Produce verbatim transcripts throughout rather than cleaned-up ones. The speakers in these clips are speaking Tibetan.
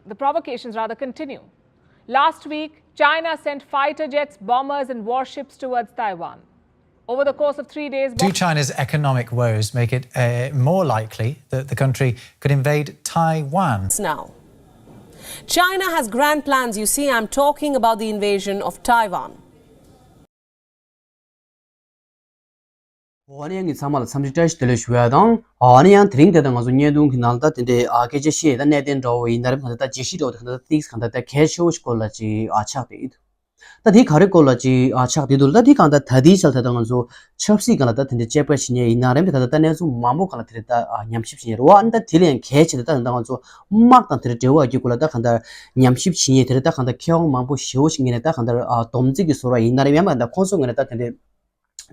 The provocations rather continue. Last week, China sent fighter jets, bombers, and warships towards Taiwan. Over the course of three days, Do China's economic woes make it uh, more likely that the country could invade Taiwan? Now, China has grand plans, you see, I'm talking about the invasion of Taiwan. འོ་ནས་ངས་ཚང་མ་ལ་འཚམས་འདྲི་བཀྲ་ཤིས་བདེ་ལེགས་ཞུ་ཡ་དང་། འོ་ནས་ཡང་དེ་རིང་དེ་ལྟར་ང་ཚོ་བརྙན་ཐུང་གི་ནང་ལ་ད་དེ་འདྲའི་ཨ་སྐད་ཆ་བཤད་ཡ་ད་གནད་དོན་འདྲ་བོ་ཡིན་ན་རེད། གང་ལྟར་ད་བརྗོད་གཞི་འདྲ་བོ་དེ་གང་ལྟར་ཏིག་གང་ལྟར་ད་གལ་ཆེ་བོ་ཞིག་སྐོར་ལ་ཅིག་ཨ་ཆགས་བསྡད་ཡོད། ད་དེ་ག་རེ་སྐོར་ལ་ཅིག་ཨ་ཆགས་བསྡད་འདུག་ད་དེ་གང་ལྟར་ད་ལྟའི་ཆར་ད་ལྟ་ང་ཚོ་ཆབ་སྲིད་སྒང་ལ་ད་དེ་འདྲའི་དཔྱད་པ་བྱེད་མཁན་ཡིན་ན་རེད། ད་ལྟ་ད་གནས་ཚུལ་མང་པོ་སྒང་ལ་དེ་རེད་ད་ཨ་ཉམས་ཞིབ་བྱེད་མཁན་རེད་བ། ཨ་ནི་ད་དེ་ལས་ཡང་གལ་ཆེ་ད་ད་ད་ང་ཚོ་དམག་དང་དེ་རེད་འབྲེལ་བ་ཡོད་རྒྱུ་སྐོར་ལ་ད་གང་ལྟར་ཉམས་ཞིབ་བྱེད་མཁན་དེ་རེད། ད་གང་ལྟར་མཁས་དབང་མང་པོ་ཞེ་བོ་ཞིག་ངོས་ནས་ད་གང་ལྟར་ཨ་སྡོམ་རྩིས་ཀྱི་བཟོ་འདྲ་ཡིན་ན་རེད། ཡང་མིན་ད་ཁོང་ཚོ་ངོས་ནས་ད་དེ་འདྲའི་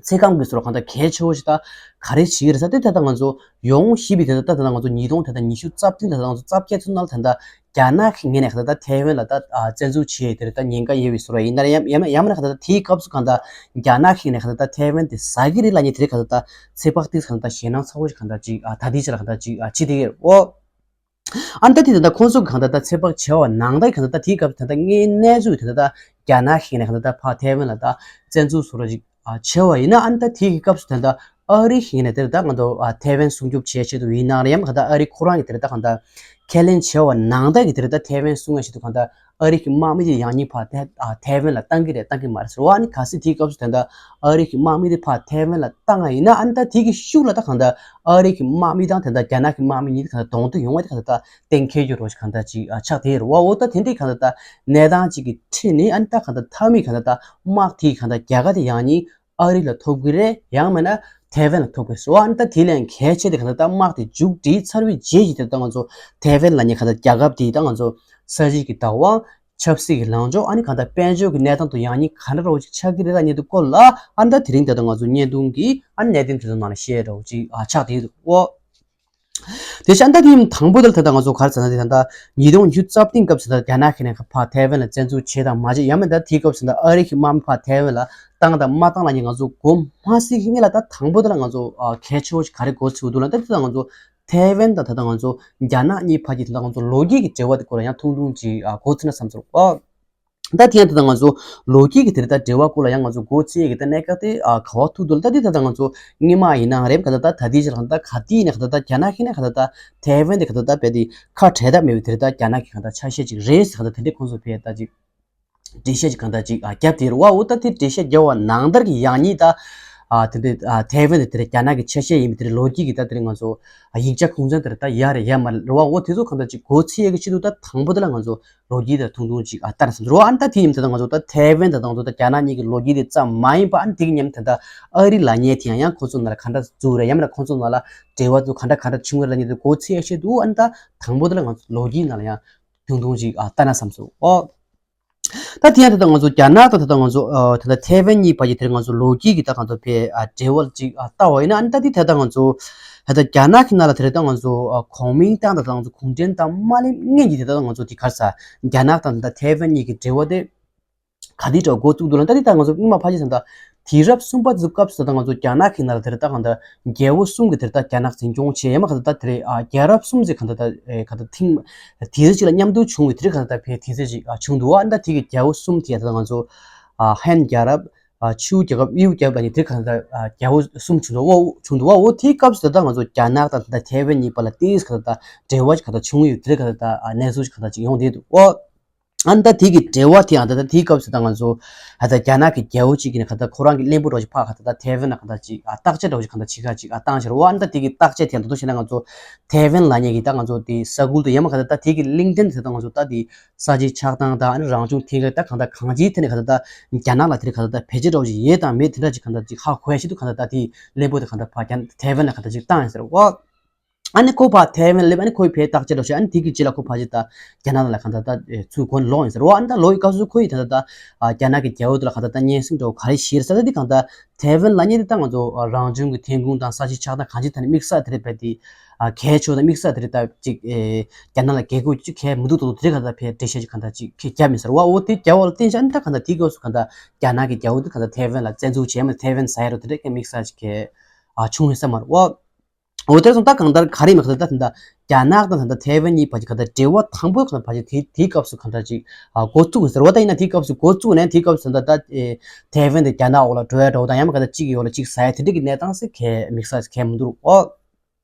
ཚེ་སྐམ་གྱི་བཟོ་འདྲ་གང་ལྟར་གལ་ཆེ་བོ་ཞིག་ད་ག་རེ་བྱེད་ཀྱི་རེད་ཟེར་དུས་ད་ལྟ་ང་ཚོ་ཡོང་བཞིན་པའི་དེ་ད་ལྟ་ད་ལྟ་ང་ཚོ་ཉིས་སྟོང་དེ་ད་ཉི་ཤུ་རྩ་བདུན་དེ་ད་ལྟ་ང་ཚོ་རྩ་བརྒྱད་ཚོ་ནང་ལ་ད་ལྟ་རྒྱ་ནག་གི་ངོས་ནས་གང་ལྟར་ད་ཐའེ་ཝན་ལ་ད་ཨ་བཙན་འཛུལ་བྱས་དེ་རེད་ད་ཉེན་ཁ་ཡོད་པའི་བཟོ་འདྲ་ཡིན་ན་རེད། ཡང་ཡང་ཡང་མིན་ན་གང་ལྟར་ད་དེའི་སྐབས་སུ་གང་ལྟར་རྒྱ་ནག་གི་ངོས་ནས་གང་ལྟར་ད་ཐའེ་ཝན་དེ་ཟ་གི་རེད་ལབ་མཁན་དེ་རེད། གང་ལྟར་ད་ཚོད་དཔག་ཏིག་གང་ལྟར་ཞེད་སྣང་ཚ་བོ་ཞིག་གང་ལྟར་ཅིག་ཨ་ད་ལྟའི་ཆར་ལ་གང་ལྟར་ཅིག་ཨ་བྱེད་བསྡད་ཀྱི་རེད་འོ། ཨ་ནི་ད་དེ་ད་ལྟ་ཁོང་ཚོ་གི་གང་ལྟར་ད་ཚོད་དཔག་བྱས་པ་ནང་ལྟར་གང་ལྟར་ད་དེའི་སྐབས་ད་ལྟ་དངོས་གནས་ཚུལ་དེ་ད་ལྟ་རྒྱ་ནག་གི་ངོས་ནས་གང་ལྟར་ད་ཕར་ཐའེ་ཝན་ལ་ད་བཙན་འཛུལ་བཟོ་འདྲ་ཅིག་ཨ་བྱས་པ་ཡིན་ན། ཨ་ནི་ད་དེའི་གི་སྐབས་སུ་ད་ལྟ་ཨ་རི་གི་ངོས་ནས་དེ་ད་ང་ཚོ་ཨ་ཐའེ་ཝན་སྲུང་སྐྱོབ་བྱེད་ཆེད་དུ་ཡིན་ནའང་རེད། ཡང་གང་ལྟར་ཨ་རི་ཁོ་རང་གི་དེ་ད་གང་ལྟར་ཁས་ལེན་བྱས་པ་ནང་ལྟར་གི་དེ་ད་ཐའེ་ཝན་སྲུང་ཡ་ཆེད་དུ་གང་ལྟར་ཨ་རི་གི་དམག་མི་དེ་ཡང་སྙིང་ཕར་ཐའེ་ཨ་ཐའེ་ཝན་ལ་བཏང་གི་རེད་བཏང་གི་མ་རེད་ཟེར་བ། ཨ་ནི་གལ་སྲིད་དེའི་སྐབས་སུ་ད་ལྟ་ཨ་རི་གི་དམག་མི་དེ་ཕར་ཐའེ་ཝན་ལ་བཏང་བ་ཡིན་ན། ཨ་ནི་ད་དེ་གི་ཤུགས་ལ་ད་གང་ལྟར་ཨ་རི་གི་དམག་མི་དང་ད་ལྟ་རྒྱ་ནག་གི་དམག་མི་གཉིས་ད་གང་ལྟར་གདོང་ཐུག་ཡོང་བ་དེ་གང་ལྟར་གཏན་འཁེལ་རྒྱུ་རོ་ཞིག་གང་ལྟར་ཅིག་ཨ་ཆགས་བསྡད་ཡོད་རེད་བ། འོ་ད་དེ་འདྲའི་གང་ལྟར་གནས་སྟངས་ཅིག་གི་ཁྲོད་ནས་ཨ་ནི་ད་གང་ལྟར་མཐའ་མའི་གང་ལྟར་དམག་དེ་གང་ལྟར་རྒྱལ་ཁ་དེ་ཡང་སྙིང་ཨ་རི་ལ་ཐོབ་ཀྱི་རེད། ཡང་མིན་ན་ཐའེ་ཝན་ལ་ཐོབ་ཀྱི་རེད་ཟེར་བ། ཨ་ནི་ད་དེ་ལས་གལ་ཆེ་དེ་གང་ལྟར་ད་དམག་དེ་མཇུག་སྒྲིལ་ཚར་བའི་རྗེས་ཀྱི་དེ་ད་ང་ཚོ་ཐའེ་ཝན་ལབ་མཁན་གང་ལྟར་རྒྱལ་ཁབ་དེ་ད་ང་ཚོ་ས་གཞི་གི་བདག་དབང་། ཆབ་སྲིད་ཀྱི་ལངས་ཕྱོགས། ཨ་ནི་གང་ལྟར་དཔལ་འབྱོར་གྱི་གནས་སྟངས་དང་ཡང་སྙིང་ག་འདྲ་འདྲ་བོ་ཅིག་ཆགས་ཀྱི་རེད་ལབ་མཁན་དེ་སྐོར་ལ། ཨ་ནི་ད་དེ་རིང་ད་ལྟ་ང་ཚོ་བརྙན་ཐུང་གི་ཨ་ནི་གནད་དོན་དེ་ཚོ་ནང་ལ་བཤད་འདྲ་བོ་ཅིག་ཨ་ཆགས་བསྡད་ཡོད་འོ། དེ་བཞིན་ད་དེ་དང་པོ་དེ་ལ་ད་ལྟ་ང་ཚོ་ག་རེ་ཟེར་ན། དེ་ད་ལྟ་ཉིས་སྟོང་ཉི་ཤུ་རྩ་བདུན་སྐབས་སུ་ད་རྒྱ་ནག་གི་ནས་ཕར་ཐའེ་ཝན་ལ་བཙན་འཛུལ་བྱས་དང་མ་བྱས། ཡང་མིན་ད་དེའི་སྐབས་སུ་ད་ཨ་རི་གི་དམག་མི་ཕར་ཐའེ་ཝན་ལ་བཏང་དང་མ་བཏང་ལབ་མཁན་ང་ཚོ་གོ་མ་ཟིན་གྱི་སྔོན་ལ། ད་དང་པོ་དེ་ལ་ང་ཚོ་ཨ་གལ་ཆེ་བོ་ཞིག་ག་རེ་གོ་ཚོད་འདུག་ལབ་ན། ད་དེ་ད་ང་ཚོ་ཐའེ་ཝན་དང་ད་ལྟ་ང་ཚོ་རྒྱ་ནག་གཉིས་བར་གྱི་ད་ལྟ་ང་ཚོ་ལོ་རྒྱུས་ཀྱི་འབྲེལ་བ་དེ་སྐོར་ལ་ཡང་ཐུང་ཐུང་ཅིག་ཨ་གོ་ཚུད་ན་བསམ་སོང་། ཨོ། ད་དེ་ཡང་ད་ལྟ་ང་ཚོ་ལོ་རྒྱུས་ཀྱི་དེ་རེད་ད་འབྲེལ་བ་སྐོར་ལ་ཡང་ང་ཚོ་གོ་ཚུད་ཡས་ཀྱི་ད་གནད་འགག་དེ་ཨ་ག་བ་ཐུག་འདུག་ལབ་ན། ད་དེ་ད་ལྟ་ང་ཚོ་སྔོན་མ་ཡིན་ནའང་རེད། ག་ད་ད་ད་དེའི་ཆར་ག་ད་ད་ག་དེ་ཡིན་ན་ག་ད་ད་རྒྱ་ནག་གི་ནས་ག་ད་ད་ཐའེ་ཝན་དེ་ག་ད་ད་བས་དེ་ཁ་བྲལ་ཐབས་མེད་པའི་དེ་རེད་ད་རྒྱ་ནག་གི་ག་ད་ཆ་ཤས་ཅིག་རེད་ཟེར། ག་ད་དེ་འདྲའི་ཁོང་ཚོ་བས་ད་ཅིག་འགྲེལ་བཤད་ཅིག་གང་ལྟར་ཅིག་ཨ་བརྒྱབ་དེ་རེད་བ། འོ་ད་དེ་འགྲེལ་བཤད་བརྒྱབ་པ་ནང་ལྟར་གྱི་ཡང་སྙིང་ད་ཨ་དེ་འདྲའི་ཨ་ཐའེ་ཝན་དེ་དེ་རེད་རྒྱ་ནག་གི་ཆ་ཤས་ཡིན་པའི་དེ་རེད་ལོ་རྒྱུས་ཀྱི་ད་དེ་རེད་ང་ཚོ་ཨ་ཡིག་ཆ་ཁུངས་བཙན་དེ་རེད་ད་ཡ་རེད་ཡ་མ་རེད་བ། འོ་དེ་ཚོ་གང་ལྟར་ཅིག་གོ་ཚུད་ཡས་ཀྱི་ཆེད་དུ་ད་དང་པོ་དེ་ལ་ང་ཚོ་ལོ་རྒྱུས་དེ་ཐུང་ཐུང་ཅིག་ཨ་ལྟ་ན་བསམ་འདུག་རོ། ཨ་ནི་ད་དེ་ཡིན་ད་ང་ཚོ་ད་ཐའེ་ཝན་དང་ད་ང་ཚོ་ད་རྒྱ་ནག་གཉིས་ཀྱི་ལོ་རྒྱུས་དེ་ཙམ་མ་ཡིན་པ། ཨ་ནི་དེ་གི་མཉམ་དེ་ད་ཨ་རི་ལབ་མཁན་དེ་ཡང་ཡང་ཁོ་ཚོ་ནང་ལ་ག་འདྲ་བཙུགས་རེད། ཡང་མིན་ན་ཁོ་ཚོ་ནང་ལ་འབྲེལ་བ་ཚོ་ག་འདྲ་ག་འདྲ་བྱུང་བ་རེད་ལབ་མཁན་དེ་གོ་ཚུད་ཡས་ཆེད་དུ། ཨ་ནི་ད་དང་པོ་དེ་ལ་ང་ཚོ་ལོ་རྒྱུས་ནང་ལ་ཡང་ཐུང་ཐུང་ཅིག་ཨ་ལྟ་ན་བསམ་སོང་ཨོ། ད་དེ་ཡང་ད་ལྟ་ང་ཚོ་རྒྱ་ནག་དང་ད་ལྟ་ང་ཚོ་ཨ་ད་ལྟ་ཐའེ་ཝན་གཉིས་བར་གྱི་དེར་ང་ཚོ་ལོ་རྒྱུས་ཀྱི་ད་ང་ཚོ་བའི་ཨ་འབྲེལ་བ་ཅིག་ཨ་ལྟ་བ་ཡིན་ན། ཨ་ནི་ད་དེ་ད་ལྟ་ང་ཚོ་ད་ལྟ་རྒྱ་ནག་གི་ནང་ལ་དེར་ད་ང་ཚོ་ཨ་གོང་མིང་བཏང་དང་ད་ང་ཚོ་གུང་ཁྲན་ཏང་དམར་ལེབ་མཁན་གྱི་དེ་ད་ང་ཚོ་དེ་ག་རེ་ཟ་རྒྱ་ནག་དང་ད་ལྟ་ཐའེ་ཝན་གཉིས་ཀྱི་འབྲེལ་བ་དེ་ག་དེ་འདྲ་འགོ་བཙུགས་འདུག་ལབ་ན། ད་དེ་ད་ང་ཚོ་སྔོན་མ་ཕལ་ཆེར་ད་ལྟ་དུས་རབས་གསུམ་པ་ཚོ་སྐབས་སུ་ད་ལྟ་ང་ཚོ་རྒྱ་ནག་གི་ནང་ལ་དེར་ད་གང་ལྟར་རྒྱལ་པོ་གསུམ་གྱི་དེར་ད་རྒྱ་ནག་འཛིན་སྐྱོང་བྱས་ཡ་མ་ག་ད་ད་དེ་རེད་ཨ་རྒྱལ་རབས་གསུམ་ཟེར་གང་ལྟར་ད་ཨེ་གང་ལྟར་ཐེངས་དུས་ཚོད་གཅིག་ལ་མཉམ་དུ་བྱུང་བའི་དེ་རིང་གང་ལྟར་ད་ཕེ་དུས་ཚོད་ཅིག་ཨ་བྱུང་འདུག་ཨ་ནི་ད་དེ་གི་རྒྱལ་པོ་གསུམ་དེ་ད་ལྟ་ང་ཚོ་ཨ་ཧན་རྒྱལ་རབས། ཨ་ཆུ་རྒྱལ་ཁབ། གཡུ་རྒྱལ་རབས་ལབ་མཁན་དེ་གང་ལྟར་ཨ་རྒྱལ་པོ་གསུམ་བྱུང་འདུག་བ། བྱུང་འདུག་བ། འོ་དེའི་སྐབས་སུ་ད་ལྟ་ང་ཚོ་རྒྱ་ནག་དང་ད་ལྟ་ཐའེ་ཝན་གཉིས་བར་ལ་ཏིས་གང་ལྟར་འབྲེལ་བ་གང་ལྟར་བྱུང་ཡོད་དེ་གང་ལྟར་ཨ་གནས་ཚུལ་གང་ལྟར་ཅིག་ཡོང་བསྡད་འདུག་བ། ཨ་ནི་ད་དེ་གི་འབྲེལ་བ་དེ་ཡང་ད་ལྟ་དེའི་སྐབས་སུ་ད་ང་ཚོ་ཨ་ད་རྒྱ་ནག་གི་རྒྱལ་པོ་གཅིག་གིས་ནི་ག་ད་ཁོ་རང་གི་གླེན་པོ་འདྲ་ཞིག་ཕར་ག་ད་ད་ཐའེ་ཝན་ལ་ག་ད་ཅིག་ཨ་བརྟག་དཔྱད་འདྲ་ཞིག་ག་ད་ཅིག་ཨ་བཏང་ཕྱིར་བ། ཨ་ནི་ད་དེ་གི་བརྟག་དཔྱད་དེ་ད་དུང་བྱས་ན་ང་ཚོ་ཐའེ་ཝན་ལབ་མཁན་གྱི་ད་ང་ཚོ་དེ་ས་ཁུལ་དུ་ཡང་མ་ག་ད་ད་དེ་གི་གླེང་སྟེང་དེ་ད་ང་ཚོ་ད་དེ་ས་ཆའི་ཆགས་སྟངས་དང་ཨ་ནི་རང་བྱུང་ཐོན་ཁུངས་ད་གང་ད་གང་ཅིའི་ཐད་ནས་ག་ད་ད་རྒྱ་ནག་ལ་དེ་རིང་ག་ད་ད་བེད་སྤྱོད་འདྲ་ཞིག་ཡོད་དང་མེད་དེ་འདྲ་ཅིག་ག་ད་ཅིག་ཧ་གོ་ཡ་ཆེད་དུ་ག་ད་ད་དེ་གླེན་པོ་དེ་ག་ད་ཕར་རྒྱ་ཐའེ་ཝན་ལ་ག་ད་ཅིག་བཏང་ཡ་ཟེར་བ། ཨ་ནི་ཁོ་ཕར་ཐའེ་ཝན་སླེབས། ཨ་ནི་ཁོའི་ཕའི་བརྟག་དཔྱད་འདྲ་བྱས། ཨ་ནི་དེ་གི་རྗེས་ལ་ཁོ་ཕར་ཕྱིན་ད་རྒྱ་ནག་ལ་གང་ལྟར་ད་ཚུར་འགོ་ནས་ལོག་ཡིན་ཟེར་བ། ཨ་ནི་ད་ལོག་ཡི་སྐབས་སུ་ཁོ་ཡིས་ད་ལྟ་ད་རྒྱ་ནག་གི་རྒྱལ་པོ་དེ་ལ་གང་ལྟར་ད་སྙན་སེང་འདྲ་བོ་ག་རེ་བྱས་རེད་ཟེར་ད། དེ་གང་ལྟར་ཐའེ་ཝན་ལབ་མཁན་དེ་ད་ང་ཚོ་རང་བྱུང་གི་ཐོན་ཁུངས་དང་ས་ཆའི་ཆགས་སྟངས་གང་ཅིའི་ཐད་ནས་དམིགས་བསལ་དེ་རེད་བས་དེ་གལ་ཆེ་བ་དང་དམིགས་བསལ་དེ་རེད་ད་ཅིག་རྒྱ་ནག་ལ་གལ་དགོས་ཅིག་གལ་མི་འདུག་ད་དེ་གང་ལྟར་ཕའི་འགྲེལ་བཤད་ཅིག་གང་ལྟར་ཅིག་ཁྱེད་རྒྱབ་མི་ཟེར་བ། འོ་དེ་རྒྱབ་པ་ལ་བརྟེན་བྱས་ཨ་ནི་ད་གང་ལྟར་དེའི་སྐབས་སུ་གང་ལྟར་རྒྱ་ནག་གི་རྒྱལ་པོ་དེ་གང་ལྟར་ཐའེ་ཝན་ལ་བཙན་འཛུལ་བྱས་མ་ཐའེ་ཝན་ཟ་ཡ་རོ་དེ་འདྲ་གི་དམིགས་བསལ་ཅིག་གལ་བྱུང་ཡོད་ས་མ་རེད་བ། འོ་དེར་སོང་ད་གང་ལྟར་ག་རེ་མེད་ག་ད་ད་ད་རྒྱ་ནག་དང་ད་ད་ཐའེ་ཝན་གཉིས་བར་གྱི་ག་ད་འབྲེལ་བ་དང་པོ་ག་ད་བར་གྱི་དེ་དེའི་སྐབས་སུ་ག་ད་ཅིག་ཨ་འགོ་བཙུགས་ཟེར་བ་ད་ཡིན་ན་དེའི་སྐབས་སུ་འགོ་བཙུགས་ནས་དེའི་སྐབས་སུ་ད་ད་ཨེ་ཐའེ་ཝན་དེ་རྒྱ་ནག་འོག་ལ་འགྲོ་ཡ་འགྲོ་དང་ཡང་མ་ག་ད་ཅིག་གི་འོག་ལ་ཅིག་ཟ་ཡ་དེ་འདྲ་གི་གནས་སྟངས་སུ་གལ་དམིགས་ས་གལ་མི་འདུག་ཨོ།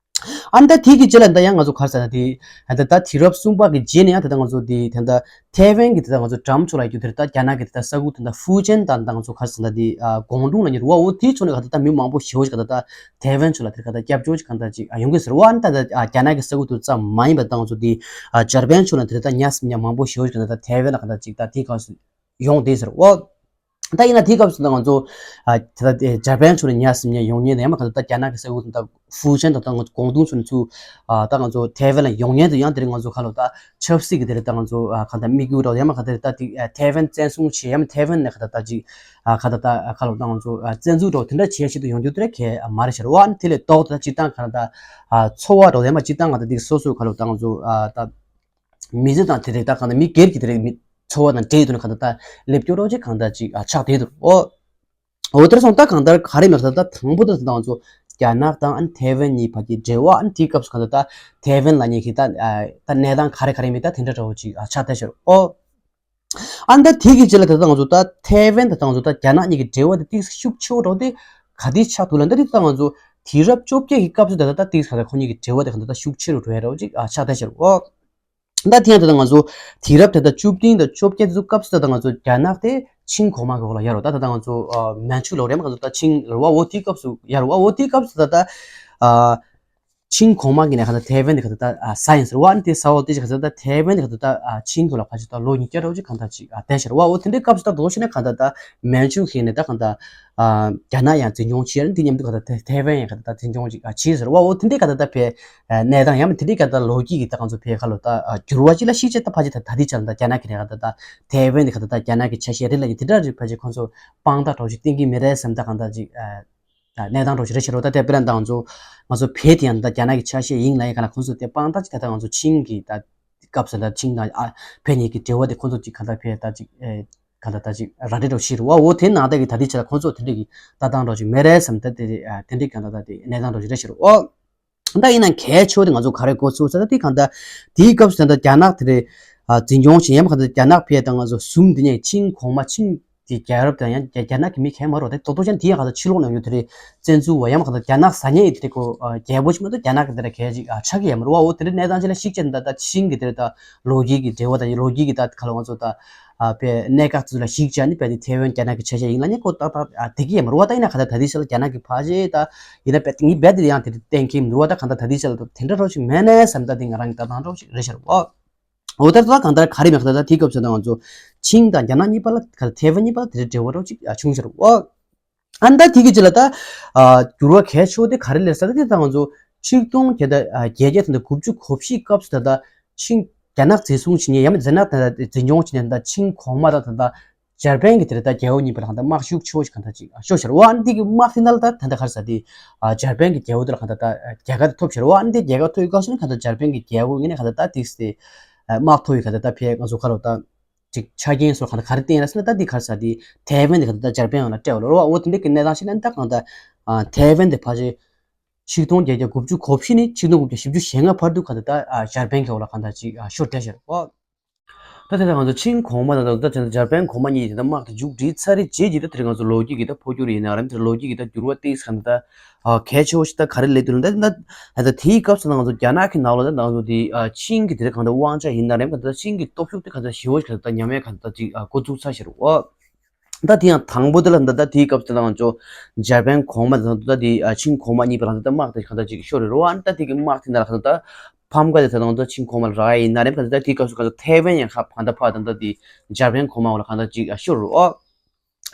ཨ་ནི་ད་དེ་གི་རྗེས་ལ་ད་ཡང་ང་ཚོ་ག་རེ་ཟེར་ན་དེ་ད་ད་དུས་རབས་གསུམ་པ་གི་རྗེས་ནས་ཡང་ད་ད་ང་ཚོ་དེ་ད་ད་ཐའེ་ཝན་གི་ད་ད་ང་ཚོ་འགྲམ་ཕྱོགས་ལ་ཡོད་དེ་ད་རྒྱ་ནག་གི་ད་ད་ས་ཁུལ་ད་ད་ཧྥུ་ཅན་དང་ད་ང་ཚོ་ག་རེ་ཟེར་ན་དེ་ཨ་ཀོང་ཏུང་ལ་ཉེ་རུ་བ་འོ་དེའི་ཕྱོགས་ནས་ག་ད་ད་མི་མང་པོ་ཞེ་པོ་ཞིག་ག་ད་ད་ཐའེ་ཝན་ཕྱོགས་ལ་དེ་ག་ད་སྐྱབས་བཅོལ་ཞིག་ག་ད་ཅིག་ཨ་ཡོང་གི་ཟེར་བ། ཨ་ནི་ད་ད་ཨ་རྒྱ་ནག་གི་ས་ཁུལ་དུ་ཙམ་མ་ཡིན་པ་ད་ང་ཚོ་དེ་ཨ་འཇར་པན་ཕྱོགས་ལ་དེ་ད་ད་ཉ་སི་ཉ་མང་པོ་ཞེ་པོ་ཞིག་ག་ད་ད་ཐའེ་ཝན་ལ་ག་ད་ཅིག་ད་དེའི་སྐབས་སུ་ཡོང་བསྡད་ཟེར་བ། ད་ཡིན་ན་དེའི་སྐབས་སུ་ད་ང་ཚོ་ཨ་ད་ལྟ་དེ་འཇར་པན་ཕྱོགས་ནས་ཉ་སིམ་ཉ་ཡོང་མཁན་དང་ཡང་མ་ག་ད་ལྟ་རྒྱ་ནག་གི་ས་ཁུལ་དང་ཧྥུ་ཅན་དང་ད་ང་ཚོ་ཀོང་ཏུང་ཕྱོགས་ནས་ཚུར་ཨ་ད་ང་ཚོ་ཐའེ་ཝན་ལ་ཡོང་མཁན་དུ་ཡང་དེ་རིང་ང་ཚོ་ཁ་ལོ་ད་ཆབ་སྲིད་ཀྱི་དེ་རེད། ད་ང་ཚོ་ཨ་ག་ད་དམིགས་ཡུལ་རོགས་ཡང་མ་ག་ད་ད་དེ་ཐའེ་ཝན་བཙན་བཟུང་བྱེད་ཡང་མ་ཐའེ་ཝན་ནས་ག་ད་ད་ཅིག་ཨ་ག་ད་ད་ཁ་ལོ་ད་ང་ཚོ་ཨ་བཙན་འཛུལ་རོགས་དེ་འདྲ་བྱེད་ཆེད་དུ་ཡོང་རྒྱུ་དེ་རེད་གལ་མ་རེད་ཤར་བ། ཨ་ནི་དེ་ལས་ལྡོག་ད་སྤྱིར་བཏང་ག་ད་ད་ཨ་འཚོ་བ་རོགས་ཡང་མ་སྤྱིར་བཏང་ག་ད་དེ་སོ་སོའི་ཁ་ལོ་ད་ང་ཚོ་ཨ་ད། མི་ཚེ་དང་དེ་རིགས་ད་གང་ལྟར་མི་སྒེར་གྱི་དེ་རིགས་མི་འཚོ་བ་དང་འབྲེལ་ཡོད་དུ་ནི་གང་ལྟར་ད་སླེབས་སྐྱོ་རོགས་ཅིག་གང་ལྟར་ཅིག་ཨ་ཆགས་བསྡད་འདུག་ཨོ། འོ་དེར་སོང་ད་གང་ལྟར་ག་རེ་མེད་ད་ད་དང་པོ་ད་ད་ང་ཚོ་རྒྱ་ནག་དང་ཨ་ནི་ཐའེ་ཝན་གཉིས་བར་གྱི་འབྲེལ་བ། ཨ་ནི་དེའི་སྐབས་སུ་གང་ལྟར་ད་ཐའེ་ཝན་ལ་ཉེ་གི་ད་ཨ་ད་གནས་སྟངས་ག་རེ་ག་རེ་མེད་ད་དེ་འདྲ་འདྲ་བོ་ཅིག་ཨ་ཆགས་བསྡད་ཤར་ཨོ། ཨ་ནི་ད་དེ་གི་རྗེས་ལ་ད་ད་ང་ཚོ་ད་ཐའེ་ཝན་ད་ད་ང་ཚོ་ད་རྒྱ་ནག་གཉིས་ཀྱི་འབྲེལ་བ་དེ་ཏིག་ཤུགས་ཆེ་བོ་འགྲོ་དེ་ག་དེ་ཆགས་འདུག་ལ་ད་དེ་ད་ང་ཚོ་དུས་རབས་བཅོ་བརྒྱད་ཀྱི་སྐབས་སུ་ད་ད་ད་ཏིག་ག་ད་ཁོ་གཉིས་ཀྱི་འབྲེལ་བ་དེ་ག་ད་ད་ཤུགས་ཆེ་རུ་འགྲོ་ཡ་འདྲ་བོ་ཅིག་ཨ་ཆགས་བསྡད་ཤར་ཨོ། ད་དེ་ཡང་ད་ལྟ་ང་ཚོ་དུས་རབས་དེ་ལྟར་བཅུ་བདུན་དང་བཅོ་བརྒྱད་དེ་ཚོ་སྐབས་སུ་ད་ལྟ་ང་ཚོ་རྒྱ་ནག་དེ་ཆིང་གོང་མ་གི་འོག་ལ་ཡར་རོ། ད་ད་ལྟ་ང་ཚོ་ཨ་མན་ཆུ་ལོག་རེད་མ། ང་ཚོ་ད་ཆིང་ལ་རོ་བ་འོ་དེའི་སྐབས་སུ་ཡར་རོ་བ་འོ་དེའི་སྐབས་སུ་ད་ལྟ་ཨ་ཆིང་གོང་མ་གི་ནས་ག་ད་ཐའེ་ཝན་དེ་ག་ད་ད་ཨ་ས་ཡིན་ཟེར་བ། ཨ་ནི་དེ་ས་འོག་དེ་ཅིག་ག་ད་ད་ཐའེ་ཝན་དེ་ག་ད་ད་ཨ་ཆིང་གི་ལ་ཕ་ཅིག་ད་ལོ་ཉིས་བརྒྱ་རོ་ཅིག་ག་ད་ཅིག་ཨ་བསྡད་ཤར་བ། འོ་དེ་འདྲའི་སྐབས་སུ་ད་དོ་ཤི་ནས་ག་ད་ད་མན་ཆུ་གི་ནས་ད་ག་ད། ཨ་རྒྱ་ནག་ཡང་འཛིན་སྐྱོང་བྱས། དེ་མཉམ་དུ་ག་ད་ཐའེ་ཝན་ཡང་ག་ད་ད་འཛིན་སྐྱོང་ཅིག་ཨ་བྱས་ཟེར་བ། འོ་དེ་འདྲའི་ག་ད་ད་ཕའི་ཨ་གནས་སྟངས་ཡང་མིན་དེ་འདྲའི་ག་ད་ལོ་རྒྱུས་ཀྱི་ད་ང་ཚོ་ཕའི་ཁ་ལོ་ད་ཨ་འགྱུར་བ་ཅིག་ལ་ཤིག་ཅེས་ད་ཕ་ཅིག་ད་ད་ལྟའི་ཆ་ལ་ད་རྒྱ་ནག་གི་ནས་ག་ད་ད་ཐའེ་ཝན་དེ་ག་ད་ད་རྒྱ་ནག་གི་ཆ་ཤས་རེད་ལ་ཡིན་དེ་འདྲ་རེད། ཕ་ཅིག་ཁོང་ཚོ་དཔང་རྟགས་འདྲ་ཅིག་བསྟན་གྱི་མེད་རེད་བསམ་ད་གང་ད་ཅིག་ཨ་གནས་སྟངས་འདྲ་ཅིག་རེད་ཤི་རོ། ད་དེ་དཔེར་ན་ད་ང་ཚོ་ང་ཚོ་ཕའི་དེ་ཡང་ད་རྒྱ་ནག་གི་ཆ་ཤས་ཡིན་ལ་ཡིན་ག་ལ་ཁོང་ཚོ་དེ་དཔང་རྟགས་ཅིག་ད་ད་ང་ཚོ་ཆིང་གི་ད་སྐབས་སུ་ད་ཆིང་དང་ཨ་ཕའི་གཉིས་ཀྱི་འབྲེལ་བ་དེ་ཁོང་ཚོ་ཅིག་ག་ད་ཕའི་ད་ཅིག་ཨེ། གང་ལྟར་ད་ཅིག་ར་འདྲེ་འདྲ་ཞིག་རེད་བ། འོ་དེ་ནང་ལྟ་གི་ད་ལྟའི་ཆ་ལ་ཁོང་ཚོ་དེ་འདྲ་གི་ལྟ་སྟངས་འདྲ་ཞིག་མེད་རེད་བསམ། ད་དེ་རེད་ཨ་དེ་འདྲའི་གང་ལྟར་ད་དེ་གནས་སྟངས་འདྲ་ཞིག་རེད་ཤི་རེད་ཨོ། ད་ཡིན་ན་གལ་ཆེ་བ་དེ་ང་ཚོ་ག་རེ་གོ་ཚུགས་ཟེར་ན་དེ་གང་ལྟར་དེའི་སྐབས་སུ་ད་ལྟ་རྒྱ་ནག་དེ་རེད་ཨ་འཛིན་སྐྱོང་བྱེད་ཡམ་གང་ལྟར་རྒྱ་ནག་ཕེ་དང་ང་ཚོ་ཟུམ་དེ་ནས་ཆིང་གོང་མ་ཆིང་དེ་རྒྱལ་རབས་དང་ཡང་རྒྱ་རྒྱ་ནག་གི་མི་གལ་མ་རོ། དེ་ཏོག་ཏོག་ཅན་དེ་ཡང་གང་ལྟར་ཕྱི་ལོགས་ནང་ཡོད་དེ་རེད་བཙན་འཛུལ་བ་ཡམ་གང་ལྟར་རྒྱ་ནག་ཟ་ཉེ་ཡི་དེ་རེད་ཁོ་རྒྱལ་པོ་ཆི་མ་གཏོགས་རྒྱ་ནག་གི་དེ་ར་གལ་ཅིག་ཆགས་ཀྱི་ཡ་མ་རོ་བ། འོ་དེ་འདྲའི་གནས་སྟངས་ཅིག་ལ་ཤིག་ཅན་ད་ལྟ་ཆིང་གི་དེ་རེད་ད་ལོ་རྒྱུས་ཀྱི་འབྲེལ་བ་དང་ལོ་རྒྱུས་ཀྱི་ད་ཁ་ལོ་ང་ཚོ་ད། ཨ་པའི་གནད་འགག་ཚོ་ལ་གཞིགས་བྱས་ནས་པའི་དེ་ཐའེ་ཝན་རྒྱ་ནག་གི་ཆ་ཤས་ཡིན་ལ་ནི་ཁོ་ཏག་ཏག་ཨ་དེ་གི་ཡ་མ་རུ་བ་ད་ཡིན་ན་ག་ད་ད་དེ་ཤ་ལ་རྒྱ་ནག་གི་ཕ་ཤེ་ད་ཡིན་ན་པའི་ངའི་བེད་དེ་ཡང་དེ་གཏན་འཁེལ་མི་རུ་བ་ད་ག་ད་ད་དེ་ཤ་ལ་དེ་འདྲ་རོ་ཞིག་མེད་ནས་བསམ་ད་དེ་ང་རང་གི་ད་དང་རོ་ཞིག་རེད་ཤར་བ། འོ་ད་ད་གང་ལྟར་ག་རེ་མེད་ག་ད་ད་དེ་སྐབས་སུ་ད་ང་ཚོ་ཆིང་དང་རྒྱ་ནག་གཉིས་པ་ལ་ག་ད་ཐའེ་ཝན་གཉིས་པ་ལ་དེ་འདྲ་འབྲེལ་བ་རོ་ཞིག་ཨ་བྱུང་ཤར་བ། ཨ་ནི་ད་དེ་གི་རྗེས་ལ་ད་ཨ་འགྱུར་བ་གལ་ཆེ་བོ་དེ་ག་རེ་སླེབས་ས་ད་དེ་ད་ང་ཚོ་ཆིག་སྟོང་བརྒྱད་བརྒྱ་དང་དགུ་བཅུ་གོ་བཞི་སྐབས་སུ་ད་ད་ཆིང་རྒྱ་ནག་འཛིན་བཟུང་བྱེད་མཁན་ཡང་མིན་རྒྱ་ནག་ད་ད་འཛིན་སྐྱོང་བྱེད་མཁན་ད་ཆིང་གོང་མ་དང་ད་ད་འཇར་པན་གྱི་དེ་རེད་ད་རྒྱལ་པོ་གཉིས་པོ་ལ་གང་ད་དམག་ཤུགས་ཆེ་བོ་ཞིག་གང་ད་ཅིག་ཤོར་ཤར་བ། ཨ་ནི་དེ་གི་དམག་དེ་ནང་ལ་ད་ད་ད་ག་རེ་ཟ་དེ་ཨ་འཇར་པན་གྱི་རྒྱལ་པོ་དེ་ལ་གང་ད་ད་རྒྱལ་ཁ་དེ་ཐོབ་ཤར་བ། ཨ་ནི་དེ་རྒྱལ་ཁ་ཐོབ་ཡི་སྐབས་སུ་ནི་གང་ད་འཇར་པན་གྱི་རྒྱལ་པོ་ངོས་ནས་གང་ད་ད་དེ་སྟེ་དམག་ཐོབ་ཡི་གང་ད་ད་ཕེ་ང་ཚོ་ག་རེ་ད། ཅིག་ཆ་རྐྱེན་སོགས་གང་ལྟར་ག་རེ་བསྟན་ཡིན་ན་ཟེར་ན་ད་འདི་ག་རེ་ཟེར་དེ་ཐའེ་ཝན་འདི་ག་ད་ད་འཇར་པན་འོག་ལ་སྤྲད་ཡོད་ལ་རོ་བ། འོ་དེ་འདྲ་གི་གནས་སྟངས་ཤིག་ལ་ད་གང་ལྟར་ཨ་ཐའེ་ཝན་འདི་ཕལ་ཆེར་ཆིག་སྟོང་བརྒྱད་བརྒྱ་དགུ་བཅུ་གོ་བཞི་ནས་ཆིག་སྟོང་དགུ་བརྒྱ་བཞི་བཅུ་ཞེ་ལྔ་བར་དུ་ག་ད་ད་ཨ་འཇར་པན་གྱི་འོག་ལ་གང་ལྟར་ཅིག་ཨ་ཤོར་བསྡད་ཤག་རོ། ད་དེ་ད་ང་ཚོ་ཆིང་གོང་མ་དང་ད་ད་འཇར་པན་གོང་མ་གཉིས་ཀྱི་ད་དམག་དེ་མཇུག་སྒྲིལ་ཚར་རེད་རྗེས་ཀྱི་ད་དེ་རིང་ང་ཚོ་ལོ་རྒྱུས་ཀྱི་ད་འཕོ་འགྱུར་ཡིན་ན་རེད། དེ་ལོ་རྒྱུས་ཀྱི་ད་འགྱུར་བ་ཏིག་ཙམ་ད། ཨ་གལ་ཆེ་བོ་ཞིག་ད་ག་རེ་ལས་དུས་ལ་ད་ད་ད་དེའི་སྐབས་སུ་ང་ཚོ་རྒྱ་ནག་གི་ནང་ལ་ད་ང་ཚོ་དེ་ཨ་ཆིང་གི་དེ་རིང་གང་ལྟར་དབང་ཆ་ཡིན་ན་རེད། གང་ལྟར་ཆིང་གི་སྟོབས་ཤུགས་དེ་གང་ལྟར་ཞེ་བོ་ཞིག་གང་ལྟར་ཉམས་ཡས་གང་ལྟར་ཅིག་ཨ་འགོ་བཙུགས་ཚར་ཤག་རེད་བ། ད་དེ་ཡང་དང་པོ་དེ་ལ་ད་ད་དེའི་སྐབས་སུ་ད་ང་ཚོ་འཇར་པན་གོང་མ་དང་ད་དེ་ཨ་ཆིང་གོང་མ་གཉིས་པ་ལ་ད་ད་དམག་དེ་གང་ལྟར་ཅིག་ཤོར་རེད་བ། ད་དེ་གི་དམག་དེ་ནང་ལ་གང་ལྟར་ཕམ་ཁ་དེ་ད་ང་ཚོ་ཆིང་གོང་མ་ལ་རག་ཡ་ཡིན་ན་རེད། གང་ལྟར་ད་དེའི་སྐབས་སུ་གང་ལྟར་ཐའེ་ཝན་ཡང་ཁ་གང་ལྟར་ཕར་ད་ད་དེ་འཇར་པན་གོང་མ་འོག་ལ་གང་ལྟར་ཅིག་ཨ་ཤོར་རེད་བ།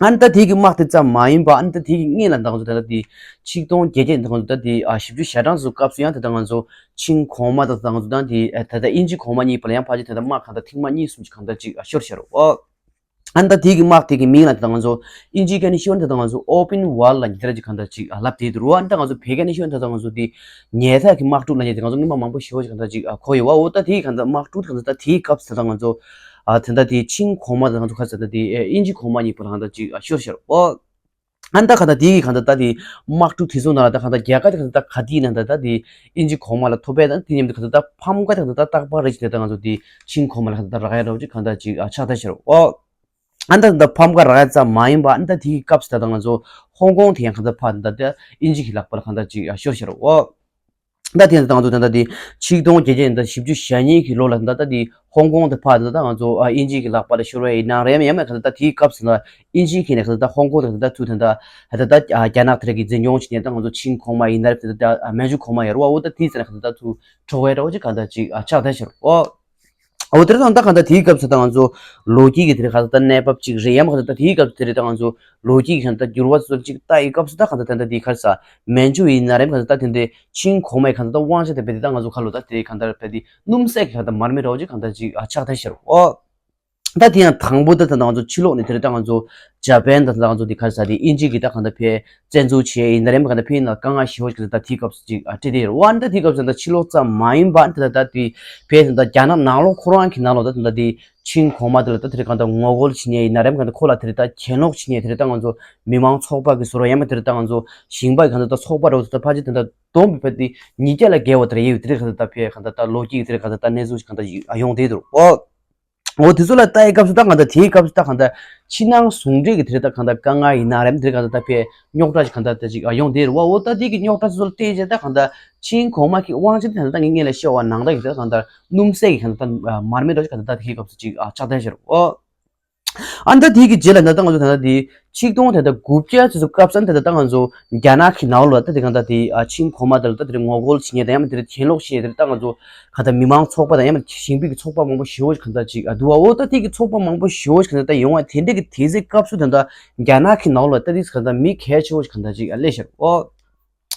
ཨ་ནི་ད་དེ་གི་དམག་དེ་ཙམ་མ་ཡིན་པ་ཨ་ནི་ད་དེ་གི་སྔོན་ལ་ད་ང་ཚོ་ད་ལྟ་དེ་ཆིག་སྟོང་བརྒྱད་བརྒྱ་ད་ང་ཚོ་ད་དེ་ཨ་བཞི་བཅུ་ཞེ་གྲངས་སུ་སྐབས་སུ་ཡང་ད་ལྟ་ང་ཚོ་ཆིང་གོང་མ་དང་ད་ང་ཚོ་ད་དེ་ཨ་ད་ལྟ་དབྱིན་ཇི་གོང་མ་གཉིས་བར་ལ་ཡང་ཕལ་ཆེར་ད་ལྟ་དམག་གང་ལྟར་ཐེངས་མ་གཉིས་གསུམ་ཅིག་གང་ལྟར་ཅིག་ཨ་ཤོར་ཤར་བ། ཨ་ནི་ད་དེ་གི་དམག་དེ་གི་མིང་ལ་ད་ལྟ་ང་ཚོ་དབྱིན་ཇི་སྐད་ནས་ཤོད་ན་ད་ལྟ་ང་ཚོ་ཨོ་པིན་ཝར་ལ་ཉི་ཟེར་ཅིག་གང་ལྟར་ཅིག་ཨ་ལབ་བསྡད་འདུག་རོ། ཨ་ནི་ད་ང་ཚོ་བོད་སྐད་ནས་ཤོད་ན་ད་ལྟ་ང་ཚོ་དེ་ཉལ་ཐ་གི་དམག་འཁྲུག་ལ་ཉེ་དེ་ང་ཚོ་སྔོན་མ་མང་པོ་ཞེ་པོ་ཅིག་གང་ལྟར་ཅིག་ཨ་གོ་ཡོད་བ། འོ་ད་དེ་གི་གང་ལྟར་དམག་འཁྲུག་དེ་གང་ལྟར་ད་དེའི་སྐབས་སུ་ད་ལྟ་ང་ཚོ་ཨ་ད་ལྟ་དེ་ཆིང་གོང་མ་དང་ང་ཚོ་ཁ་ས་ད་དེ་ཨེ་དབྱིན་ཇི་གོང་མ་གཉིས་པོ་ལ་གང་ལྟར་ཅིག་ཨ་ཤོར་ཤར་བ། ཨ་ནི་ད་གང་ལྟར་དེ་གི་གང་ལྟར་ད་དེ་དམག་འཁྲུག་དེ་ཚོ་ནང་ལ་ད་གང་ལྟར་རྒྱ་གར་དེ་གང་ལྟར་ད་ག་དུས་ཡིན་ན་ད་ད་དེ་དབྱིན་ཇི་གོང་མ་ལ་ཐོབ་པས། ད་དེ་མཉམ་དུ་གང་ལྟར་ད་ཕམ་ཁ་དེ་གང་ལྟར་ད་རྟག་པར་རེ་བཞིན་དེ་ད་ང་ཚོ་དེ་ཆིང་གོང་མ་ལ་གང་ལྟར་རག་ཡ་འདྲ་བོ་ཅིག་གང་ལྟར་ཅིག་ཨ་ཆགས་བསྡད་ཤག་རོ། ཨོ། ཨ་ནི་ད་ད་ཕམ་ཁ་རག་ཡ་ཙམ་མ་ཡིན་པ། ཨ་ནི་ད་དེ་གི་སྐབས་སུ་ད་ད་ང་ཚོ་ཧོང་ཀོང་དེ་ཡང་གང་ལྟར་ཕར་ད་ད་དབྱིན་ཇི་གི་ལག་པ་ལ་གང་ལྟར་ཅིག་ཨ་ཤོར་ཤག་རོ། ཨོ། ད་དེ་ད་ང་ཚོ་ད་ལྟ་དེ་ཆིག་སྟོང་བརྒྱད་བརྒྱ་ད་བཞི་བཅུ་ཞེ་གཉིས་ཀྱི་ལོ་ལ་ད་ལྟ་དེ་ཧོང་ཀོང་དེ་ཕར་ད་ལྟ་ང་ཚོ་ཨ་དབྱིན་ཇི་གི་ལག་པ་ལ་ཤོར་བ་ཡིན་ན་རེད། ཡང་མིན་ན་ད་ལྟ་དེའི་སྐབས་སུ་ད་དབྱིན་ཇི་གིས་ནས་ད་ལྟ་ཧོང་ཀོང་དེ་ད་ལྟ་ཚུར་ད་ལྟ་ད་ལྟ་རྒྱ་ནག་དེ་རིགས་ཀྱིས་འཛིན་སྐྱོང་བྱེད་ནས་ད་ང་ཚོ་ཆིང་གོང་མ་ཡིན་ན་རེད། ད་ལྟ་མན་ཇུ་གོང་མ་ཡོད་རེད་བ། འོ་ད་དེའི་ཚེ་ན་ད་ལྟ་ཚུར་འཕྲོག་པའི་འདྲ་བོ་ཅིག་གང་ལྟར་ཅིག་ཆགས་བསྡད་ཤག་རོ། འོ་དེ་རེད། ད་གང་ལྟར་དེའི་སྐབས་སུ་ད་ང་ཚོ་ལོ་རྒྱུས་ཀྱི་དེ་རིགས་གང་ལྟར་ད་གནས་བབ་ཅིག་རེད། ཡང་མིན་ན་གང་ལྟར་ད་དེའི་སྐབས་སུ་དེ་རིགས་ད་ང་ཚོ་ལོ་རྒྱུས་ཀྱི་གང་ལྟར་འགྱུར་བ་ཚོ་ཅིག་ལྟ་ཡི་སྐབས་སུ་ད་གང་ལྟར་ད་ལྟ་དེའི་ཁར་ས་མན་ཇུ་ཡིན་ན་རེད། གང་ལྟར་ད་དེ་འདྲའི་ཆིང་གོང་མའི་གང་ལྟར་ད་དབང་ཆ་དེ་བས་དེ་ད་ང་ཚོ་ཁ་ལོ་ད་དེ་གང་ལྟར་བས་དེ་སྣུམ་ཟད་ཀྱི་གང་ལྟར་མར་མེ་འདྲ་བོ་ཅིག་གང་ལྟར་ཅིག་ཨ་ཆགས་བསྡད་ཤག་རོ། ད་དེ་ཡང་དང་པོ་ད་ད་ང་ཚོ་ཕྱི་ལོགས་ནས་དེ་རིང་ད་ང་ཚོ་ཇ་པན་ད་ད་ང་ཚོ་དེ་ག་རེ་ཟེར་དེ་དབྱིན་ཇི་གི་ད་གང་ལྟར་ཕའི་བཙན་འཛུལ་བྱས་ཡིན་ན་རེད། གང་ལྟར་ཕའི་ནང་དཀའ་ངལ་ཞེ་པོ་ཞིག་ད་དེའི་སྐབས་སུ་ཅིག་ཨ་འཕྲད་དེ་ཡོད་རེད་བ། ད་དེའི་སྐབས་སུ་ད་ཕྱི་ལོགས་ཙམ་མ་ཡིན་པ་ད་ད་ད་དེ་ཕའི་ད་རྒྱ་ནག་ནང་ལོགས་ཁོ་རང་གི་ནང་ལོགས་ད་ད་དེ་ཆིང་གོང་མ་དེ་ལ་ད་དེ་རིང་གང་ལྟར་ངོ་རྒོལ་བྱེད་མཁན་ཡིན་ན་རེད། གང་ལྟར་ཁོ་ལ་དེ་རིང་ད་གྱེན་ལོག་བྱེད་མཁན་དེ་རིང་ད་ང་ཚོ་མི་མང་ཚོགས་པ་གི་བཟོ་འདྲ་ཡང་མིན་དེ་རིང་ད་ང་ཚོ་ཞིང་པ་གི་གང་ལྟར་ད་ཚོགས་པ་འདྲ་བོ་ད་ཕལ་ཆེར་ད་ད་བསྡོམས་པའི་ཕ་དེ་ཉིས་བརྒྱ་ལ་བརྒལ་བ་དེ་རེད་ཡོད། དེ་རིང་གང་ལྟར་ད་ཕའི་གང་ལྟར་ད་ལོ་རྒྱུས་ཀྱི་དེ་རིང་གང་ལྟར་ད་གནས་ཚུལ་ཞིག་གང་ལྟར་ཡོང་བསྡད་འདུག་ཨོ། འོ་དེ་ཚོ་ལ་ལྟ་ཡི་སྐབས་སུ་ད་གང་ལྟར་དེའི་སྐབས་སུ་ད་གང་ལྟར་ཕྱི་ནང་ཟུང་འབྲེལ་གྱི་དེ་རིང་ད་གང་ལྟར་དཀའ་ངལ་ཡིན་ན་རེད། དེ་རིང་གང་ལྟར་ད་ཕའི་རྙོག་དྲ་ཞིག་གང་ལྟར་ད་ཅིག་ཡོང་བསྡད་རེད་བ། འོ་ད་དེ་གི་རྙོག་དྲ་ཚོ་ལ་བལྟས་རྗེས་ད་གང་ལྟར་ཆིང་གོང་མ་གི་དབང་ཆ་དེ་ད་ལྟ་ངས་སྔོན་ལ་བཤད་པ་ནང་ལྟར་གྱི་དེ་གང་ལྟར་སྣུམ་ཟད་ཀྱི་གང་ལྟར་མར་མེ་འདྲ་ཞིག་གང་ལྟར་ད་དེའི་སྐབས་སུ་ཅིག་ཆགས་བསྡད་ཤག་རོ། ཨ་ནི་ད་དེའི་གི་རྗེས་ལ་ད་ལྟ་ང་ཚོ་ད་ལྟ་དེ་ཆིག་སྟོང་ད་ལྟ་དགུ་བརྒྱ་ཙམ་སྐབས་སུ་ད་ལྟ་ང་ཚོ་རྒྱ་ནག་གི་ནང་ལ་ད་དེ་གང་ལྟར་དེ་ཨ་ཆིང་གོང་མ་དེ་ལ་ད་དེ་ངོ་རྒོལ་བྱེད་མཁན་དང་ཡང་མིན་དེ་རིང་གྱེན་ལོག་བྱས་དེ་ལ་ད་ང་ཚོ་གང་ལྟར་མི་མང་ཚོགས་པ་དང་ཡང་མིན་ཞིང་པའི་གི་ཚོགས་པ་མང་པོ་ཞེ་པོ་ཞིག་གང་ལྟར་ཅིག་ཨ་འདུག་བ། འོ་ད་དེ་གི་ཚོགས་པ་མང་པོ་ཞེ་པོ་ཞིག་གང་ལྟར་ད་ཡོང་བ་དེ་འདྲ་གི་དུས་ཚོད་སྐབས་སུ་ད་ལྟ་རྒྱ་ནག་གི་ནང་ལ་ད་དེ་གང་ལྟར་མི་གལ་ཆེ་བོ་ཞིག་གང་ལྟར་ཅིག་ཨ་སླེབས་ཤག་རོ།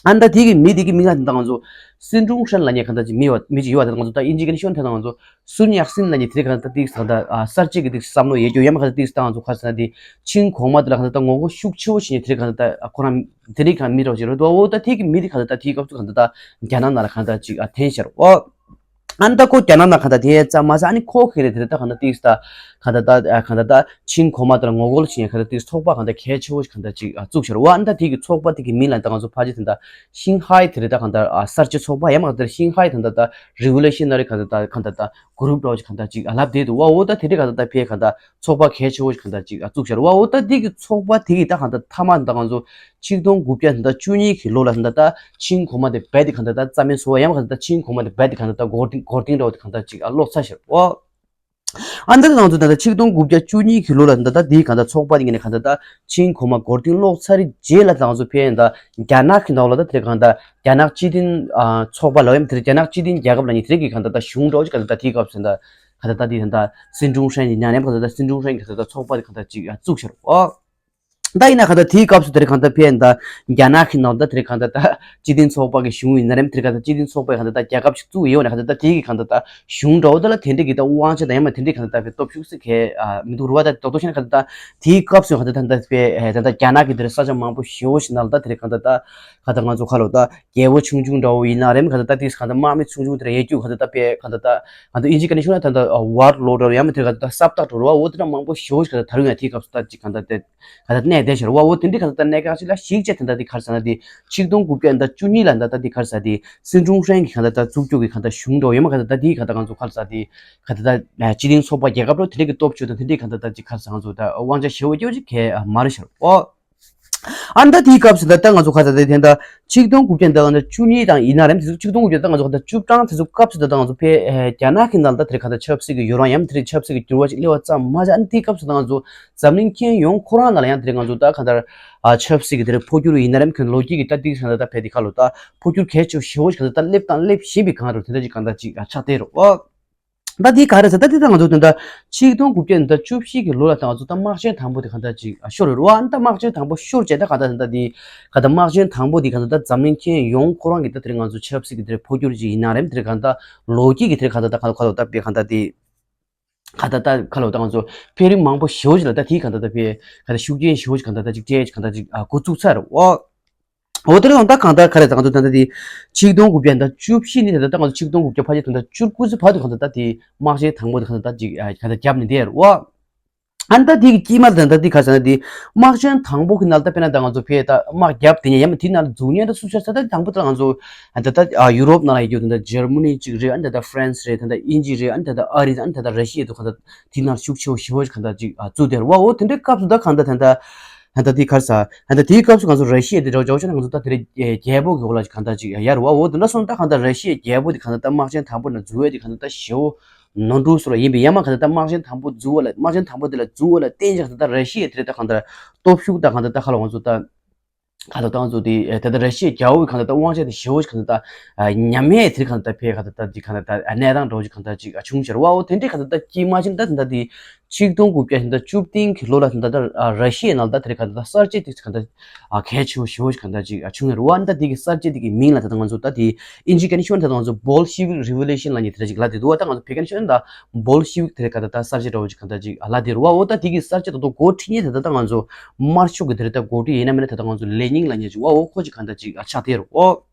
ཨ་ནི་ད་དེ་གི་མི་དེ་གི་མིང་ང་ད་ང་ཚོ་སིན་ཀྲུང་ཧྲན་ལབ་མཁན་གང་ལྟར་ཅིག་མི་ཡོད་མི་ཅིག་ཡོད་པ། ད་ང་ཚོ་ད་དབྱིན་ཇི་གི་ནས་ཤོད་ན་ད་ང་ཚོ་སུན་ཡག་སིན་ལབ་མཁན་དེ་གང་ལྟར་ཏིག་གང་ལྟར་ཨ་གསར་བརྗེ་གི་ཏིག་བསམ་བློ་ཡོད་རྒྱུ་ཡང་མིན་གང་ལྟར་ཏིག་ད་ང་ཚོ་ཁ་སང་དེ་ཆིང་གོང་མ་དེ་ལ་གང་ལྟར་ད་ངོ་རྒོལ་ཤུགས་ཆེ་བོ་བྱེད་མཁན་དེ་གང་ལྟར་ཨ་ཁོ་རང་དེ་རིགས་གང་མི་འདྲ་བོ་ཅིག་རེད་འདུག་འོ་ད་དེ་གི་མི་དེ་གང་ལྟར་ད་དེའི་སྐབས་སུ་གང་ལྟར་ད་རྒྱ་ནག་ནང་ལ་གང་ལྟར་ཅིག་ཨ་འཐེན་ཤར་འོ། ཨ་ནི་ད་ཁོ་རྒྱ་ནག་ནང་གང་ལྟར་དེ་ཙམ་མ་ཟད། ཨ་ནི་ཁོ་གི་ནས་དེ་ལ་ད་གང་ལྟར་ཏིག་ད་གང་ལྟར་ད་གང་ལྟར་ད་ཆིང་གོང་མ་དེ་ལ་ངོ་རྒོལ་བྱེད་མཁན་གང་ལྟར་ཏིག་ཚོགས་པ་གང་ལྟར་གལ་ཆེ་བོ་ཞིག་གང་ལྟར་ཅིག་ཨ་བཙུགས་ཤར་བ། ཨ་ནི་ད་དེ་གི་ཚོགས་པ་དེ་གི་མིང་ལ་ད་ང་ཚོ་ཕལ་ཆེར་དེ་ད་ཤིང་ཧའེ་དེ་རེད། ད་གང་ལྟར་ཨ་གསར་བརྗེ་ཚོགས་པ་ཡང་མིན་གང་ལྟར་ཤིང་ཧའེ་གང་ལྟར་ད་རི་ཝོ་ལུ་ཤན་ན་རི་གང་ལྟར་ད་གང་ལྟར་ད་གུ་རུབ་འདྲ་བོ་ཞིག་གང་ལྟར་ཅིག་ཨ་ལབ་བསྡད་འདུག་བ། འོ་ད་དེ་རིགས་གང་ལྟར་ད་ཕའི་གང་ལྟར་ཚོགས་པ་གལ་ཆེ་བོ་ཞིག་གང་ལྟར་ཅིག་ཨ་བཙུགས་ཤར་བ། འོ་ད་དེ་གི་ཚོགས་པ་དེ་གི་ད་གང་ལྟར་མཐའ་མ་ད་ང་ཚོ་ཆིག་སྟོང་དགུ་བརྒྱ་ད་བཅུ་གཉིས་ཀྱི་ལོ་ལ་ད་ད་ཆིང་གོང་མ་དེ་རྦད་དེ་གང་ལྟར་ད་རྩ་མེད་བཟོ་བ་ཡང་མིན་གང་ལྟར་ད་ཆིང་གོང་མ་དེ་རྦད་དེ་གང་ལྟར་ད་མགོ་རྟིང་མགོ་རྟིང་འདྲ་བོ་དེ་གང་ལྟར་ཅིག་ཨ་ལོག་ཚར་ཤར་བ། ཨ་ནི་ད་ང་ཚོ་ད་ལྟ་ཆིག་སྟོང་དགུ་བརྒྱ་བཅུ་གཉིས་ཀྱི་ལོ་ལ་ད་ལྟ་དེའི་གང་ལྟར་ཚོགས་པ་དེ་ངོས་ནས་གང་ལྟར་ད་ཆིང་གོང་མ་མགོ་རྟིང་སློག་ཚར་རྗེས་ལ་ད་ང་ཚོ་ཕན་ད་རྒྱ་ནག་གི་ནང་ལ་ད་དེ་གང་ལྟར་རྒྱ་ནག་སྤྱི་མཐུན་ཨ་ཚོགས་པ་ལ་ཡང་དེ་རྒྱ་ནག་སྤྱི་མཐུན་རྒྱལ་ཁབ་ལ་ནི་དེ་རིགས་ཀྱི་གང་ལྟར་ད་གཞུང་འདྲ་བོ་ཅིག་གང་ལྟར་ད་དེའི་སྐབས་སུ་ད་གང་ལྟར་ད་དེ་གང་ལྟར་སིན་ཀྲུང་ཧྲན་ཡིན་ན་རེད། གང་ལྟར་ད་སིན་ཀྲུང་ཧྲན་གྱི་གང་ལྟར་ད་ཚོགས་པ་དེ་གང་ལྟར་ཅིག་ཨ་བཙུགས་ཤར་བ། ད་ཡིན་ན་གང་ལྟར་དེའི་སྐབས་སུ་དེ་རིང་གང་ལྟར་ཕན་ད་རྒྱ་ནག་གི་ནང་ད་དེ་རིང་གང་ལྟར་ད་སྤྱི་མཐུན་ཚོགས་པ་གི་གཞུང་ཡིན་ན་རེད། དེ་རིང་གང་ལྟར་སྤྱི་མཐུན་ཚོགས་པ་གི་གང་ལྟར་ད་རྒྱལ་ཁབ་ཅིག་བཙུགས་ཡོད་ན་གང་ལྟར་ད་དེའི་གི་གང་ལྟར་ད་གཞུང་འདྲ་བོ་ད་ལ་དེ་འདྲ་གི་ད་དབང་ཆ་དང་ཡང་མ་དེ་འདྲ་གང་ལྟར་ད་ཕན་སྟོབས་ཤུགས་སུ་གས་ཨ་མི་འདུག་རུ་བ། ད་རྡོག་རྡོག་བཤད་ན་གང་ལྟར་ད་དེའི་སྐབས་སུ་གང་ལྟར་ད་ད་ཕན་ད་ད་རྒྱ་ནག་གི་དེ་རིང་ས་ཆ་མང་པོ་ཞེ་པོ་ཞིག་ནང་ལ་ད་དེ་རིང་གང་ལྟར་ད་གང་ལྟར་ང་ཚོ་ཁ་ལོ་ད་རྒྱལ་པོ་ཆུང་ཆུང་འདྲ་བོ་ཡིན་ན་རེད། གང་ལྟར་ད་དེ་གང་ལྟར་དམག་མི་ཆུང་ཆུང་དེ་རིང་ཡོད་རྒྱུ་གང་ལྟར་ད་ཕན་གང་ལྟར་ད་གང་ལྟར་དབྱིན་ཇི་ག་ནས་ཤོད་ན་ད་ལྟ་ཝར་ལོ་འདྲ་བོ་ཡང་མ་དེ་གང་ལྟར་ད་སྲབ་ཐག་འགྲོ་རུ་བ། འོ་དེ་འདྲ་མང་པོ་ཞེ་པོ་ཞིག་གང་ལྟར་ད་རུང་ཡང་དེའི་སྐབས་སུ་ད་ཅིག་གང་ལྟར་དེ་ག་ད་གནས་བསྡད་ཤར་བ། འོ་དེ་འདྲའི་ག་ད་ད་གནས་ག་ཅིག་ལ་གཞིགས་བྱས་དེ་འདྲ་དེ་ག་རེ་ཟེར་ན་དེ་ཆིག་སྟོང་དགུ་བརྒྱ་དང་བཅུ་གཉིས་ལ་ད་ད་དེ་ག་རེ་ཟེར་ན་དེ་སིན་ཀྲུང་ཧྲན་གྱི་ག་ད་ད་བཙུགས་རྒྱུ་གི་ག་ད་གཞུང་འདྲ་བོ་ཡོད་མ། ག་ད་ད་དེའི་ག་ད་ང་ཚོ་ག་རེ་ཟེར་དེ་ག་ད་ད་སྤྱི་མཐུན་ཚོགས་པ་རྒྱལ་ཁབ་འདྲ་དེ་འདྲའི་གི་སྟོབས་བཅུ་དང་དེ་འདྲའི་ག་ད་ད་ཅིག་ག་རེ་ཟེར་ང་ཚོ་ད་དབང་ཆ་ཞེ་པོ་སྐྱོ་ཅིག་གས་མ་རེད་ཤར་བ། ཨ་ད་དེའི་སྐབས་སུ་ད་ད་ང་ཚོ་ག་ད་ད་དེ་ད་ཆིག་སྟོང་དགུ་བརྒྱ་དང་བཅུ་གཉིས་དང་ཡིན་ན་རེད། དེ་ཚོ་ཆིག་སྟོང་དགུ་བརྒྱ་དང་ང་ཚོ་ག་ད་བཅུ་གྲངས་དེ་ཚོ་སྐབས་སུ་ད་ད་ང་ཚོ་ཕའི་རྒྱ་ནག་གི་ནང་ད་དེ་ག་ད་ཆབ་སྲིད་ཀྱི་ཡུལ་རང་ཡང་དེ་ཆབ་སྲིད་ཀྱི་འགྱུར་བ་ཅིག་སླེབས་པ་ཙམ་མ་ཟད། ཨ་ནི་དེའི་སྐབས་སུ་ད་ང་ཚོ་འཛམ་གླིང་ཁྱོན་ཡོངས་ཁོ་རང་ནང་ལ་ཡང་དེ་རིང་ང་ཚོ་ད་གང་ལྟར་ཨ་ཆབ་སྲིད་ཀྱི་དེ་རིང་འཕོ་འགྱུར་ཡིན་ན་རེད། མཁན་ལོ་རྒྱུས་ཀྱི་ལྟ་སྟངས་གང་ལྟར་ད་ཕེབས་དེ་ཁ་ལོ་ད་འཕོ་འགྱུར་གལ་ཆེ་ཞེ་པོ་ཞིག་གང་ལྟར་ད་སླེབས་དང་སླེབས་བཞིན་པའི་སྒང་རུ་དེ་འདྲ་ཅིག་གང་ལྟར་ཅིག་ཨ་ཆགས་བསྡད་རོ། ཨོ། ད་དེ་ག་རེ་ཟེར་ད་དེ་ད་ང་ཚོ་དེ་འདྲ་ཆིག་སྟོང་དགུ་བརྒྱ་དང་བཅུ་བཞི་གི་ལོ་ལ་ད་ང་ཚོ་ད་དམག་ཆེན་དང་པོ་དེ་གང་ལྟར་ཅིག་ཨ་ཤོར་རེད་རོ། ཨ་ནི་ད་དམག་ཆེན་དང་པོ་ཤོར་བྱས་ད་གང་ལྟར་ད་དེ་གང་ལྟར་དམག་ཆེན་དང་པོ་དེ་གང་ལྟར་ད་འཛམ་གླིང་ཁྱོན་ཡོངས་ཁོ་རང་གི་ད་དེ་རིང་ང་ཚོ་ཆབ་སྲིད་ཀྱི་དེ་རིང་འཕོ་འགྱུར་ཅིག་ཡིན་ན་རེད། དེ་རིང་གང་ལྟར་ལོ་རྒྱུས་ཀྱི་དེ་རིང་གང་ལྟར་ད་གང་ལྟར་ཁ་ལོ་ད་ཕེབས་གང་ལྟར་དེ། ག་ད་ད་ཁ་ལོ་ད་ང་ཚོ་འཕེལ་རིམ་མང་པོ་ཞེ་པོ་ཅིག་ལ་ད་དེའི་ག་ད་ད་ཕེ་ག་ད་ཤུགས་རྐྱེན་ཞེ་པོ་ཅིག་ག་ད་ད་ཅིག་སྤྲད་ཅིག་ག་ད་ཅིག་ཨ་འགོ་བཙུགས་ཚར་རེད། འོ་འོ་དེ་རེད། ད་གང་ལྟར་ག་རེ་ད་ང་ཚོ་ད་ད་དེ་ཆིག་སྟོང་དགུ་བརྒྱ་དང་བཅུ་བཞི་ནས་ད་ད་ང་ཚོ་ཆིག་སྟོང་དགུ་བརྒྱ་ཕལ་ཆེར་ད་ད་བཅུ་དགུ་ཙམ་བར་དུ་ག་ད་ད་དེ་དམག་ཆེན་དང་པོ་དེ་ག་ད་ད་ཅིག་ཨ་ག་ད་བརྒྱབ་ནས་བསྡད་རེད། འོ། ཨ་ནི་ད་དེ་གི་དཀྱིལ་མ་དང་ད་དེ་ག་ཟེར་ན་དེ་དམག་ཆེན་དང་པོ་གི་ནང་ལ་ད་དཔེར་ན་ད་ང་ཚོ་ཕེ་ད་དམག་རྒྱབ་དེ་ཉན་ཡ་མ་དེ་ནང་ལ་འཛུགས་ཉན་ད་སུ་ཤར་ས་ད་དང་པོ་ད་ང་ཚོ་ད་ད་ཡུ་རོབ་ནང་ལ་ཡོད་རྒྱུ་ད་ད་འཇར་མ་ནི་གཅིག་རེད། ཨ་ནི་ད་ད་ཧྥ་རན་སི་རེད། ད་ད་དབྱིན་ཇི་རེད། ཨ་ནི་ད་ད་ཨ་རི་ཨ་ནི་ད་ད་ར་ཤི་ཡ་དུ་ག་ད་དེ་ནང་ཤུགས་ཆེ་བ་ཞི་བ་ག་ད་ཅིག་བཙུགས་དེ་ར་བ། འོ་དེ་འདྲའི་སྐབས་སུ་ད་ག་ད་ད་ད་ད་དེ་ག་ས་ད་ད་དེའི་སྐབས་སུ་ང་ཚོ་ར་ཤི་ཡ་དེ་ར་ཇོ་ཅོ་ན་ང་ཚོ་ད་དེ་ར་རྒྱལ་པོ་གི་འོག་ལ་ག་ད་ཅིག་ཡར་བ། འོ་དེ་འདྲ་སོང་ད་ག་ད་ར་ཤི་ཡ་རྒྱལ་པོ་དེ་ག་ད་ད་དམག་ཆེན་དང་པོ་ནང་འཛུལ་བ་དེ་ག་ད་ད་ཞི་བ། ནོར་འཁྲུལ་སོགས་ལ་ཡིན་པས། ཡང་མ་ག་ད་ལྟ་དམག་ཆེན་དང་པོ་འཛུགས་པ་ལ་དམག་ཆེན་དང་པོ་དེ་ལ་འཛུགས་པ་ལ་བརྟེན་ཅིང་ག་ད་ལྟ་ར་ཤི་ཡའི་དེ་ལ་ད་ག་ད་སྟོབས་ཤུགས་དང་ག་ད་ལྟ་ཁ་ལ་ང་ཚོ་ད་ག་ད་ལྟ་ང་ཚོ་དེ་ད་ལྟ་ར་ཤི་ཡའི་རྒྱལ་པོའི་ག་ད་ལྟ་དབང་ཆ་དེ་ཞེ་པོ་ཅིག་ག་ད་ལྟ་ཉམས་ཡས་དེ་ག་ད་ལྟ་ཕེ་ག་ད་ལྟ་དེ་ག་ད་ལྟ་གནས་སྟངས་འདྲ་བོ་ཅིག་ག་ད་ཅིག་བྱུང་ཕྱིར་བ། འོ་དེ་འདྲའི་ག་ད་ལྟ་དཀྱིལ་མ་ཅིག་ད་ད་ལྟ་དེ་ཆིག་སྟོང་དགུ་བརྒྱ་ད་ལྟ་བཅུ་བདུན་གི་ལོ་ལ་ད་ལྟ་ར་ཤི་ཡའི་ནང་ད་དེ་ག་ད་ལྟ་གསར་བརྗེ་དེ་ག་ད་ལྟ་གལ་ཆེ་བོ་ཞེ་པོ་ཅིག་ག་ད་ཅིག་བྱུང་ཡོད་རེད་བ། ད་དེ་གི་གསར་བརྗེ་དེ་གི་མིང་ལ་ད་ལྟ་ང་ཚོ་ད་དེ་ཨིན་ཇི་སྐད་ནས་ཤོད་ན་ད་ལྟ་ང་ཚོ་Bolshevik Revolution ལབ་མཁན་དེ་འདྲ་ཅིག་ལབ་བསྡད་འདུག་བ། ད་ང་ཚོ་བོད་སྐད་ནས་ཤོད་ན་ད་Bolshevik དེ་ག་ད་ལྟ་གསར་བརྗེ་འདྲ་བོ་ཅིག་ག་ད་ཅིག་ལབ་བསྡད་རེད་བ། འོ་ད་དེ་གི་གསར་བརྗེ་ད་ལྟ་འགོ་ཁྲིད་མཁན་དེ་ད་ལྟ་ང་ཚོ་དམར་ཤོག་གི་དེ་རེད། ད་འགོ་ཁྲིད་ཡིན་ན་མིན་ན་ད་ལྟ་ང་ཚོ་ལེ་ཉིན་ལབ་མཁན་ཅིག་བ། འོ་ཁོ་ཅིག་ག་ད་ཅིག་ཆགས་བསྡད་རེད་བ།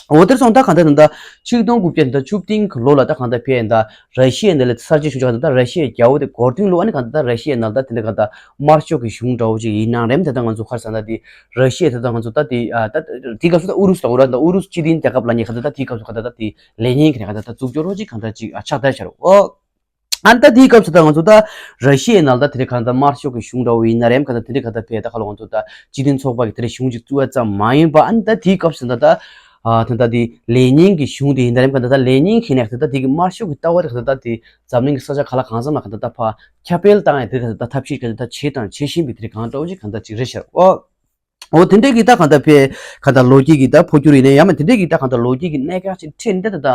འོ་དེར་སོང་ད་ག་ད་ད་ད་ཆིག་སྟོང་དགུ་བརྒྱ་ད་བཅུ་བདུན་གི་ལོ་ལ་ད་ག་ད་ཕེ་ད་ར་ཤི་ཡའི་ནང་ལ་གསར་བརྗེ་བྱུང་ཆོག་ག་ད་ད་ར་ཤི་ཡའི་རྒྱལ་པོ་དེ་འགོ་བསྟུན་ལོ། ཨ་ནི་ག་ད་ད་ར་ཤི་ཡའི་ནང་ད་དེ་འདྲ་ག་ད་དམར་ཤོག་གི་གཞུང་འདྲ་བོ་ཅིག་ཡིན་ན་རེད། ད་ད་ང་ཚོ་ག་རེ་ཟེར་ན་དེ་ར་ཤི་ཡ་ད་ད་ང་ཚོ་ད་དེ་ད་དེའི་སྐབས་སུ་ད་ཨུ་རུ་སུ་ལ་འོ་ར་ད་ཨུ་རུ་སུ་སྤྱི་མཐུན་རྒྱལ་ཁབ་ལབ་མཁན་ག་ད་ད་དེའི་སྐབས་སུ་ག་ད་ད་དེ་ལེ་ཉིན་གི་ནས་ག་ད་ད་བཙུགས་འབྱོར་བ་ཅིག་ག་ད་ཅིག་ཆགས་བསྡད་ཤར་འོ། ཨ་ནི་ད་དེའི་སྐབས་སུ་ད་ང་ཚོ་ད་ར་ཤི་ཡའི་ནང་ད་དེ་རེད་ག་ད་ད་དམར་ཤོག་གི་གཞུང་འདྲ་བོ་ཡིན་ན་རེད། ག་ད་དེ་འདྲའི་ག་ད་ཕེ་ད་ཁ་ལོ་ང་ཚོ་ད་སྤྱི་མཐུན་ཚོགས་པ་གི་དེ་རེད་གཞུང་ཅིག་བཙུགས་ཡ་ཙམ་མ་ཡིན་པ། ཨ་ནི་ད་དེའི་སྐབས་སུ་ད་ད་ཨ་ད་ད་དེ་ལེ་ཉིན་གི་གཞུང་དེ་ཡིན་ན་རེད། ག་ད་ད་ལེ་ཉིན་གི་ནས་ག་ད་ད་དེ་གི་དམར་ཤོག་གི་ལྟ་བ་དེ་ག་ད་ད་དེ་འཛམ་གླིང་གི་ས་ཆ་ག་ལ་གང་འཚམ་ལ་ག་ད་ད་ཕར་ཁྱབ་སྤེལ་བཏང་ཡ་དེ་ག་ད་ད་ཐབས་ཤེས་ག་ད་ད་བྱེད་དང་བྱེད་བཞིན་པའི་དེ་རེད་གང་འདྲ་བོ་ཅིག་ག་ད་ཅིག་རེད་ཤག་ཨོ། འོ་དེ་འདྲའི་གི་ད་གང་ལྟར་ཕེ་གང་ལྟར་ལོ་རྒྱུས་ཀྱི་ད་འཕོ་འགྱུར་ཡིན་ན་ཡང་མ་དེ་འདྲའི་གི་ད་གང་ལྟར་ལོ་རྒྱུས་ཀྱི་གནད་འགག་ཅིག་འཕྲད་འདི་ད་ད་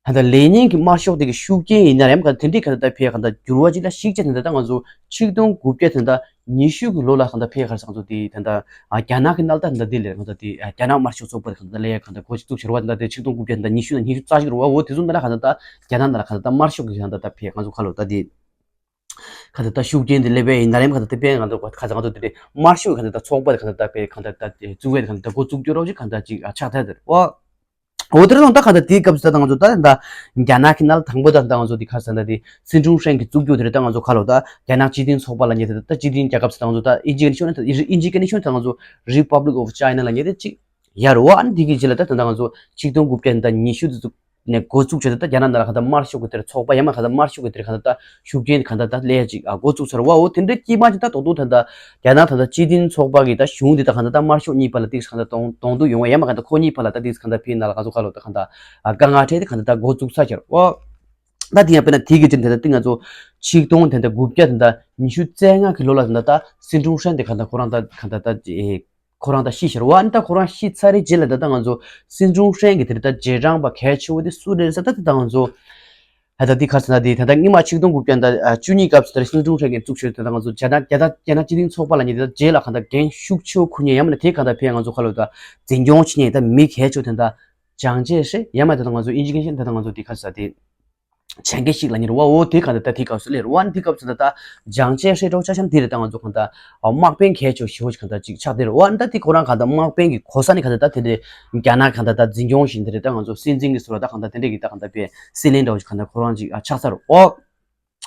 གང་ལྟར་ལེ་ཉིན་གྱི་དམར་ཤོག་དེ་གི་ཤུགས་རྐྱེན་ཡིན་ན་རེད། མ་གང་དེ་འདྲའི་གང་ལྟར་ཕེ་གང་ལྟར་འགྱུར་བ་ཅིག་ལ་གཞིགས་བྱས་ནས་ད་ད་ང་ཚོ་ཆིག་སྟོང་དགུ་བརྒྱ་ད་ད་ཉི་ཤུ་གི་ལོ་ལ་གང་ལྟར་ཕེ་ག་རེ་ཟེར་ང་ཚོ་དེ་ད་ད་རྒྱ་ནག་གི་ནང་ལ་ད་ད་དེ་ལས་གང་ལྟར་དེ་རྒྱ་ནག་དམར་ཤོག་ཚོགས་པ་དེ་གང་ལྟར་ལས་གང་ལྟར་འགོ་ཅིག་བཙུགས་ཕྱིར་བ། ད་ད་དེ་ཆིག་སྟོང་དགུ་བརྒྱ་ད་ད་ཉི་ཤུ་དང་ཉི་ཤུ་རྩ་གཅིག་རེད་བ། འོ་དེ་ཚོ་ནང་ལ་གང་ལྟར་རྒྱ་ནག་ནང་ལ་གང་ལྟར་དམར་ཤོག་གི་གང་ལྟར་ད་ཕེ་ང་ཚོ་ཁ་ལོ་ད་དེ། ག་ད་ལྟ་ཤུགས་རྐྱེན་དེ་སླེབས་པ་ཡིན་ན་རེད། མ་ག་ད་ལྟ་དཔེ་ག་ད་ག་ད་ག་ད་དེ་དམར་ཤོག་གི་ག་ད་ལྟ་ཚོགས་པ་ག་ད་ལྟ་དཔེ་ག་ད་ལྟ་བཙུགས་པའི་ག་ད་ལྟ་འགོ་བཙུགས་རྒྱུ་རོགས་ཅིག་ག་ད་ཅིག་ཆགས་ཐལ་དེ་རེད། འོ་དེ་རེད་སོང་ད་ག་ད་དེའི་སྐབས་སུ་ད་ང་ཚོ་ད་ད་རྒྱ་ནག་གི་ནང་ལ་དང་པོ་ད་ད་ང་ཚོ་དེ་ག་ས་ད་དེ་སི་ཀྲུང་ཧྲན་གྱི་བཙུགས་རྒྱུ་དེ་རེད། ད་ང་ཚོ་ཁ་ལོ་ད་རྒྱ་ནག་སྤྱི་མཐུན་ཚོགས་པ་ལབ་མཁན་དེ་ད་སྤྱི་མཐུན་རྒྱལ་ཁབ་ས་ད་ང་ཚོ་ད་ཨིན་ཇི་ག་ནས་ཤོད་ན་ད་ཨིན་ཇི་ག་ནས་ཤོད་ན་ད་ང་ཚོ་Republic of China ལབ་མཁན་དེ་ཅིག་ཡར་བ། ཨ་ནི་དེ་གི་རྗེས་ལ་ད་ད་ང་ཚོ་ཆིག་སྟོང་དགུ་བརྒྱ་ད་ཉི་ཤུ་དེ་ཚོ་ནས་འགོ་བཙུགས་བྱས་ཏེ་ད་རྒྱ་ནག་ནང་ལ་ག་ད་དམར་ཤོག་གི་དེར་ཚོགས་པ་ཡང་མ་ག་ད་དམར་ཤོག་གི་དེར་ག་ད་ད་ཤུགས་རྐྱེན་ག་ད་ད་ལས་ཅིག་ཨ་འགོ་བཙུགས་ཚར་བ། འོ་དེ་འདྲའི་དཀྱིལ་མ་ཅིག་ད་དོག་དོག་ད་ད་རྒྱ་ནག་ད་ད་སྤྱི་མཐུན་ཚོགས་པ་གི་ད་གཞུང་འདི་ད་ག་ད་ད་དམར་ཤོག་གཉིས་བར་ལ་ཏིག་ག་ད་གདོང་གདོང་ཐུག་ཡོང་བ་ཡང་མ་ག་ད་ཁོ་གཉིས་བར་ལ་ད་ཏིག་ག་ད་ཕི་ན་ལ་ག་ཚོ་ག་ལོ་ད་ག་ད་ཨ་དཀའ་ངལ་འཕྲད་དེ་ག་ད་ད་འགོ་བཙུགས་ཚར་ཁྱེར་འོ། ད་དེ་ཡང་དཔེར་ན་དེ་གི་ཅིག་ད་ད་ཏིག་ང་ཚོ་ཆིག་སྟོང་ད་ད་དགུ་བརྒྱ་ད་ད་ཉི་ཤུ་རྩ་ལྔ་གི་ལོ་ལ་ད་ད་སི་ཀྲུང་ཧྲན་དེ་ག་ད་ཁོ་རང་ད་ག་ད་ད་ཁོ་རང་ད་ཤི་ཤར་བ། ཨ་ནི་ད་ཁོ་རང་ཤི་ཚར་རེད་རྗེས་ལ་ད་ལྟ་ང་ཚོ་སྲིད་སྐྱོང་ཧྲན་གྱི་དེ་རེད་ད་རྗེས་འབྲང་པ་གལ་ཆེ་བོ་དེ་སུ་རེད་ཟེར་ད་ད་ང་ཚོ་ད་ལྟ་འདི་ག་ཟེར་ན་དེ་ད་ལྟ་སྔོན་མ་ཆིག་སྟོང་དགུ་བརྒྱ་ད་བཅུ་གཉིས་སྐབས་སུ་ད་རེད་སྲིད་སྐྱོང་ཧྲན་གྱིས་བཙུགས་ཤོར་ད་ལྟ་ང་ཚོ་རྒྱ་ནག་རྒྱ་ནག་རྒྱ་ནག་སྤྱི་མཐུན་ཚོགས་པ་ལ་ཉེ་དེ་ད་རྗེས་ལ་གང་ལྟར་འགན་ཤུགས་ཆེ་བོ་འཁུར་མཁན་ཡང་མིན་ན་དེ་གང་ལྟར་ཕན་ང་ཚོ་ཁ་ལོ་ད་འཛིན་སྐྱོང་བྱེད་མཁན་ད་མི་གལ་ཆེ་བོ་དེ་ད་ཅང་ཅེ་ཧྲེ་ཡང་མིན་ད་ལྟ་ང་ཚོ་ཨིན་ཇི་གི་ད་ལྟ་ང་ཚོ་དེ་ག་ཟེར་དེ། བྱེད་མཁན་ཞིག་ལ་ཉེ་རུ་བ། འོ་དེ་གང་ལྟར་ད་དེ་སྐབས་སུ་ལས་རུ་བ་ནི་དེ་སྐབས་སུ་ད་ལྟ་ཅང་ཅེ་ཧྲེ་འདྲ་བོ་ཆ་ཤམ་དེ་རེད་ད་ང་ཚོ་གང་ལྟར་དམག་དཔོན་གལ་ཆེ་ཞེ་བོ་ཞིག་གང་ལྟར་ཅིག་ཆགས་དེ་རུ་བ་ནི་ད་དེ་ཁོ་རང་གང་ལྟར་དམག་དཔོན་གྱི་གོ་ས་ནི་གང་ལྟར་ད་དེ་འདྲའི་རྒྱ་ནག་གང་ལྟར་ད་འཛིན་སྐྱོང་བཞིན་དེ་རེད་ད་ང་ཚོ་སྲིད་འཛིན་གྱི་ཟུར་ལ་ད་གང་ལྟར་དེ་འདྲའི་གི་ད་གང་ལྟར་པའི་སྲིད་བློན་འདྲ་བོ་ཞིག་གང་ལྟར་ཁོ་རང་ཅིག་ཆགས་ཚར་རུ་འོ།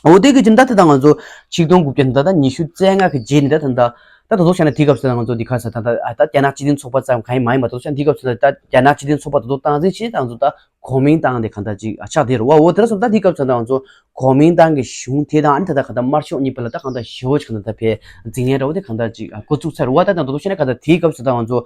འོ་དེ་གི་ཅིག་ད་ལྟ་ད་ང་ཚོ་ཆིག་སྟོང་དགུ་བརྒྱ་ད་ལྟ་ཉི་ཤུ་རྩ་ལྔ་གི་རྗེས་ནི་ད་ད་ད་ད་དོ་ཞག་ནི་དེ་སྐབས་སུ་ད་ང་ཚོ་འདི་ག་ས་ད་ད་ཨ་ད་རྒྱ་ནག་སྤྱི་མཐུན་ཚོགས་པ་ཙམ་གང་ཡིན་མ་ཡིན་པ་དོ་ཞག་འདི་སྐབས་སུ་ད་ད་རྒྱ་ནག་སྤྱི་མཐུན་ཚོགས་པ་ད་དོ་སྟངས་འཛིན་བྱེད་ད་ང་ཚོ་ད་གོ་མིན་ཏང་དེ་གང་ལྟར་ཅིག་ཆགས་བསྡད་རུ་བ། འོ་དེ་ལ་སོང་ད་འདི་སྐབས་སུ་ད་ང་ཚོ་གོ་མིན་ཏང་གི་གཞུང་དེ་དང་ཨ་ནི་ད་ད་གང་ལྟར་དམར་ཤོག་གཉིས་བར་ལ་ད་གང་ལྟར་ཞེ་བོ་ཅིག་གང་ལྟར་ད་ཕེ་འཛིང་ཡས་འདྲ་བོ་དེ་གང་ལྟར་ཅིག་འགོ་བཙུགས་ཚར་བ། ད་ད་དོ་ཞག་ནི་གང་ལྟར་དེའི་སྐབས་སུ་ད་ང་ཚོ་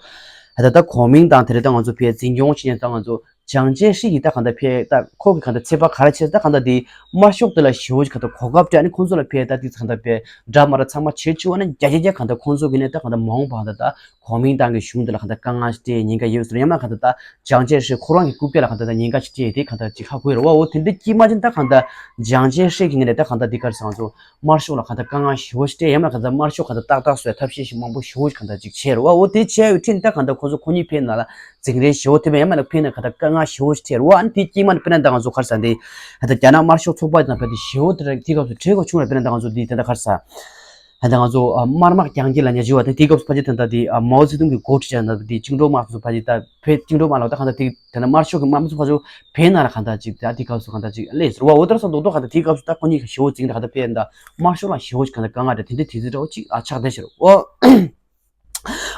ད་ད་གོ་མིན་ཏང་དེ་རེད་ད་ང་ཚོ་ཕེ་འཛིན་སྐྱོང་བྱེད་ཉན་ད་ང་ཚོ། ཅང་ཅེ་ཧྲི་ཡིས་ད་གང་ལྟར་ཕེ་ད་ཁོ་གི་གང་ལྟར་ཚད་པ་ག་རེ་བྱས་ད་གང་ལྟར་དེ་དམར་ཤོག་དེ་ལ་ཞེ་བོ་ཞིག་གང་ལྟར་གོ་སྐབས་སྤྲད་ནས་ཁོང་ཚོ་ལ་ཕེ་ད་དེ་གང་ལྟར་ཕེ་འདྲ་མ་འདྲ་ཚང་མ་བྱེད་ཆུག་ཨ་ནི་རྒྱ་རྒྱ་རྒྱ་གང་ལྟར་ཁོང་ཚོ་གི་ནས་ད་གང་ལྟར་མ་འོངས་པ་གང་ལྟར་ད་གོ་མིན་ཏང་གི་གཞུང་དེ་ལ་གང་ལྟར་དཀའ་ངལ་ཞིག་སྤྲད་ཉེན་ཁ་ཡོད་ཟེར་ཡང་མ་གང་ལྟར་ད་ཅང་ཅེ་ཧྲི་ཁོ་རང་གི་རྐུབ་བཀྱག་ལ་གང་ལྟར་ད་ཉེན་ཁ་ཞིག་སྤྲད་དེ་གང་ལྟར་ཅིག་ཧ་གོ་ཡོད་རེད་བ། འོ་དེ་འདྲ་དཀྱིལ་མ་ཅིག་ད་གང་ལྟར་ཅང་ཅེ་ཧྲི་གི་ནས་ད་གང་ལྟར་དེ་གར་སང་ཚོ་དམར་ཤོག་ལ་གང་ལྟར་དཀའ་ངལ་ཞེ་བོ་ཞིག་སྤྲད་ཡང་མ་གང་ལྟར་དམར་ཤོག་གང་ལྟར་ཏག་ཏག་བཟོ་ཡ་ཐབས་ཤེས་ཤིག་མང་པོ་ཞེ་བོ་ཞིག་གང་ལྟར་ཅིག་བྱས་རེད་བ། འོ་དེ་བྱས་ཡོད་ཁྲིད་ད་གང་ལྟར་ཁོ་ཚོ་ཁོ་གཉིས་ཕན་ན་ལ་འཛིང་རེས་ཞེ་བོ་ཐེབས་ཡང་མ་ལ་ཕན་ན་གང་ལྟར་དཀའ་ངལ་ཞེ་བོ་ཞིག་ཐེབས་རེད་བ། ཨ་ནི་དེ་དཀྱིལ་མ་ནས་དཔེར་ན་ད་ང་ཚོ་གར་ས་འདི་ད་རྒྱ་ནག་དམར་ཤོག་ཚོགས་པ་དང་ཕན་དེ་ཞེ་བོ་དེ་ར་དེ་སྐབས་སུ་བྲེལ་དགོས་བྱུང་རེད། དཔེར་ན་ད་ང་ཚོ་འདི་དེ་འདྲ་གར་ས་ ད་ང་ཚོ་ཨ་དམར་དམག་རྒྱང་རྒྱུད་ལ་ཉེ་ཞུ་བ་དེ་དེའི་སྐབས་སུ་ཕལ་ཆེར་ད་ལྟ་དེ་ཨ་མའོ་ཙེ་ཏུང་གི་འགོ་ཁྲིད་བྱས་ན་དེ་བཅིངས་འགྲོལ་དམག་ཚོ་ཕལ་ཆེར་ད་བོད་བཅིངས་འགྲོལ་དམག་ལ་ད་གང་ལྟར་དེ་དེ་ནས་དམར་ཤོག་གི་དམག་མི་ཚོ་ཕལ་ཆེར་བོད་ནང་ལ་གང་ལྟར་ཅིག་ད་དེའི་སྐབས་སུ་གང་ལྟར་ཅིག་སླེབས་ཟེར་བ། འོ་དེར་སོང་མདོག་མདོག་གང་ལྟར་དེའི་སྐབས་སུ་ད་ཁོ་གཉིས་ཀྱི་ཞི་བོ་འཛིང་ད་གང་ལྟར་ཕེབས་ད་དམར་ཤོག་ལ་ཞི་བོ་གང་ལྟར་དཀའ་ངལ་འདྲ་དེ་འདྲ་དེ་ཚོ་འདྲ་བོ་ཅིག་ཨ་ཆགས་བསྡད་ཤག་འོ།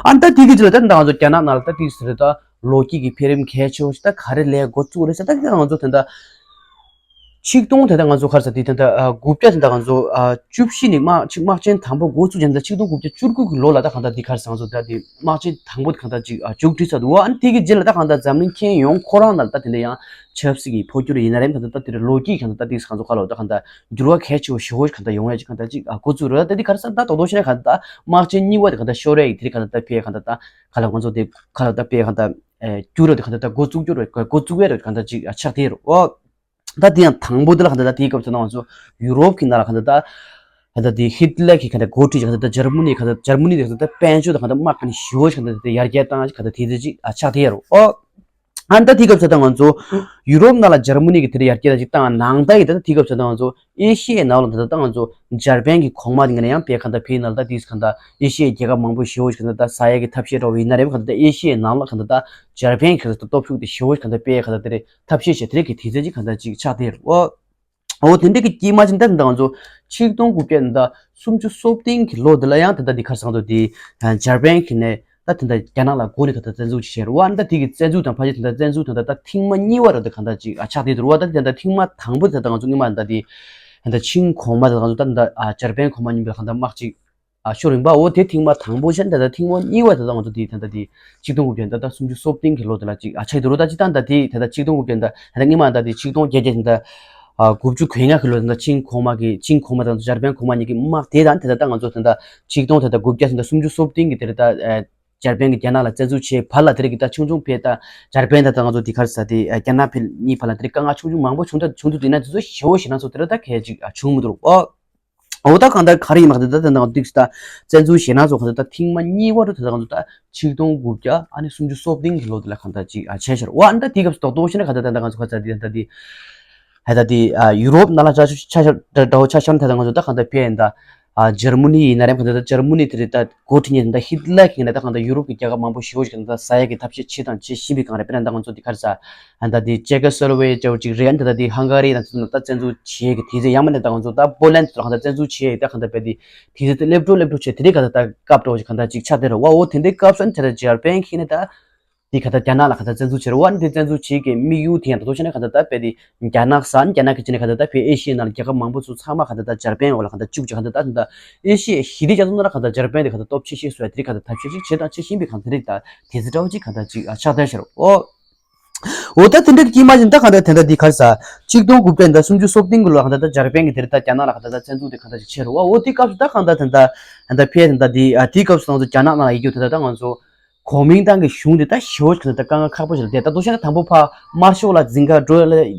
ཨ་ནི་ད་དེ་གི་ཚོད་ལ་ད་ང་ཚོ་རྒྱ་ནག་ནང་ལ་ད་དེ་ཚོ་ད་ལོ་རྒྱུས་ཀྱི་འཕེལ་རིམ་གལ་ཆེ་བོ་ཞིག་ད་ག་རེ་ལས་འགོ་བཙུགས་རེད་ཟེར་ད་དེ་ང་ཚོ་དེ་འདྲ་ཆིག་སྟོང་དེ་ད་ང་ཚོ་ག་རེ་ཟེར་དེ་དེ་འདྲ་དགུ་བརྒྱ་དེ་ད་ང་ཚོ་བཅུ་བཞི་ནས་དམག་ཆིག་དམག་ཆེན་དང་པོ་འགོ་བཙུགས་ཀྱང་ད་ཆིག་སྟོང་དགུ་བརྒྱ་བཅུ་དགུ་གི་ལོ་ལ་ད་གང་ལྟར་དེ་ག་རེ་ཟེར་ང་ཚོ་ད་དེ་དམག་ཆེན་དང་པོ་དེ་གང་ལྟར་ཅིག་མཇུག་སྒྲིལ་ཚར་འདུག་བ། ཨ་ནི་དེ་གི་རྗེས་ལ་ད་གང་ལྟར་འཛམ་གླིང་ཁྱོན་ཡོངས་ཁོ་རང་ནང་ལ་ད་དེ་འདྲ་ཡང་ཆབ་སྲིད་ཀྱི་འཕོ་འགྱུར་ཡིན་ན་རེད། གང་ལྟར་ད་དེ་འདྲ་ལོ་རྒྱུས་གང་ལྟར་ད་དེ་གང་ཚོ་ག་ལོ་ད་གང་ལྟར་འགྱུར་བ་གལ་ཆེ་བོ་ཞེ་བོ་ཞིག་གང་ལྟར་ཡོང་ཡ་ཅིག་གང་ལྟར་ཅིག་ཨ་འགོ་བཙུགས་རེད། ད་དེ་ག་རེ་ཟེར་ད་རྡོག་རྡོག་བཤད་ན་གང་ལྟར་དམག་ཆེན་གཉིས་པ་དེ་གང་ལྟར་ཤོར་ཡ་ཡིག་དེ་གང་ལྟར་ད་ཕེ་གང་ལྟར་ད་ག་ལ་ད་ཕེ་གང་ལྟར་ཨེ་འགྱུར་རོ་དེ་གང་ལྟར་ད་འགོ་བཙུགས་རྒྱུ་རོ་འགོ་བཙུགས་ཡ་རོ་གང་ལྟར་ཅིག་ཨ་ཆགས་དེ་རོ། ཨོ་ད་དེ་ཡང་དང་པོ་དེ་ལ་གང་ལྟར་ད་དེའི་སྐབས་སུ་ན་ང་ཚོ་ཡུ་རོབ་ཀྱི་ནང་ལ་གང་ལྟར་ད་གང་ལྟར་དེ་ཧི་ཏི་ལར་གྱི་གང་ལྟར་འགོ་ཁྲིད་ཀྱི་གང་ལྟར་ད་འཇར་མ་ནི་གང་ལྟར་འཇར་མ་ནི་དེ་གང་ལྟར་དཔལ་འབྱོར་དང་གང་ལྟར་དམག་གང་ཞེ་བོ་ཞིག་གང་ལྟར་དེ་ཡར་རྒྱས་བཏང་གང་ལྟར་དེ་ཚོ་ཅིག་ཨ་ཆགས་དེ་རོ། ཨོ། ཨ་ནི་ད་དེའི་སྐབས་སུ་ད་ང་ཚོ་ཡུ་རོབ་ནང་ལ་འཇར་མ་ནི་གི་དེ་འདྲ་ཡར་རྒྱས་ལ་ཅིག་བཏང་ནང་ད་ཡི་ད་ད་དེའི་སྐབས་སུ་ད་ང་ཚོ་ཨེ་ཤི་ཡའི་ནང་ལ་ད་ད་ད་ང་ཚོ་འཇར་པན་གྱི་གོང་མ་དེ་ངས་ཡང་བས་གང་ལྟར་བས་ནང་ལ་ད་དེའི་གང་ལྟར་ཨེ་ཤི་ཡའི་རྒྱལ་ཁབ་མང་པོ་ཞེ་བོ་ཞིག་གང་ལྟར་ད་ཟ་ཡ་གི་ཐབས་ཤེས་འདྲ་བོ་ཡིན་ན་རེད། གང་ལྟར་ད་ཨེ་ཤི་ཡའི་ནང་ལ་གང་ལྟར་ད་འཇར་པན་གྱི་གང་ལྟར་སྟོབས་ཤུགས་དེ་ཞེ་བོ་ཞིག་གང་ལྟར་སྤེལ་གང་ལྟར་དེ་རེད་ཐབས་ཤེས་བྱས་དེ་རེད་གི་དེ་ཚོ་ཅིག་གང་ལྟར་ཅིག་ཆགས་དེ་རེད། ཨོ། འོ་དེ་འདྲ་གི་དཀྱིལ་མ་ཅིག་ད་ད་ང་ཚོ་ཆིག་སྟོང་དགུ་བརྒྱ་ད་སུམ་ཅུ་སོ་བདུན་གི་ལོ་དེ་ལ་ཡང་ད་ལྟ་འདི་ག་རེ་ཟེར་འདུག་དེ་འཇར་པན་གྱི་ནས་ད་དེ་འདྲ་རྒྱ་ནག་ལ་སྒོ་ནས་ག་ད་བཙན་འཛུལ་བྱས་རེད་བ། ད་དེ་གི་བཙན་འཛུལ་དང་ཕལ་ཆེར་དེ་འདྲ་བཙན་འཛུལ་དང་ད་ད་ཐེངས་མ་གཉིས་པ་རེད་དེ་གང་ལྟར་ཅིག་ཨ་ཆགས་བསྡད་འདུག་བ། ད་དེ་འདྲ་ཐེངས་མ་དང་པོ་དེ་ད་ང་ཚོ་སྔོན་མ་ད་དེ་ད་ད་ཆིང་གོང་མ་དེ་ད་ང་ཚོ་ད་ད་ཨ་འཇར་པན་གོང་མ་གཉིས་པ་གང་ལྟར་དམག་ཅིག་ཨ་ཤོར་ཡིན་པ། འོ་དེ་ཐེངས་མ་དང་པོ་བྱས་ད་ད་ཐེངས་མ་གཉིས་པ་དེ་ད་ང་ཚོ་དེ་ད་ད་དེ་ཆིག་སྟོང་དགུ་བརྒྱ་ད་ད་སུམ་ཅུ་སོ་བདུན་གི་ལོ་དེ་ལ་ཅིག་ཨ་ཆགས་འདུག་རོ། ད་ཅི་ད་ད་དེ་ད་ད་ཆིག་སྟོང་དགུ་བརྒྱ་ད་ད་སྔོན་མ་ད་དེ་ཆིག་སྟོང་བརྒྱད་བརྒྱ་ད། ཨ་དགུ་བཅུ་གོ་ལྔ་གི་ལོ་ད་ཆིང་གོང་མ་གི་ཆིང་གོང་མ་དང་འཇར་པན་གོང་མ་གཉིས་ཀྱི་དམག་དེ་དང་དེ་ད་ད་ང་ཚོ་དེ་ད་ཆིག་སྟོང་དེ་ད་དགུ་བརྒྱ་དེ་ད་སུམ་ཅུ་སོ་བདུན་གི་དེ་ད་ཨ་འཇར་པན་གྱི་རྒྱ་ནག་ལ་བཙན་འཛུལ་བྱས་བར་ལ་དེ་རིགས་ཀྱི་ད་ཆུང་ཆུང་ཕེ་ད་འཇར་པན་ད་ད་ང་ཚོ་དེ་ག་རེ་ཟ་དེ་ཨ་རྒྱ་ནག་ཕེ་གཉིས་བར་ལ་དེ་རིགས་དཀའ་ངལ་ཆུང་ཆུང་མང་པོ་བྱུང་ད་བྱུང་དུས་དེ་ན་དེ་ཚོ་ཞེ་བོ་ཞེ་ན་ཚོ་དེ་ར་ད་གལ་ཅིག་ཨ་བྱུང་མི་འདུག་ཨོ། འོ་ད་གང་ལྟར་ག་རེ་ཡིན་མ་ག་ད་ད་ད་ད་ཏིག་ད་བཙན་འཛུལ་ཞེ་ན་ཚོ་ག་ད་ད་ཐེངས་མ་གཉིས་པ་རུ་ད་ད་ང་ཚོ་ད་ཆིག་སྟོང་དགུ་བརྒྱ་ཨ་ནི་སུམ་ཅུ་སོ་བདུན་གི་ལོ་དེ་ལ་གང་ལྟར་ཅིག་ཨ་བྱས་ཤར་བ། ཨ་ནི་ད་དེའི་སྐབས་སུ་རྡོག་རྡོག་བཤད་ན་ག་ད་ད་ད་ང་ཚོ་ག་ཚ་དེ་ད་དེ། ཧ་ད་དེ་ཨ་ཡུ་རོབ་ནང་ལ་ཆ་ཆ་ཆ་འདྲ་བོ་ཆ་ཤར་ཐད་ད་ང་ཚོ་ད་གང་ལྟར་ཕེ་ཡིན་ད། ཨ་འཇར་མ་ནི་ཡིན་ན་རེད། གང་ལྟར་ད་འཇར་མ་ནི་དེ་རེད་ད་འགོ་ཁྲིད་མཁན་ད་ཧི་ཏི་ལར་གྱིས་ད་གང་ལྟར་ཡུ་རོབ་ཀྱི་རྒྱལ་ཁབ་མང་པོ་ཞེ་པོ་ཞིག་གང་ལྟར་ཟ་ཡ་གི་ཐབས་ཤེས་བྱེད་དང་བྱེད་བཞིན་པའི་སྒང་རེད། དཔེར་ན་ད་ང་ཚོ་འདི་ག་རེ་ཟ། ཨ་ད་དེ་ཅེ་ཀོ་སི་ལོ་ཝེ་ཅེ་ཅིག་རེད། ཨ་ད་དེ་ཧང་ག་རི་ད་ཚོ་ད་བཙན་འཛུལ་བྱེད་ཀྱི་དུས་ཚོད་ཡང་མིན་ན་ད་ང་ཚོ་ད་པོ་ལན་ད་གང་ལྟར་བཙན་འཛུལ་བྱེད་ད་གང་ལྟར་བས་དེ་དུས་ཚོད་དེ་སླེབས་འགྲོ་སླེབས་འགྲོ་བྱེད་དེ་རིགས་གང་ལྟར་ད་སྐབས་འགྲོ་ཞིག་གང་ལྟར་ཅིག་ཆགས་བསྡད་རེད་བ། འོ་དེ་འདྲའི་སྐབས་སུ་ཨ་ནི་ད་ད་འཇར་པན་གྱིས་ནི་ད། དེ་ག་ད་རྒྱ་ནག་ལ་ག་ད་བཙན་འཛུལ་བྱེད་རེད་བ། ཨ་ནི་དེ་བཙན་འཛུལ་བྱེད་ཀྱི་དམིགས་ཡུལ་དེ་ཡང་ད་དོ་ཤེ་ན་ག་ད་ད་བས་དེ་རྒྱ་ནག་ས་ཨ་ནི་རྒྱ་ནག་གི་ཅི་ནི་ག་ད་ད་བས་ཨེ་ཤི་ཡའི་ནང་ལ་རྒྱལ་ཁབ་མང་པོ་ཚོ་ཚང་མ་ག་ད་ད་འཇར་པན་འོག་ལ་ག་ད་བཅུག་ཅིག་ག་ད་ད་ད་ཨེ་ཤི་ཡའི་ཞི་བདེ་རྒྱ་མཚོ་ནང་ལ་ག་ད་འཇར་པན་དེ་ག་ད་སྟོབས་ཆེ་ཤོས་སུ་ཡ་དེ་རིགས་ག་ད་ཐབས་ཤེས་ཤིག་བྱེད་དང་བྱེད་བཞིན་པའི་གང་དེ་རིགས་ད་དེ་ཚོ་འདྲ་བོ་ཅིག་ག་ད་ཅིག་ཨ་ཆགས་བསྡད་ཤར་འོ། འོ་ད་དེ་འདྲ་དཀྱིལ་མ་ཅིག་ད་གང་ལྟར་དེ་འདྲ་འདི་གར་ས་ཆིག་སྟོང་དགུ་བརྒྱ་དང་སུམ་ཅུ་སོ་བདུན་གི་ལོ་གང་ལྟར་ད་འཇར་པན་གྱི་དེ་རིགས་ད་རྒྱ་ནག་ལ་གང་ལྟར་ད་བཙན་འཛུལ་དེ་གང་ལྟར་ཅིག་བྱས་རེད་བ། འོ་དེ་སྐབས་སུ་ད་གང་ལྟར་དེ་འདྲ་ད་ཕེ་དེ་འདྲ་དེ་ཨ་དེ་སྐབས་སུ་ང་ཚོ་རྒྱ་ནག་ནང་ལ་ཡིད་སྐྱོ་དེ་ད་ད་ང་ཚོ་གོ་མིང་ཏང་གི་གཞུང་དེ་ད་ཞེ་པོ་ཅིག་གང་ལྟར་ད་དཀའ་ངལ་ཁག་པོ་ཞིག་ལ་བསྡད། ད་དོ་ཤ་ན་དང་པོ་ཕ་དམར་ཤོག་ལ་འཛིང་ག་འགྲོ་ལ་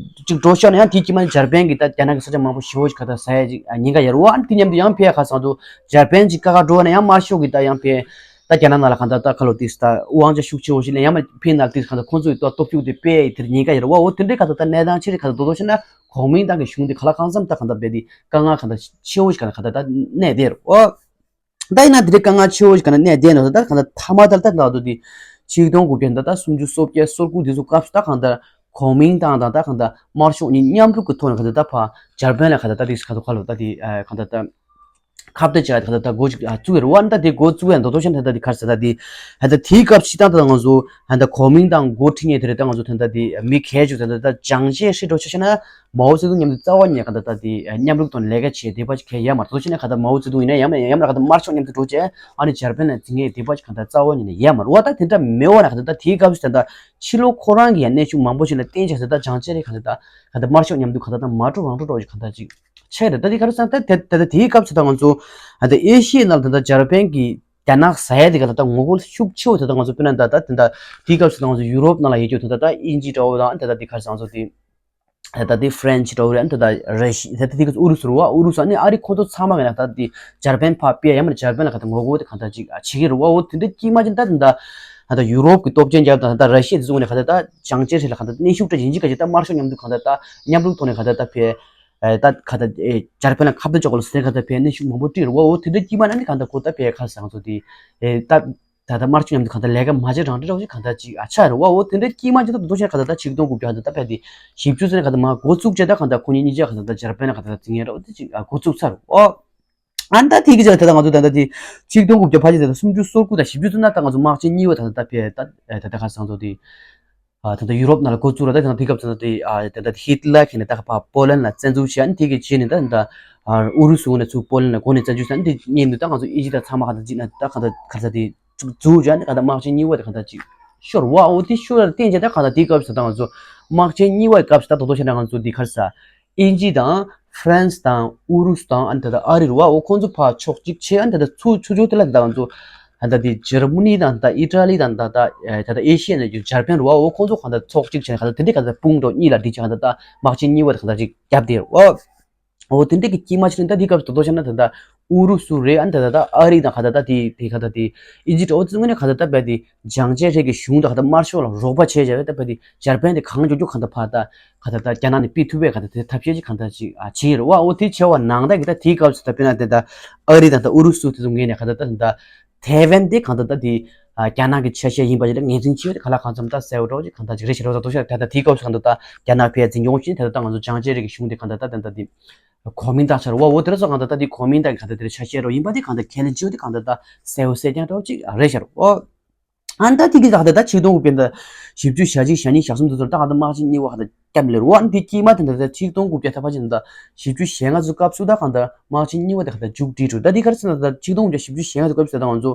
ཅིག་འགྲོ་ཤོར་ན་ཡང་དེ་དཀྱིལ་མ་ནས་འཇར་པན་གྱི་ད་རྒྱ་ནག་གི་ས་ཆ་མང་པོ་ཞེ་པོ་ཅིག་གང་ལྟར་ཟ་ཡ་ཅིག་ཉེན་ཁ་ཡོད་རེད་བ། ཨ་ནི་དེ་མཉམ་དུ་ཡང་ཕེ་ཁ་སང་དུ་འཇར་པན་གྱི་ཀ་ཁ་འགྲོ་བ་ན་ཡང་དམར་ཤོག་གི་ད་ཡང་ཕེ། ད་རྒྱ་ནག་ནང་ལ་གང་ལྟར་ད་ཁ་ལོ་ཏིས་ད་དབང་ཆ་ཤུགས་ཆེ་བོ་ཞིག་ལ་ཡང་མ་ཕན་ན་ཏིས་གང་ལྟར་ཁོང་ཚོ་ཡི་ཏོག་སྟོབས་ཤུགས་དེ་སྤེལ་ཡི་དེར་ཉེན་ཁ་ཡོད་རེད་བ། འོ་དེ་འདྲའི་གང་ལྟར་ད་གནས་སྟངས་ཆེ་རིགས་གང་ལྟར་དོ་དོ་ཤེ་ན་གོང་མིང་ཏང་གི་གཞུང་དེ་ག་ལ་གང་འཚམ་ད་གང་ལྟར་སྤེལ་ཏེ་དཀའ་ངལ་གང་ལྟར་ཆེ་བོ་ཞིག་གང་ལྟར་གང་ལྟར་ད་གནས་བསྡད་རེད། འོ་ད་ཡིན་ན་དེ་འདྲའི་དཀའ་ངལ་ཆེ་བོ་ཞིག་གང་ལྟར་གནས་བསྡད་ནོ་ད་གང་ལྟར་ཐ་མ་ད་ལྟ་ད་དོ་དེ་ཆིག་སྟོང་དགུ་བརྒྱ་ད་ལྟ་སུམ་ཅུ་སོ་བརྒྱད་སོ་དགུ་དེ་ཚོ་སྐབས་སུ་ད་གང་ལྟར་གོང་མིང་ཏང་དང་ད་གང་ལྟར་དམར་ཤོག་གཉིས་མཉམ་རུབ་ཀྱི་ཐོག་ནས་གང་ལྟར་ད་ཕ་འཇར་པན་ལ་གང་ལྟར་ད་དེ་གང་ལྟར་ག་ལོ་ད་དེ་གང་ལྟར་ད། ཁ་གཏད་བཅག་ཡ་དེ་ག་ད་ད་འགོ་བཙུགས་ཡ་རེད་བ། ད་དེ་འགོ་བཙུགས་ཡ་ད་དོ་ཤན་ད་ད་དེ་གར་ས་ད་དེ་ད་ད་དེའི་སྐབས་ཤིག་ད་ད་ང་ཚོ་ད་ད་གོ་མིང་དང་འགོ་ཁྲིད་མཁན་དེ་རེད། ད་ང་ཚོ་ད་ད་དེ་མི་གལ་ཆེ་ད་ད་ད་ཅང་ཅེ་ཧྲི་འགྲོ་ཆ་ཤ་ན་མའོ་ཙེ་ཏུང་མཉམ་དུ་རྩ་བ་ཉིད་ག་ད་ད་དེ་མཉམ་རུབ་ཐོག་ནས་ལས་ཀ་བྱེད་བདེ་བ་ཅིག་གལ་ཡོད་མ་རེད། དོ་ཤན་ད་ག་ད་མའོ་ཙེ་ཏུང་ཡིན་ན་ཡང་ཡང་ན་ག་ད་དམར་ཤོག་མཉམ་དུ་འགྲོ་བྱས་ཨ་ནི་འཇར་པན་ལ་འཛིང་ཡས་བདེ་བ་ཅིག་ག་ད་རྩ་བ་ཉིད་ནས་ཡོད་མ་རེད་བ། ད་དེ་འདྲ་མེད་བ་ན་ག་ད་ད་དེའི་སྐབས་ཤིག་ད་ད་ཕྱི་ལོགས་ཁོ་རང་གི་ཡང་གནོན་ཤུགས་མང་པོ་ཞིག་ལ་བརྟེན་བྱས་ད་ད་ཅང་ཅེ་རེད་ག་ད་ད་ག་ད་དམར་ཤོག་མཉམ་དུ་ག་ད་ད་མ་འགྲོ་རང་འགྲོ་འགྲོ་ཅིག་ག་ད་ཅིག་ཆེ་རེད། ད་དེ་ག་རེ་ཟེར་ན་ད་དེ་ད་དེའི་སྐབས་སུ་ད་ང་ཚོ་ད་ཨེ་ཤི་ཡའི་ནང་ལ་ད་ད་འཇར་པན་གྱི་རྒྱ་ནག་ཟ་ཡ་དེ་ག་ད་ད་ངོ་རྒོལ་ཤུགས་ཆེ་བོ་ད་ད་ང་ཚོ་དཔེར་ན་ད་ད་དེ་ད་དེའི་སྐབས་སུ་ད་ང་ཚོ་ཡུ་རོབ་ནང་ལ་ཡོད་རྒྱུ་ད་ད་ད་དབྱིན་ཇི་འདྲ་བོ་དང་ད་ད་དེ་ག་རེ་ཟེར་ང་ཚོ་དེ་ད་ད་དེ་ཧྥ་རན་ཆི་འདྲ་བོ་རེད། ད་ད་ར་ཤི་ད་ད་དེ་ག་ཨུ་རུ་སུ་རེད་བ། ཨུ་རུ་སུ་ཨ་ནི་ཨ་རི་ཁོང་ཚོ་ཚང་མ་ག་ན་ད་དེ་འཇར་པན་ཕ་དཔེ་ཡ་མ་འཇར་པན་ལ་ག་ད་ངོ་རྒོལ་དེ་ག་ད་ཅིག་བྱེད་ཀྱི་རེད་བ། འོ་དེ་འདྲ་དཀྱིལ་མ་ཅིག་ད་ད་ད་ད་ཡུ་རོབ་ཀྱི་སྟོབས་ཆེན་རྒྱལ་ཁབ་དང་ད་ད་ར་ཤི་ཡ་དེ་ཚོ་ངོས་ནས་ག་ད་ད་ཅང་ཅེ་ཧྲི་ལ་ག་ད་གནོན་ཤུགས་སྤྲད་ཡིན་གཅིག་ག་ཅིག་ད་དམར་ཤོག་མཉམ་དུ་ག་ད་ད་མཉམ་རུབ་ཐོག་ནས་ག་ད་ད་ཕེ། ཨེ་ད་ག་ད་ཨེ་འཇར་པན་ལ་ཁ་བརྡ་ཅོག་ལ་ཟེར་ག་ད་ཕེ་གནོན་ཤུགས་མང་པོ་སྤྲད་རེད་བ། འོ་དེ་འདྲ་དཀྱིལ་མ་ན་ནི་ག་ད་ཁོ་ད་ཕེ་ཁ་སང་ཚོ་དེ་ཨེ་ད་ད་ད་དམར་ཕྱོགས་མཉམ་དུ་ག་ད་ལས་ཀ་མ་བྱེད་རང་འདྲ་རོགས་ཅིག་ག་ད་ཅིག་ཨ་ཆ་རེད་བ། འོ་དེ་འདྲ་དཀྱིལ་མ་ཅིག་ད་དུ་ཤ་ག་ད་ད་ཆིག་སྟོང་དགུ་བརྒྱ་ག་ད་ད་ཕེ་དེ་བཞི་བཅུ་ཚེ་ནས་ག་ད་མ་འགོ་བཙུགས་བྱས་ད་ག་ད་ཁོ་གཉིས་གཉིས་ཆ་ག་ད་ད་འཇར་པན་ལ་ག་ད་ད་འཛིང་ཡས་རོགས་དེ་ཅིག་ཨ་འགོ་བཙུགས་ཚར་རེད་བ། ཨ་ད་དེ་གི་ཆ་ད་ང་ཚོ་ད་ལྟ་དེ་ཆིག་སྟོང་དགུ་བརྒྱ་ཕལ་ཆེར་ད་ལྟ་སུམ་ཅུ་སོ་དགུ་དང་བཞི་བཅུ་ཚུན་ན་ད་ང་ཚོ་དམག་ཆེན་གཉིས་པ་ད་ལྟ་ད་ཕེ་ད་ད་ལྟ་ཁ་སང་ཚོ་དེ་ཨ་ད་ལྟ་ཡུ་རོབ་ནང་ལ་འགོ་བཙུགས་ར། ད་ད་དེ་སྐབས་ད་ལྟ་དེ་ཨ་ད་ལྟ་ཧི་ཏི་ལར་གྱིས་ནས་ད་ཕ་པོ་ལན་ལ་བཙན་འཛུལ་བྱས་ནས་དེ་གི་རྗེས་ནས་ད་ད་ཨ་ཨུ་རུ་སུ་ནས་ཚུར་པོ་ལན་ལ་འགོ་ནས་བཙན་འཛུལ་བྱས་ནས་དེ་གཉིས་ནས་ད་ང་ཚོ་ཨི་ཇི་ད་ཚང་མ་ག་ད་ཅིག་ན་ད་ག་ད་ག་ད་དེ་འཛུགས་བྱས་ནས་ག་ད་དམག་ཆེན་གཉིས་པ་དེ་ག་ད་ཅིག་ཤོར་བ། འོ་དེ་ཤོར་བ་ལ་བརྟེན་བྱས་ད་ག་ད་དེ་སྐབས་སུ་ད་ང་ཚོ་དམག་ཆེན་གཉིས་པའི་སྐབས་སུ་ད་དོ་དོ་བྱས་ན་ང་ཚོ་དེ་ག་རེ་ཟ། དབྱིན་ཇི་དང་ཧྥ་རན་སི་དང་ཨུ་རུ་སུ་དང་ཨ་ནི་ད་ལྟ་ཨ་རི་རུ་བ། འོ་ཁོང་ཚོ་ཕར་ཕྱོགས་གཅིག་བྱས། ཨ་ནི་ད་ལྟ་ཚུར་ཆུ་ཚོད་དེ་ལ་ད་ང་ཚོ་ད་ལྟ་དེ་འཇར་མ་ནི་དང་ད་ལྟ་ཨི་ཏྲ་ལི་དང་ད་ལྟ་ཨེ་ད་ལྟ་ཨེ་ཤི་ཡ་ནས་ཀྱི་འཇར་པན་རུ་བ། འོ་ཁོང་ཚོ་གང་ལྟར་ཚོགས་གཅིག་བྱས་ནས་གང་ལྟར་དེ་འདྲའི་གང་ལྟར་དཔུང་གྲོགས་གཉིས་ལ་སྒྲིལ་བྱས་གང་ལྟར་ད་དམག་ཆེན་གཉིས་པ་དེ་གང་ལྟར་ཅིག་བརྒྱབ་བསྡད་རུ་བ། འོ་དེ་འདྲའི་གི་དཀྱིལ་མ་ཞིག་རེད། ད་དེ་སྐབས་སུ་དོ་དོ་བྱས་ན་ད་ལྟ་ཨུ་རུ་སུ་རེད། ཨ་ནི་ད་ལྟ་ད་ཨ་རི་དང་གང་ལྟར་ད་དེ་དེ་གང་ལྟར་དེ་ཨི་ཇིབ་འོ་དེ་ཚོ་ངོས་ནས་གང་ལྟར་ད་བས་དེ་སྦྱང་བྱའི་རིགས་ཀྱི་གཞུང་དང་གང་ལྟར་དམར་ཤོག་ལ་རོགས་པ་བྱས་བྱས་པས་ད་བས་དེ་འཇར་པན་དེ་གང་མགྱོགས་མགྱོགས་གང་ལྟར་ཕར་ད་ག་ད་ལྟ་རྒྱ་ནག་ནས་ཕུད་ཐུབ་པའི་ག་ད་དེ་ཐབས་ཤེས་ཅིག་ག་ད་ཅིག་ཨ་བྱས་རེད་བ། འོ་དེ་བྱས་པ་ནང་ལྟར་གི་ད་དེའི་སྐབས་སུ་ད་དཔེར་ན་དེ་ད་ཨ་རི་དང་ད་ཨུ་རུ་སུ་དེ་ཚོ་ངོས་ནས་ག་ད་ད་དེ་ད་ཐའེ་ཝན་དེ་གང་ལྟར་ད་དེ་ཨ་རྒྱ་ནག་གི་ཆ་ཤས་ཡིན་པ་ཞིག་ལ་ངོས་འཛིན་བྱས་ཏེ་ག་ལ་གང་འཚམ་ད་གསལ་པོ་འདྲ་བོ་ཅིག་གང་ལྟར་ཅིག་རེད་ཤག་རེད་བ། ད་དོ་ཤག་ད་ད་དེའི་སྐབས་སུ་གང་ལྟར་ད་རྒྱ་ནག་ཕར་འཛིན་སྐྱོང་བྱས་ཏེ་ད་ད་ང་ཚོ་སྦྱང་བྱའི་རིགས་ཀྱི་གཞུང་དེ་གང་ལྟར་ད་ད་ད་དེ་གོ་མིང་བཏགས་ཤག་རེད་བ། འོ་དེ་ར་སོགས་གང་ལྟར་ད་དེ་གོ་མིང་བཏགས་ཀྱི་གང་ལྟར་དེ་ར་ཆ་ཤས་འདྲ་བོ་ཡིན་པ་དེ་གང་ལྟར་ཁས་ལེན་བྱས་ཏེ་གང་ལྟར་ད་གསལ་པོ་གསལ་རྐྱང་འདྲ་བོ་ཅིག་རེད་ཤག་རེད་བ། ཨ་ནི་ད་དེ་གི་ད་ད་ཆིག་སྟོང་དགུ་བརྒྱ་ད་བཞི་བཅུ་ཞེ་གཅིག་ཞེ་གཉིས་ཞེ་གསུམ་དེ་ཚོར་ད་གང་ལྟར་དམག་ཆེན་གཉིས་པ་གང་ལྟར་བརྒྱབ་ལེ་རུ་བ། ཨ་ནི་དེ་དཀྱིལ་མ་དེ་འདྲ་ད་ཆིག་སྟོང་དགུ་བརྒྱ་ད་ཕལ་ཆེར་ད་བཞི་བཅུ་ཞེ་ལྔ་ཚོའི་སྐབས་སུ་ད་གང་ལྟར་དམག་ཆེན་གཉིས་པ་དེ་གང་ལྟར་མཇུག་སྒྲིལ་འགྲོ། ད་དེ་ག་རེ་ཟེར་ན་ད་ཆིག་སྟོང་དགུ་བརྒྱ་བཞི་བཅུ་ཞེ་ལྔ་ཚོའི་སྐབས་སུ་ད་ང་ཚོ་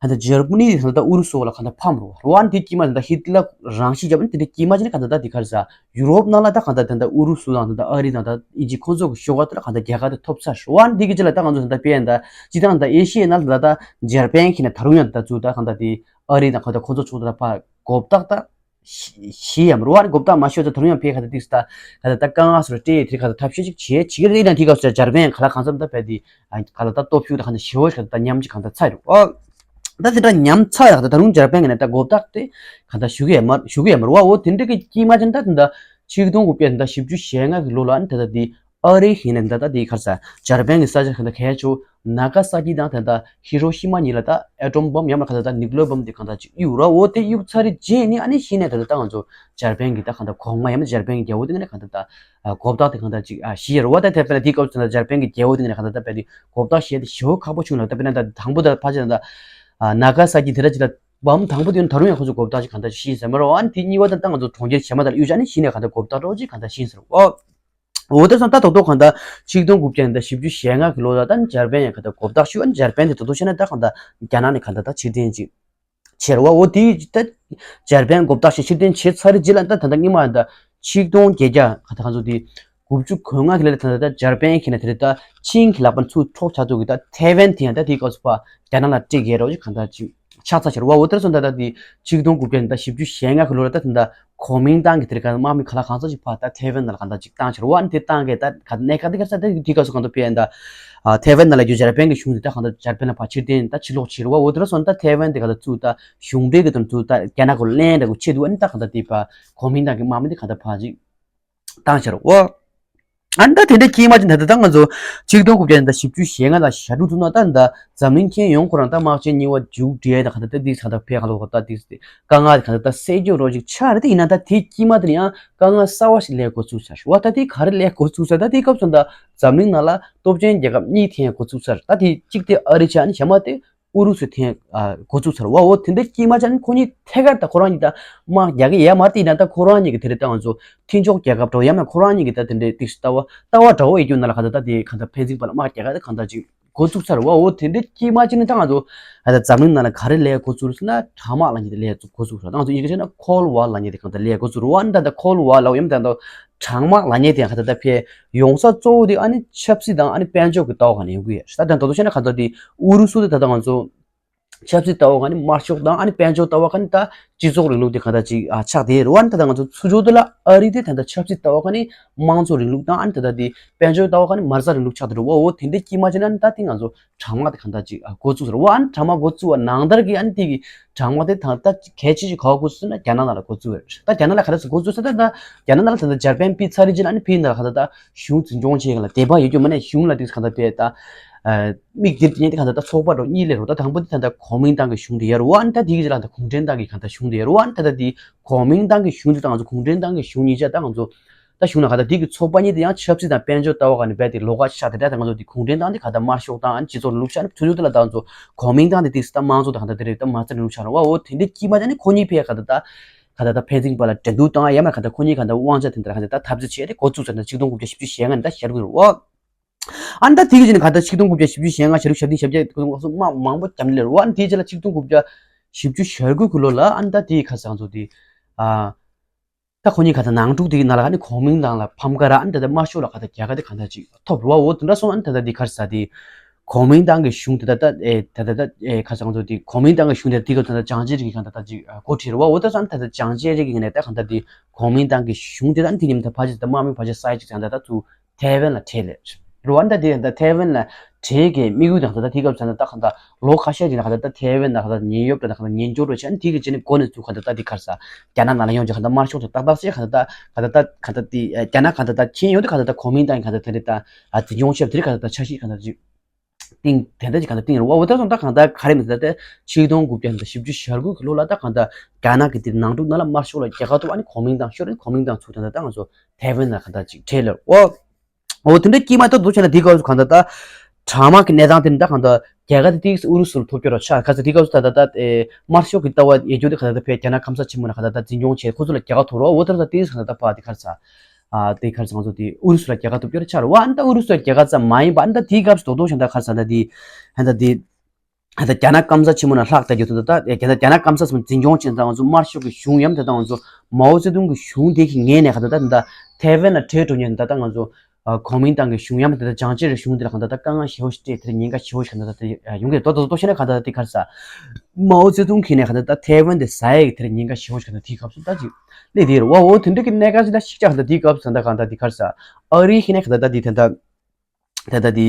གང་ལྟར་འཇར་མ་ནི་དེ་གང་ལྟར་ཨུ་རུ་སུ་ལ་གང་ལྟར་ཕམ་རུ་བ། ཨ་ནི་དེ་དཀྱིལ་མ་དེ་ད་ཧི་ཏི་ལར་རང་ཤི་བརྒྱབ། ཨ་ནི་དེ་འདྲ་དཀྱིལ་མ་ཅིག་ནི་གང་ལྟར་ད་དེ་ག་རེ་ཟེར། ཡུ་རོབ་ནང་ལ་ད་གང་ལྟར་དེ་འདྲ་ཨུ་རུ་སུ་དང་དེ་འདྲ་ཨ་རི་དང་ད་ཨི་ཇིབ་ཁོང་ཚོ་གི་ཤོག་ཁག་དེ་ལ་གང་ལྟར་རྒྱལ་ཁ་དེ་ཐོབ་ཚར་རུ་བ། ཨ་ནི་དེ་གི་རྗེས་ལ་ད་ང་ཚོ་དེ་འདྲ་དཔེར་ན་ད་སྤྱིར་བཏང་ད་ཨེ་ཤི་ཡའི་ནང་ལ་ད་འཇར་པན་གྱིས་ནས་ད་རུང་ཡང་ད་ཚུར་ད་གང་ལྟར་དེ་ཨ་རི་དང་གང་ལྟར་ཁོང་ཚོ་ཕྱོགས་དེ་ལ་ཕར་མགོ་བཏགས་ད་ཞི་ཞི་ཡམ་རུ་བ། ཨ་ནི་མགོ་བཏགས་མ་ཤོར་ད་ད་རུང་ཡང་ཕེ་ག་ད་ཏིག་ད་ག་ད་ད་དཀའ་ངལ་སོར་སྤྲད་དེ་ག་ད་ཐབས་ཤེས་ཅིག་བྱེད་བྱེད་ཀྱི་རེད། ཡིན་ན་དེ་སྐབས་སུ་འཇར་པན་ག་ལ་གང་འཚམ་ད་བས་དེ་ག་ལ་ད་སྟོབས་ཤུགས་ད་ག་ད་ཞི་བོ་ཞིག་ད་ཉམས་ཅིག་གང་ད་ཚར་རུ་བ། ད་དེ་འདྲ་ཉམས་ཚར་ཡག་ད་ད་རུང་འཇར་པན་གྱི་ནས་ད་མགོ་བཏགས་ཏེ་ག་ད་ཞུ་གི་ཡ་མ་ཞུ་གི་ཡ་མ་རུ་བ། འོ་དེ་འདྲ་གི་དཀྱིལ་མ་ཅན་ད་དེ་ད་ཆིག་སྟོང་དགུ་བརྒྱ་ད་བཞི་བཅུ་ཞེ་ལྔ་གི་ལོ་ལ་ཨ་ནི་ད་ད་དེ་ཨ་རི་ཡིན་ནས་ད་ད་དེ་ག་རེ་ཟེར། འཇར་པན་གྱི་ས་ཆ་ག་ད་གལ་ཆེ་ན་ག་ས་ཀི་དང་ད་ད་ཧི་རོ་ཤི་མ་གཉིས་ལ་ད་ཨེ་ཊོམ་བོམ་ཡང་མ་ག་ད་ད་ནིའུ་ཀི་ལེར་བོམ་དེ་གང་ད་ཅིག་གཡུག་ར། འོ་དེ་གཡུག་ཚར་རྗེས་ནི་ཨ་ནི་གཞི་ནས་ད་ད་ད་ང་ཚོ་འཇར་པན་གྱི་ད་གང་ད་གོང་མ་ཡང་མ་འཇར་པན་གྱི་རྒྱལ་པོ་དེ་ནས་གང་ད་ད་མགོ་བཏགས་དེ་གང་ད་ཅིག་ཞི་ཡ་རུ་བ། ད་དེ་དཔེར་ན་དེ་སྐབས་སུ་ད་འཇར་པན་གྱི་རྒྱལ་པོ་དེ་ནས་གང་ད་ད་དཔེ་དེ་མགོ་བཏགས་ཞི་ཡ་དེ་ཞི་བོ་ཁག་པོ་བྱུང་ལ། ད་དཔེར་ན་ད་དང་པོ་ད་ཕལ་ཆེར་ད་ནཱ་ག་ས་ཀི་དེ་ར་ཅིག་ལ་བོམ་དང་པོ་དེ་ད་རུང་ཡང་ཁོ་ཚོ་མགོ་བཏགས་ཅིག་གང་ད་ཅིག་ཤི་ཟེར་མ་རོ། ཨ་ནི་དེ་གཉིས་པ་ད་ད་ང་ཚོ་གྲོང་ཁྱེར་གཞན་མ་དང་གཡུག་བྱས་ནི་གཞི་ནས་གང་ད་མགོ་བཏགས་འདྲ་བོ་ཅིག་གང་ད་ཤི་ཟེར་བ། འོ་དེ་སོང་ད་ད་དོ་དོ་གང་ད་ཆིག་སྟོང་དགུ་བརྒྱ་ད་བཞི་བཅུ་ཞེ་ལྔ་གི་ལོ་ལ་ད་འཇར་པན་ཡང་གང་ད་མགོ་བཏགས་ཤི། ཨ་ནི་འཇར་པན་དེ་ད་དོ་བྱས་ན་ད་གང་ད་རྒྱ་ནག་ནས་གང་ད་ད་ཕྱིར་འཐེན་ཅིག་བྱས་ར་བ། འོ་དེ་ད་འཇར་པན་མགོ་བཏགས་ཤི་ཕྱིར་འཐེན་བྱས་ཚར་རྗེས་ལ་ད་ད་ད་སྔོན་མ་ད་ཆིག་སྟོང་བརྒྱད་བརྒྱ་གང་ད་གང་ཚོ་དེ་དགུ་བཅུ་གོ་ལྔ་གི་ལོ་ལ་ད་ད་ད་འཇར་པན་གྱི་ནས་དེ་རེད་ད་ཆིང་གི་ལག་པ་ཚུར་འཕྲོག་ཆགས་འདུག་གི་ད་ཐའེ་ཝན་དེ་ཡང་ད་དེ་སྐབས་སུ་ཕར་རྒྱ་ནག་ལ་སྤྲད་རྒྱུ་ར་བ་ཅིག་གང་ད་ཅིག་ཆགས་ཚར་ཤག་ར་བ། འོ་དེར་སོང་ད་ད་དེ་ཆིག་སྟོང་དགུ་བརྒྱ་ད་བཞི་བཅུ་ཞེ་ལྔ་གི་ལོ་ལ་ད་ད་ད་གོ་མིང་བཏང་གི་དེར་ག་དམག་མི་ག་ལ་གང་ཚོ་ཅིག་ཕར་ད་ཐའེ་ཝན་ནང་ལ་གང་ད་ཅིག་བཏང་ཤག་ར་བ། ཨ་ནི་དེ་བཏང་གི་ད་ག་གནད་འགག་དེ་ག་ས་ད་དེ་སྐབས་སུ་གང་ད་ཕེ་ཡན་ད་ཐའེ་ཝན་ནང་ལ་རྒྱུ་འཇར་པན་གྱི་གཞུང་དེ་ད་གང་ད་འཇར་པན་ལ་ཕར་ཕྱིར་འཐེན་ད་ཕྱིར་ལོག་བྱས་ར་བ། འོ་དེར་སོང་ད་ཐའེ་ཝན་དེ་ག་ད་ཚུར་ད་གཞུང་འབྲེལ་གྱི་དོན་ཚུར་ད་རྒྱ་ནག་གོ་ལེན་ར་གོ་ཆེད་དུ་ཨ་ནི་ད་གང་ད་དེ་ཕར་གོ་མིང་བཏང་གི་དམག་མི་དེ་གང་ད་ཕར་ཅིག་བཏང་ཤག་ར་བ། ཨ་ནི་ད་དེ་འདྲའི་དཀྱིལ་མ་ཅིག་ད་ལྟ་ད་ང་ཚོ་ཆིག་སྟོང་དགུ་བརྒྱ་ད་བཞི་བཅུ་ཞེ་ལྔ་དང་ཞེ་དྲུག་ཚུན་ད་ད་འཛམ་གླིང་ཁྱོན་ཡོངས་ཁོ་རང་ད་དམག་ཆེན་གཉིས་པ་མཇུག་སྒྲིལ་ད་ག་ད་ད་དེ་ས་ད་ཕེ་ག་ལོ་ག་ད་དེ་དཀའ་ངལ་ག་ད་ད་སེལ་རྒྱུ་རོ་ཅིག་ཆགས་རེད། དེ་ཡིན་ན་ད་དེ་དཀྱིལ་མ་དེ་ཡང་དཀའ་ངལ་གསར་བ་ཞིག་སླེབས་འགོ་ཚུགས་ཚར་བ། ད་དེ་ག་རེ་སླེབས་འགོ་ཚུགས་ཚར། ད་དེ་སྐབས་སུ་ད་འཛམ་གླིང་ནང་ལ་སྟོབས་ཆེན་རྒྱལ་ཁབ་གཉིས་ཐོན་འགོ་ཚུགས་ཚར། ད་དེ་གཅིག་དེ་ཨ་རི་ཆགས་ནི་གཞན་མ་དེ་ཨུ་རུ་སུ་ཐེན་ཨ་འགོ་ཚུགས་ཚར་བ། འོ་དེ་འདྲའི་དཀྱིལ་མ་ཆགས་ནས་ཁོ་གཉིས་ཐད་ཀར་ད་ཁོ་རང་གཉིས་ད་དམག་རྒྱག་གི་ཡོད་མ་རེད། ཡིན་ན་ད་ཁོ་རང་གཉིས་ཀྱི་དེ་རེད་ད་ང་ཚོ་མཐུན་ཕྱོགས་རྒྱལ་ཁབ་འདྲ་བོ་ཡང་ན་ཁོ་རང་གཉིས་ཀྱི་ད་དེ་འདྲའི་ཏིག་ལྟ་བ་ལྟ་བ་འདྲ་བོ་ཡོད་རྒྱུ་ན་ལ་ག་ད་ད་དེ་ག་ད་ཕན་ཚུན་བར་ལ་དམག་རྒྱག་ག་ད་ག་ད་ཅིག་འགོ་ཚུགས་ཚར་བ། འོ་དེ་འདྲའི་དཀྱིལ་མ་ཆགས་ནས་ད་ང་ཚོ་ད་འཛམ་གླིང་ནང་ལ་ག་རེ་སླེབས་འགོ་ཚུགས་ཟེར་ན་གྲང་དམག་ལབ་མཁན་དེ་སླེབས་འགོ་ཚུགས་ཚར། ད་ང་ཚོ་ཡི་གེ་བྱས་ན་ཁོལ་ཝར་ལབ་མཁན་དེ་ག་ད་སླེབས་འགོ་ཚུགས་ར་བ། ད་ད་ཁོལ་ཝར་ལབ་ཡོད་མ་ད་ད་གྲང་དམག་ལབ་མཁན་དེ་ག་ད་ད་ཕེ་ཡོང་ས་གཙོ་བོ་དེ་ཨ་ནི་ཆབ་སྲིད་དང་ཨ་ནི་དཔལ་འབྱོར་གྱི་ལྟ་བ་ག་ནས་ཡོང་གི་ཡོད། ད་ད་ད་དོ་བྱས་ན་ག་ད་དེ་ཨུ་རུ་སུ་དེ་ད་ད་ང་ཚོ་ ཆབ་སྲིད་ལྟ་བ་ག་ནི་དམར་ཤོག་དང་ཨ་ནི་དཔལ་འབྱོར་ལྟ་བ་ག་ནི་ད་སྤྱི་ཚོགས་རིང་ལུགས་དེ་ག་ད་ཅིག་ཨ་ཆགས་དེ་རེད་བ། ཨ་ནི་ད་ད་ང་ཚོ་ཚུར་ཕྱོགས་དེ་ལ་ཨ་རི་དེ་ད་ད་ཆབ་སྲིད་ལྟ་བ་ག་ནི་དམངས་གཙོ་རིང་ལུགས་དང་ཨ་ནི་ད་ད་དེ་དཔལ་འབྱོར་ལྟ་བ་ག་ནི་མ་རྩ་རིང་ལུགས་ཆགས་དེ་རེད་བ། འོ་དེ་འདྲ་དཀྱིལ་མ་ཅིག་ན་ཨ་ནི་ད་དེ་ང་ཚོ་གྲང་དམག་དེ་ག་ད་ཅིག་ཨ་འགོ་བཙུགས་ཟེར་བ། ཨ་ནི་གྲང་དམག་འགོ་བཙུགས་པ་ནང་ལྟར་གྱི་ཨ་ནི་དེ་གི་གྲང་དམག་དེ་ད་ད་གལ་ཆེ་ཤོས་ག་བ་འགོ་བཙུགས་ཟེར་ན་རྒྱ་ནག་ནང་ལ་འགོ་བཙུགས་རེད། ད་རྒྱ་ནག་ལ་ག་རེ་འགོ་བཙུགས་ཟེར་ད་ད་རྒྱ་ནག་ནང་ལ་ད་ད་འཇར་པན་ཕུད་ཚར་རེད་ཅེ་ན་ཨ་ནི་ཕུད་ནང་ལ་ག་ད་ད་གཞུང་འཛིན་སྐྱོང་བྱེད་མཁན་ལ་དད་པ་ཡོད་རྒྱུ་མ་ནས་གཞུང་ལ་དེ་ག་ད་དཔེ་ད་མིག་སྒེར་གྱི་ཉིན་དེ་ག་ད་ད་ཚོགས་པ་འགྲོ་གཉིས་ལས་རོ། ད་དང་པོ་དེ་ད་ད་གོ་མིན་ཏང་གི་གཞུང་དེ་ཡར་བ། ཨ་ནི་ད་དེ་གི་རྗེས་ལ་ད་གུང་ཁྲན་ཏང་གི་ག་ད་གཞུང་དེ་ཡར་བ། ཨ་ནི་ད་ད་དེ་གོ་མིན་ཏང་གི་གཞུང་དེ་ད་ང་ཚོ་གུང་ཁྲན་ཏང་གི་གཞུང་གཉིས་ཆ་ད་ང་ཚོ་ད་གཞུང་ལ་ག་ད་དེ་གི་ཚོགས་པ་གཉིས་དེ་ཡང་ཆབ་སྲིད་དང་དཔལ་འབྱོར་ལྟ་བ་ག་ནི་རྦད་དེ་ལོགས་ཀ་ཆགས་དེ་ད་ད་ང་ཚོ་དེ་གུང་ཁྲན་ཏང་དེ་ག་ད་དམར་ཤོག་དང་ཨ་ནི་སྤྱི་ཚོགས་རིང་ལུགས་ཆགས་ནི་ཚུར་ཕྱོགས་དེ་ལ་ད་ང་ཚོ་གོ་མིན་ཏང་དེ་དེ་ད་དམངས་གཙོ་དང་ག་ད་དེ་རེད། ད་མ་རྩ་རིང་ལུགས་ཆགས་རེད་བ། འོ་དེ་འདྲ་དཀྱིལ་མ་ད་ནི་ཁོ་གཉིས་ཕའི་ག་ད་ད་ག་ད་ད་ཕན་ཚུན་བར་ལ་འགྲན་བསྡུར་བཏང་ཡ་མ་ག་ད་ཁོ་གཉིས་ག་ད་དབང་ཆ་དེ་འདྲ་ག་ད་ད་འཐབ་རྩོད་བྱས་ཏེ་འགོ་བཙུགས་ཚར་ད་ཆིག་སྟོང་དགུ་བརྒྱ་བཞི་བཅུ་ཞེ་ལྔ་ནས་ད་ཤར་དགོས་རེད་བ། ཨ་ནི་ད་དེ་གི་རྗེས་ནས་ག་ད་ཆིག་སྟོང་དགུ་བརྒྱ་བཞི་བཅུ་ཞེ་ལྔ་ཤར་དགུ་ཤར་བདུན་ཤར་བརྒྱད་དེ་ཚོ་དམག་མང་པོ་བརྒྱབ་ནས་ལེ་རེད་བ། ཨ་ནི་དེའི་རྗེས་ལ་ཆིག་སྟོང་དགུ་བརྒྱ་བཞི་བཅུ་ཞེ་དགུ་གི་ལོ་ལ་ཨ་ནི་ད་དེའི་ཁ་སང་ཚོ་དེ་ཨ་ད་ཁོ་གཉིས་ག་ད་ནང་འཁྲུག་དེ་གི་ནང་ལ་ཨ་ནི་གོ་མིན་ཏང་ལ་ཕམ་ཁ་ར། ཨ་ནི་ད་ད་དམར་ཤོག་ལ་ག་ད་རྒྱལ་ཁ་དེ་ག་ད་ཅིག་ཐོབ་རེད་བ། འོ་དེ་འདྲ་སོང་ཨ་ནི་ད་ད་དེ་ག་རེ་ཟ་དེ་གོ་མིན་ཏང་གི་གཞུང་དེ་ད་ད་ཨེ་ད་ད་ད་ཨེ་ཁ་སང་ཚོ་དེ་གོ་མིན་ཏང་གི་གཞུང་དེ་དེ་ག་ད་ད་ཅང་ཅེ་རིང་གི་ག་ད་ད་ཅིག་འགོ་ཁྲིད་རེད་བ། འོ་ད་སོང་ཨ་ནི་ད་ད་ཅང་ཅེ་རིང་གི་ནས་ད་ག་ད་དེ་གོ་མིན་ཏང་གི་གཞུང་དེ་ད་ཨ་ནི་དེ་མཉམ་ད་ཕལ་ཆེར་ད་དམག་མི་ཕལ་ཆེར་ས་ཡ་གཅིག་ཙམ་ད་ད་ཚུར་ཐའེ་ཝན་ལ་ཁྲིད་ལེ་རེད་བ། ཨ་ནི་ད་དེ་ད་ཐའེ་ཝན་ལ་ཁྲིད་གི་དམིགས་ཡུལ་དང་ད་ད་དེ་སྐབས་ཙམ་ད་ད་གང་ད་ལོ་ཁ་ཤས་ཀྱི་ནང་གང་ད་ད་ཐའེ་ཝན་ད་གང་ད་ཉེན་གཡོག་ད་གང་ད་ཉེན་སྐྱོབ་རོ་ཆ་ཨ་ནི་དེ་གི་རྗེས་ནས་འགོ་ནས་ཚུར་གང་ད་ད་དེ་ག་རེ་ཟ་རྒྱ་ནག་ནང་ལ་ཡོང་ཅིག་གང་ད་དམར་ཤོག་ཚོ་ཏག་ཏག་ཅིག་གང་ད་ད་གང་ད་ད་གང་ད་དེ་རྒྱ་ནག་གང་ད་ད་ཁྱེད་ཡོང་དུས་གང་ད་ད་གོ་མིན་ཏང་གི་གང་ད་དེ་རེད་ད་ཨ་འཛིན་སྐྱོང་བྱེད་པ་དེ་རེད། གང་ད་ད་ཆ་ཤས་གང་ད་ཅིག་སྟེང་དེ་འདྲ་ཅིག་གང་ལྟར་སྟེང་རུ་བ། འོ་ད་སོང་ད་གང་ལྟར་ག་རེ་མི་ཟེར་ད་ཆིག་སྟོང་དགུ་བརྒྱ་ནས་བཞི་བཅུ་ཞེ་དགུ་གི་ལོ་ལ་ད་གང་ལྟར་རྒྱ་ནག་གི་དེ་ནང་འཁྲུག་ནང་ལ་དམར་ཤོག་ལ་རྒྱལ་ཁ་ཐོབ། ཨ་ནི་གོ་མིན་ཏང་ཤོར། ཨ་ནི་གོ་མིན་ཏང་ཚུར་ད་ད་ད་ང་ཚོ་ཐའེ་ཝན་ལ་གང་ལྟར་ཅིག་ཁྲིད་ལེ་རུ་བ། འོ་དེ་འདྲ་དཀྱིལ་མ་ད་འདུག་བྱས་ན་དེ་སྐབས་སུ་གང་ལྟར་ད་གྲང་དམག་གི་གནས་སྟངས་དེ་ནི་ད་གང་ལྟར་རྒྱལ་ཁ་དེ་ཏིག་ཨུ་རུ་སུ་ལ་ཐོབ་རྒྱུ་ར་ཆགས། ག་ཚོད་དེ་སྐབས་སུ་ད་ད་ད་དམར་ཤོག་གི་ལྟ་བ་ཡོད་རྒྱུ་དེ་གང་ལྟར་ད་ཕའི་རྒྱ་ནག་སྐམ་ས་ཆེན་མོ་ན་གང་ལྟར་ད་འཛིན་སྐྱོང་བྱས། ཁོ་ཚོ་ལ་རྒྱལ་ཁ་ཐོབ་རོགས། འོ་ད་ད་ཏིག་གང་ལྟར་ད་ཕ་དེ་ག་རེ་ཟ། ཨ་དེ་ག་རེ་ཟ། ང་ཚོ་དེ་ཨུ་རུ་སུ་ལ་རྒྱལ་ཁ་ཐོབ་རྒྱུ་རེད་ཆགས་རེད་བ། ཨ་ནི་ད་ཨུ་རུ་སུ་ལ་རྒྱལ་ཁ་ཙམ་མ་ཡིན་པ། ཨ་ནི་ད་དེའི་སྐབས་སུ་རྡོག་རྡོག་བྱས་ན་ད་ག་རེ་ཟ། ད་དེ་ཨ་ནི་ད་དེ་ཨ་ནི་ད་རྒྱ་ནག་སྐམ་ས་ཆེན་མོ་ན་ལྷག་ད་རྒྱུ་ད་ད་རྒྱ་ནག་རྒྱ་ནག་སྐམ་ས་ཆེན་མོ་འཛིན་སྐྱོང་བྱས་ན་ད་ང་ཚོ་དམར་ཤོག་གི་གཞུང་ཡམ་ད་ད་ང་ཚོ་མའོ་ཙེ་ཏུང་གི་གཞུང་དེ་གི་ངོས་ནས་ག་ད་ད་ད་ཐའེ་ཝན་ལ་ཁྲིད་འགྲོ་མཁན་ད་ད་ང་ཚོ་ཨ་གོ་མིན་ཏང་གི་གཞུང་ཡམ་ད་ད་ཅང་ཅེ་རིང་གཞུང་དེ་ལ་ག་ད་ད་དཀའ་ངལ་ཞེ་པོ་ཞིག་སྤྲད། དེ་ཉེན་ཁ་ཞེ་པོ་ཞིག་ག་ད་ད་ཡོང་གི་རེད། རྡོག་རྡོག་རྡོག་བྱས་ན་ག་ད་ད་དེ་ག་རེ་ཟ། མའོ་ཙེ་ཏུང་གི་ནས་ག་ད་ད་ཐའེ་ཝན་དེ་ཟ་ཡས་ཀྱི་དེ་ཉེན་ཁ་ཞེ་པོ་ཞིག་ག་ད་དེའི་སྐབས་སུ་ད་ཅིག་སླེབས་དེ་རེད་བ། འོ་དེ་འདྲ་གི་གནད་འགག་ཅིག་ལ་ཤིག་ཅག་ད་དེའི་སྐབས་སུ་ད་གང་ལྟར་དེ་ག་རེ་ཟ། ཨ་རི་ཁི་ནས་ག་ད་ད་དེ་ད་ད་ད་ད་དེ་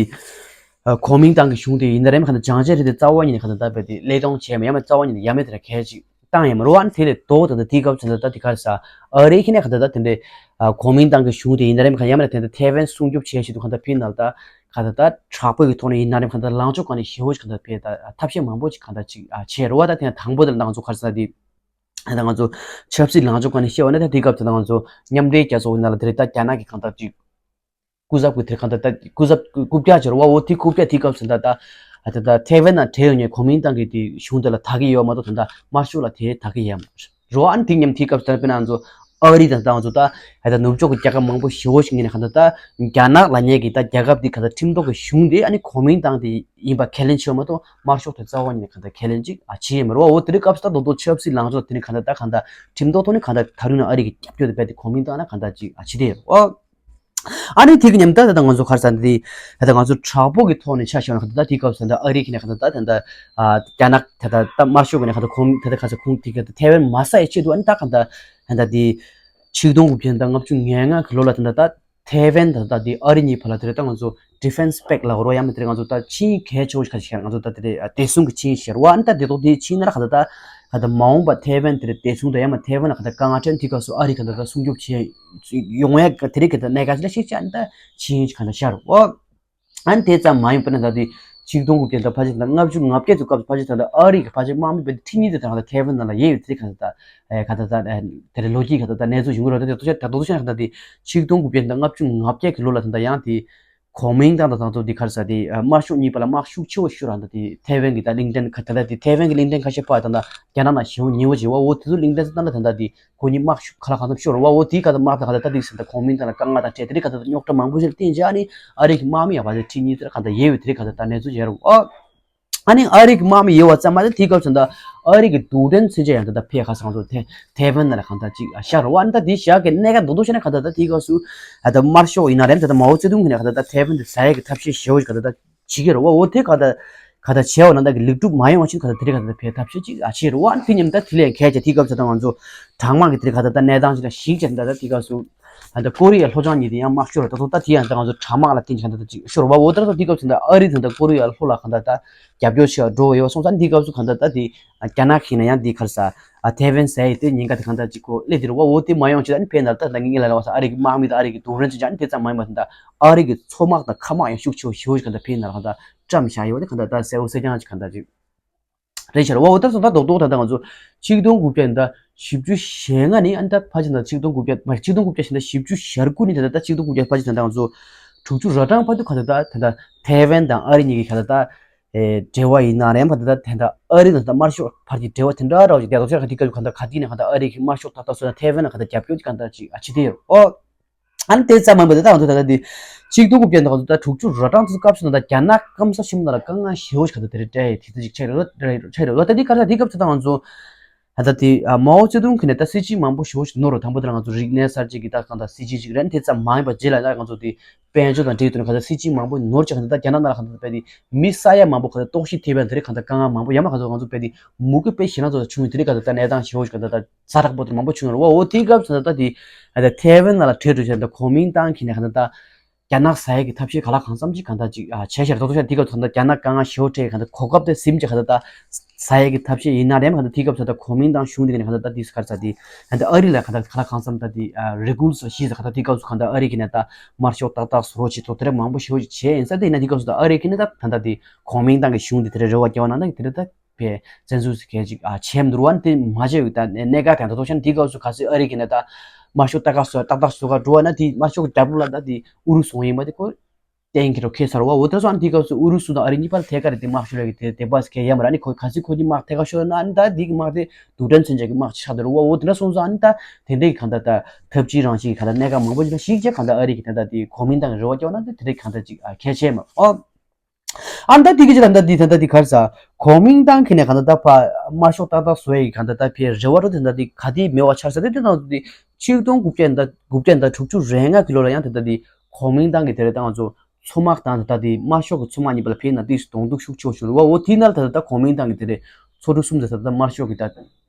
ཨ་གོ་མིན་ཏང་གི་གཞུང་དེ་ཡིན་ན་རེད་མ་ག་ད་ཅང་ཅེ་རིང་དེ་རྩ་བ་ཉིད་ནས་ག་ད་ད་བས་དེ་བློས་གཏོང་བྱས་མ་ཡ་མ་རྩ་བ་ཉིད་ནས་ཡ་མེད་དེ་ར་གལ་ཅིག་བཏང་ཡ་མ་རེད་བ། ཨ་ནི་དེ་ལས་ལྡོག་ད་ད་དེའི་སྐབས་སུ་ད་ད་དེ་ག་རེ་ཟ། ཨ་རི་ཁི་ནས་ག་ད་ད་དེ་འདྲའི་ཨ་གོ་མིན་ཏང་གི་གཞུང་དེ་ཡིན་ན་རེད་མ་ག་ཡ་མ་རེད་དེ་ད་ཐའེ་ཝན་སྲུང་སྐྱོབ་བྱས་ཞེས་དུ་ག་ད་ཕི་ནལ་ད་ག་ད་ད་དྲག་པོའི་གི་ཐོག་ནས་ཡིན་ན་རེད་མ་ག་ད་ལངས་ཕྱོགས་ག་ནས་ཞེ་པོ་ཞིག་ག་ད་ཕི་ད་ཐབས་ཤེས་མང་པོ་ཞིག་ག་ད་ཅིག་ཨ་བྱས་རེད་བ། ད་དེ་དང་པོ་དེ་ལ་ང་ཚོ་ག་རེ་ཟ་དེ། ད་ང་ཚོ་ཆབ་སྲིད་ལངས་ཕྱོགས་ག་ནས་བཤད་བ་ན་ད་དེའི་སྐབས་དེ་ད་ང་ཚོ་མཉམ་འབྲེལ་རྒྱལ་ཚོགས་ནང་ལ་དེ་རེད། ད་རྒྱ་ནག་གི་གང་ལྟར་ཅིག་སྐུ་ཚབ་ཀྱི་དེ་གང་ལྟར་ད་སྐུ་ཚབ་རྐུབ་བཀྱག་ཅིག་རེད་བ། འོ་དེ་རྐུབ་བཀྱག་དེའི་སྐབས་སུ་ད་ད་ད་ད་ཐའེ་ཝན་ན་བྲེལ་ཡོང་ཉེ་གོ་མིན་ཏང་གི་དེ་གཞུང་དེ་ལ་ད་གི་ཡོད་མ་གཏོགས་ད་ད་དམར་ཤོག་ལ་དེ་ད་གི་ཡོད་མ་རེད་བ། ཨ་ནི་དེ་མཉམ་དེའི་སྐབས་སུ་ད་དཔེར་ན་ང་ཚོ་ཨ་རི་དང་ད་ང་ཚོ་ད་ད་ནུབ་ཕྱོགས་ཀྱི་རྒྱལ་ཁབ་མང་པོ་ཞེ་པོ་ཞིག་ངོས་ནས་གང་ལྟར་ད་རྒྱ་ནག་ལབ་མཁན་གྱི་ད་རྒྱལ་ཁབ་དེ་གང་ལྟར་ཁྲིམས་ཐོག་གི་གཞུང་དེ་ཨ་ནི་གོ་མིན་ཏང་དེ་ཡིན་པ་ཁས་ལེན་བྱས་ཡོད་མ་གཏོགས་དམར་ཤོག་དེ་རྩ་བ་ཉིད་ནས་གང་ལྟར་ཁས་ལེན་ཅིག་ཨ་བྱས་ཡོད་མ་རེད་བ། འོ་དེ་རིང་སྐབས་སུ་ད་རྡོག་རྡོག་ཆབ་སྲིད་ལངས་ཕྱོགས་དེ་ནི་གང་ལྟར་ད་གང་ལྟར་ཁྲིམས་ཐོག་ཐོག་ནས་གང་ལྟར་ད་རུང་ནས་ཨ་རི་གི་རྒྱབ་སྐྱོར་དེ་རྦད་དེ་གོ་མིན་ཏང་ན་གང་ལྟར་ཅིག་ཨ་བྱེད་དེ་ཡོད་རེད་བ། ཨ་ནི་དེ་གི་མཉམ་ད་ད་ང་ཚོ་ག་རེ་ཟ་འདི་ད་ད་ང་ཚོ་དྲག་པོ་གི་ཐོག་ནས་ཆ་བཞག་ན་གང་ལྟར་ད་དེའི་སྐབས་སུ་ད་ཨ་རི་གི་ནས་གང་ལྟར་ད་ད་ད་ཨ་རྒྱ་ནག་ད་ད་ད་དམར་ཤོག་གི་ནས་གང་ལྟར་གོ་མིན་ད་ད་ག་ཚོད་ཁོང་དེ་ག་ད་ཐའེ་ཝན་མ་ཟ་ཡི་ཆེད་དུ་ཨ་ནི་ད་གང་ལྟར་ད་ད་འདི་ཆིག་སྟོང་དགུ་བརྒྱ་ད་ལྔ་བཅུ་ང་ལྔ་གི་ལོ་ལ་ད་ད་ད་ཐའེ་ཝན་དང་ད་དེ་ཨ་རི་གཉིས་བར་ལ་དེ་རེད། ད་ང་ཚོ་ཌི་ཕེན་སི་པེག་ལབ་རོ་ཡང་མིན་དེ་རེད། ང་ཚོ་ད་ཆིངས་ཡིག་གལ་ཆེ་བོ་ཞིག་ཁ་ཤས་ཤར། ང་ཚོ་ད་དེ་རེད་བདེ་སྲུང་གི་ཆིངས་ཡིག་ཤར་བ། ཨ་ནི་ད་དེ་ཐོག་དེའི་ཆིངས་ནང་ལ་ག་ད་ད་ག་ད་མ་འོངས་པ་ཐའེ་ཝན་དེ་རེད་བདེ་སྲུང་དང་ཡང་མ་ཐའེ་ཝན་ལ་ག་ད་དཀའ་ངལ་འཕྲད་དུས་སྐབས་སུ་ཨ་རི་ག་ད་ད་སྲུང་སྐྱོབ་བྱེད་ཡོང་ཡ་ག་དེ་རེད། ག་ད་གནད་འགག་ཅིག་ལ་ཤེས་ཆ་ཨ་ནི་ད་ཆིངས་ཡིག་ག་ད་ཤར་བ། ཨ་ནི་དེ་ཙམ་མ་ཡིན་པ་ན་ད་དེ་ཆིག་སྟོང་དགུ་བརྒྱ་དང་ཕལ་ཆེར་ད་ལྔ་བཅུ་ང་བརྒྱད་ཙམ་སྐབས་ཕལ་ཆེར་ད་ལྟ་ཨ་རི་གི་ཕལ་ཆེར་དམག་མི་བརྒྱ་ཁྲི་གཉིས་དེ་ད་ལྟ་ཐའེ་ཝན་ནང་ལ་ཡོད་ཡོད་དེ་ག་ད་ད་ག་ད་ད་དེ་རེད་ལོ་རྒྱུས་ག་ད་ད་གནས་ཚུལ་ཡོང་གི་རེད། ད་དེ་ཏོ་ཤ་ད་ཏོ་ཤ་ད་དེ་ཆིག་སྟོང་དགུ་བརྒྱ་དང་ལྔ་བཅུ་ང་བརྒྱད་ཀྱི་ལོ་ལ་ད་ད་ཡང་དེ་གོ་མིན་ཏང་དང་ད་ཏོ་དེ་ག་རེ་ཟ་དེ་དམར་ཤོག་གཉིས་བར་ལ་དམག་ཤུགས་ཆེ་བོ་ཤོར་ར། ད་དེ་ཐའེ་ཝན་གི་ད་ལིང་ཏན་ག་ད་ད་དེ་ཐའེ་ཝན་གི་ལིང་ཏན་ཁ་ཤས་པ་ད་ད་རྒྱ་ནག་ནང་ཞེ་བོ་ཉེ་བོ་བྱེད་བ། འོ་དེ་ཚོ་ལིང་ཏན་ས་ད་ད་ད་དེ་ཁོ་གཉིས་དམག་ཤུགས་ག་ལ་གང་འཚམ་ཤོར་བ། འོ་དེའི་སྐབས་དམག་དང་ག་ད་ད་དེ་ཟིན་ད་གོ་མིན་ཏང་ལ་དཀའ་ངལ་དང་འཕྲད་དེ་རིང་ག་ད་ད་རྙོག་དྲ་མང་པོ་ཞིག་བསྟན་བྱས། ཨ་ནི་ཨ་རི་གི་དམག་མི་ཡང་བ་དེ་ཁྲི་གཉིས་ཙམ་ག་ད་ཡོད་པའི་དེ་རིང་ག་ད་ད་གནས་ཚུལ་ཡོད་རེད། ཨོ། ཨ་ནི་ཨ་རི་གི་དམག་མི་ཡོད་པ་ཙམ་མ་ཟད་དེའི་སྐབས་སུ་ད་ཨ་རི་གི་རྡུལ་ཕྲན་མཚོན་ཆ་ཡང་ད་ད་ཕེ་ཁ་སང་ཚོ་ཐེ་ཐེ་ཝན་ནང་ལ་གང་ད་ཅིག་ཤར་བ། ཨ་ནི་ད་དེ་ཤར་གི་གནད་འགག་རྡོག་རྡོག་བཤད་ན་ག་ད་ད་དེའི་སྐབས་སུ་ད་ད་དམར་ཤོག་ཡིན་ན་རེད། ད་ད་མའོ་ཙེ་ཏུང་གི་ནས་ག་ད་ད་ཐེ་ཝན་དེ་ཟ་ཡ་གི་ཐབས་ཤེས་ཞེ་བོ་ཞིག་ག་ད་ད་བྱེད་ཀྱི་རེད་བ། འོ་དེ་ག་ད་ ག་ད་བྱས་པ་ན་ད་གི་ལེགས་གྲུབ་མ་ཡོང་བ་ཕྱིན་ག་ད་དེ་རིང་ག་ད་ཕའི་ཐབས་ཤེས་ཅིག་ཨ་བྱེད་རུ་བ་དེ་མཉམ་ད་དེ་ལས་གལ་ཆེ་དེའི་སྐབས་སུ་ད་ང་ཚོ་གྲང་དམག་གི་དེ་རིང་ག་ད་ད་གནས་སྟངས་ཅིག་ལ་ཞིག་བྱས་ད་ད་དེའི་སྐབས་སུ་ད་ད་ཀོ་རི་ཡ་ལྷོ་བྱང་གཉིས་དེ་ཡང་དམག་ཤོར་ད་ད་ད་དེ་ཡང་ད་ང་ཚོ་གྲང་དམག་ལ་བརྟེན་ག་ད་ད་ཅིག་ཤོར་བ་འོ་ད་ད་དེའི་སྐབས་སུ་ད་ཨ་རི་ད་ད་ཀོ་རི་ཡ་ལྷོ་ལ་ག་ད་ད་རྒྱབ་སྐྱོར་བྱེད་འགྲོ་ཡོད་སོང་ཙང་དེའི་སྐབས་སུ་ག་ད་ད་དེ་རྒྱ་ནག་གིས་ན་ཡང་དེ་ག་རེ་ཟ་ཨ་ཐེ་ཝན་ཟེར་ཡི་དེ་ཉེན་ཁ་དེ་ག་ད་ཅིག་གོ་སླེབས་དེ་རུ་བ་འོ་དེ་མ་ཡོང་ཆེད་ད་ནི་ཕན་ད་ད་ད་ངེད་ལ་ལ་བ་ས་ཨ་རི་གི་དམག་མི་ད་ཨ་རི་གི་རྡུང་རིན་ཅན་ཅན་དེ་ཙམ་མ་ཡིན་པ་ད་ཨ་རི་གི་མཚོ་དམག་དང་མཁའ་དམག་ཡང་ཤུགས་ཆེ་བ་ཞེ་བོ་ཞིག་ག་ད་ཕན་ད་ག་ད་བཀྲམ་བཞག་ཡོད་དེ་ག་ད་ད་གསལ་བོ་གསལ་རྐྱང་ཅིག་ག་ད་ཅིག་རེད་ཤར་བ་འོ་ད་སོང་ད་རྡོག་རྡོག་ད་ད་ང་ཚོ་ཆིག་སྟོང་དགུ་བརྒྱ་ད་བཞི་བཅུ་ཞེ་ལྔ་ནི་ཨ་ནི་ད་ཕ་ཆེན་ད་ཆིག་སྟོང་དགུ་བརྒྱ་མ་ཆིག་སྟོང་དགུ་བརྒྱ་ཞེ་ད་བཞི་བཅུ་ཞེ་དགུ་ནི་ད་ད་ཆིག་སྟོང་དགུ་བརྒྱ་ཕ་ཆེན་ད་ད་ང་ཚོ་དྲུག་ཅུ་ར་གྲངས་བར་དུ་ག་ད་ད་ད་ད་ཐེ་ཝན་དང་ཨ་རི་གཉིས་ཀྱི་ག་ད་ད་ཨེ་འབྲེལ་བ་ཡིན་ན་རེད་ཕ་ད་ད་ད་ད་ཨ་རི་དང་ད་དམར་ཤོག་ཕར་གྱི་འབྲེལ་བ་དེ་འདྲ་ར་བ་ཞིག་དེ་ད་ཚོད་ག་དེ་སྐབས་ག་ད་ག་དེ་ནས་ག་ད་ཨ་རི་གི་དམར་ཤོག་ད་ད་སོ་ད་ཐེ་ཝན་ལ་ག་ད་རྒྱབ་སྐྱོར་གྱི་ག་ད་ཅིག་ཨ་ཆི་དེ་ཡོད་ཨོ། ཨ་ནི་དེ་ཙམ་མ་ཡིན་པར་དེ་ལྟ་བ་ཚོ་ད་ལྟ་དེ་ཆིག་སྟོང་དགུ་བརྒྱ་ད་ད་དྲུག་ཅུ་ར་གྲངས་དེ་སྐབས་སུ་ད་ལྟ་རྒྱ་ནག་སྐམ་ས་ཆེན་པོ་ནང་ལ་དཀའ་ངལ་ཞེ་བོ་ཞིག་ད་ལྟ་དེ་རེད་སྤྲད་ཡོད་དེ་ཚོ་ཅིག་ཆགས་རེད་ལོ་ཆགས་རེད་ལོ། ད་དེ་ག་རེ་ད་དེ་སྐབས་སུ་ད་ང་ཚོ་ད་ལྟ་དེ་མའོ་ཙེ་ཏུང་གི་ནས་ད་སྲིད་ཇུས་མང་པོ་ཞེ་བོ་ཞིག་ནོར་རོ། དང་པོ་དེ་ལ་ང་ཚོ་རིག་གནས་གསར་བརྗེ་གི་ད་གང་ད་སྲིད་ཇུས་ཅིག་རེད། དེ་ཙམ་མ་ཡིན་པར་རྗེས་ལ་ད་ང་ཚོ་དེ་དཔལ་འབྱོར་དང་འབྲེལ་ཡོད་དུ་ནས་ག་ད་སྲིད་ཇུས་མང་པོ་ནོར་ཅིག་ག་ད་ད་རྒྱ་ནག་ནང་ལ་ག་ད་དཔེ་དེ་མི་ས་ཡ་མང་པོ་ག་ད་ལྟོགས་ཤི་ཐེབས་པ་དེ་རེད། ག་ད་དཀའ་ངལ་མང་པོ་ཡང་མ་ག་ད་ང་ཚོ་དཔེ་དེ་མུ་གེ་དཔེ་ཞེ་ན་ཚོ་བྱུང་ཡོད་དེ་རེད། ག་ད་ད་གནས་སྟངས་ཞེ་བོ་ཞིག་ག་ད་ད། ཛ་དྲག་པོ་དེ་མང་པོ་བྱུང་ཡོད་རེད་བ། འོ་དེའི་སྐབས་སུ་ད་ལྟ་དེ་ཨ་ད་ཐེ་ཝན་ནང་ལ་བྲོས་འགྲོ་བྱས་ད་གོ་མིང་ཏང་གི་ནས་ག་ད་ལྟ་རྒྱ་ནག་ཟ་ཡས་ཀྱི་ཐབས་ཤེས་ག་ལ་གང་འཚམ་ཅིག་ག་ད་ཅིག་ཨ་བྱས་ཤར་ད་ཚོ་ཤར་དེའི་སྐབས་སུ་ད་ལྟ་རྒྱ་ནག་དཀའ་ངལ་ཞེ་བོ་འཕྲད་ག་ད་གོ་སྐབས་དེ་ཟིན་བྱས་ག་ད་ད་ཟ་ཡས་ཀྱི་ཐབས་ཤེས་ཡིན་ན་རེད་མ་ག་ད་དེའི་སྐབས་སུ་ད་གོ་མིང་ཏང་གཞུང་དེ་ག་ནས་ག་ད་ད་དེ་ག་རེ་ཟ་དེ་ད་ལྟ་ཨ་རི་ལ་ག་ད་ག་ལ་གང་འཚམ་ད་དེ་ཨ་རེ་གུལ་སོ་ཞེས་ཟ་ག་ད་དེའི་སྐབས་སུ་ག་ད་ཨ་རི་གི་ནས་ད་དམར་ཤོག་ཏག་ཏག་བཟོ་རོགས་བྱེད་ཐོག་དེ་རེད་མང་པོ་ཞེ་བོ་ཅིག་བྱས་ཡིན་ས་དེ་ཡིན་ན་དེའི་སྐབས་སུ་ད་ཨ་རི་གི་ནས་ད་ད་ད་དེ་གོ་མིང་ཏང་གི་གཞུང་དེ་དེ་རེད་རེ་བ་རྒྱག་པ་ན་ད་དེ་རེད་ད། པའི་བཙན་འཛུལ་ཟེར་མཁན་ཅིག་ཨ་བྱས་མི་འདུག་བ། དེ་མ་བྱས་ཡོད་ད་གནད་འགག་དེ་ད་དོ་ཤན་དེའི་སྐབས་སུ་ག་ཚོད་ཨ་རི་གི་ནས་ད་དམར་ཤོག་ཏག་ཏག་བཟོ་ཏག་ཏག་བཟོ་ག་འགྲོ་བ་ན་དེ་དམར་ཤོག་རྒྱབ་ལོགས་ལ་ད་དེ་ཨུ་རུ་སུ་ཡིན་པ་དེ་ཁོ་གཏན་འཁེལ་རོ་ཁེལ་ཚར་བ། འོ་དེ་སོང་དེའི་སྐབས་སུ་ཨུ་རུ་སུ་དང་ཨ་རི་གཉིས་བར་ཐད་ཀ་རེ་དེ་དམག་ཤོར་ཡ་གི་དེ་དེ་པ་སི་ཁེལ་ཡ་མ་ར་ནི་ཁོ་ག་ཚོད་ཁོ་གཉིས་དམག་ཐད་ཀ་ཤོར་ན་ཨ་ནི་ད་དེ་གི་དམག་དེ་དུག་སྦྲང་མཚོན་ཆ་གི་དམག་ཆགས་དེ་རུ་བ། འོ་དེ་འདྲ་སོང་ཙང་ཨ་ནི་ད་དེ་འདྲའི་གི་གང་ད་ད་འཐབ་ཇུས་རང་བཞིན་གི་གང་ད་གནད་འགག་མང་པོ་ཅིག་ལ་ཞིག་བྱས་གང་ད་ཨ་རི་གི་ད་ད་དེ་གོ་མིང་ཏང་གི་རེ་བ་རྒྱག་ན་ད་དེ་འདྲའི་གང་ད་ཅིག་ཨ་གལ་ཆེ་མ་ཨོ། ཨ་ནི་ད་དེ་གི་ཅི་ད་ད་དེ་ད་ད་དེ་གར་ས་གོ་མིང་ཏང་གི་ནས་གང་ད་ད་ཕ་དམར་ཤོག་ཏག་ཏག་བཟོ་ཡི་གང་ད་ད་ཕའི་རེ་བ་རོ་དེ་ད་དེ་ག་དེ་མེད་བ་ཆགས་ས་དེ་དེ་ད་དེ་ཆིག་སྟོང་དགུ་བརྒྱ་ད་དགུ་བརྒྱ་ད་དྲུག་ཅུ་རེ་ལྔ་གི་ལོ་ལ་ཡང་དེ་ད་དེ་གོ་མིང་ཏང་གི་དེ་རེ་ད་ང་ཚོ་མཚོ་དམག་དང་ད་ད་དེ་དམར་ཤོག་གི་མཚོ་དམག་གཉིས་བར་ལ་ཕའི་ན་དེ་གདོང་ཐུག་ཤུགས་ཆེ་བ་བྱུང་རེད་བ། འོ་དེ་ན་ད་ད་གོ་མིང་ཏང་གི་དེ་རེ་མཚོ་གྲུ་གསུམ་ཟེར་ད་ད་དམར་ཤོག་གི་ད་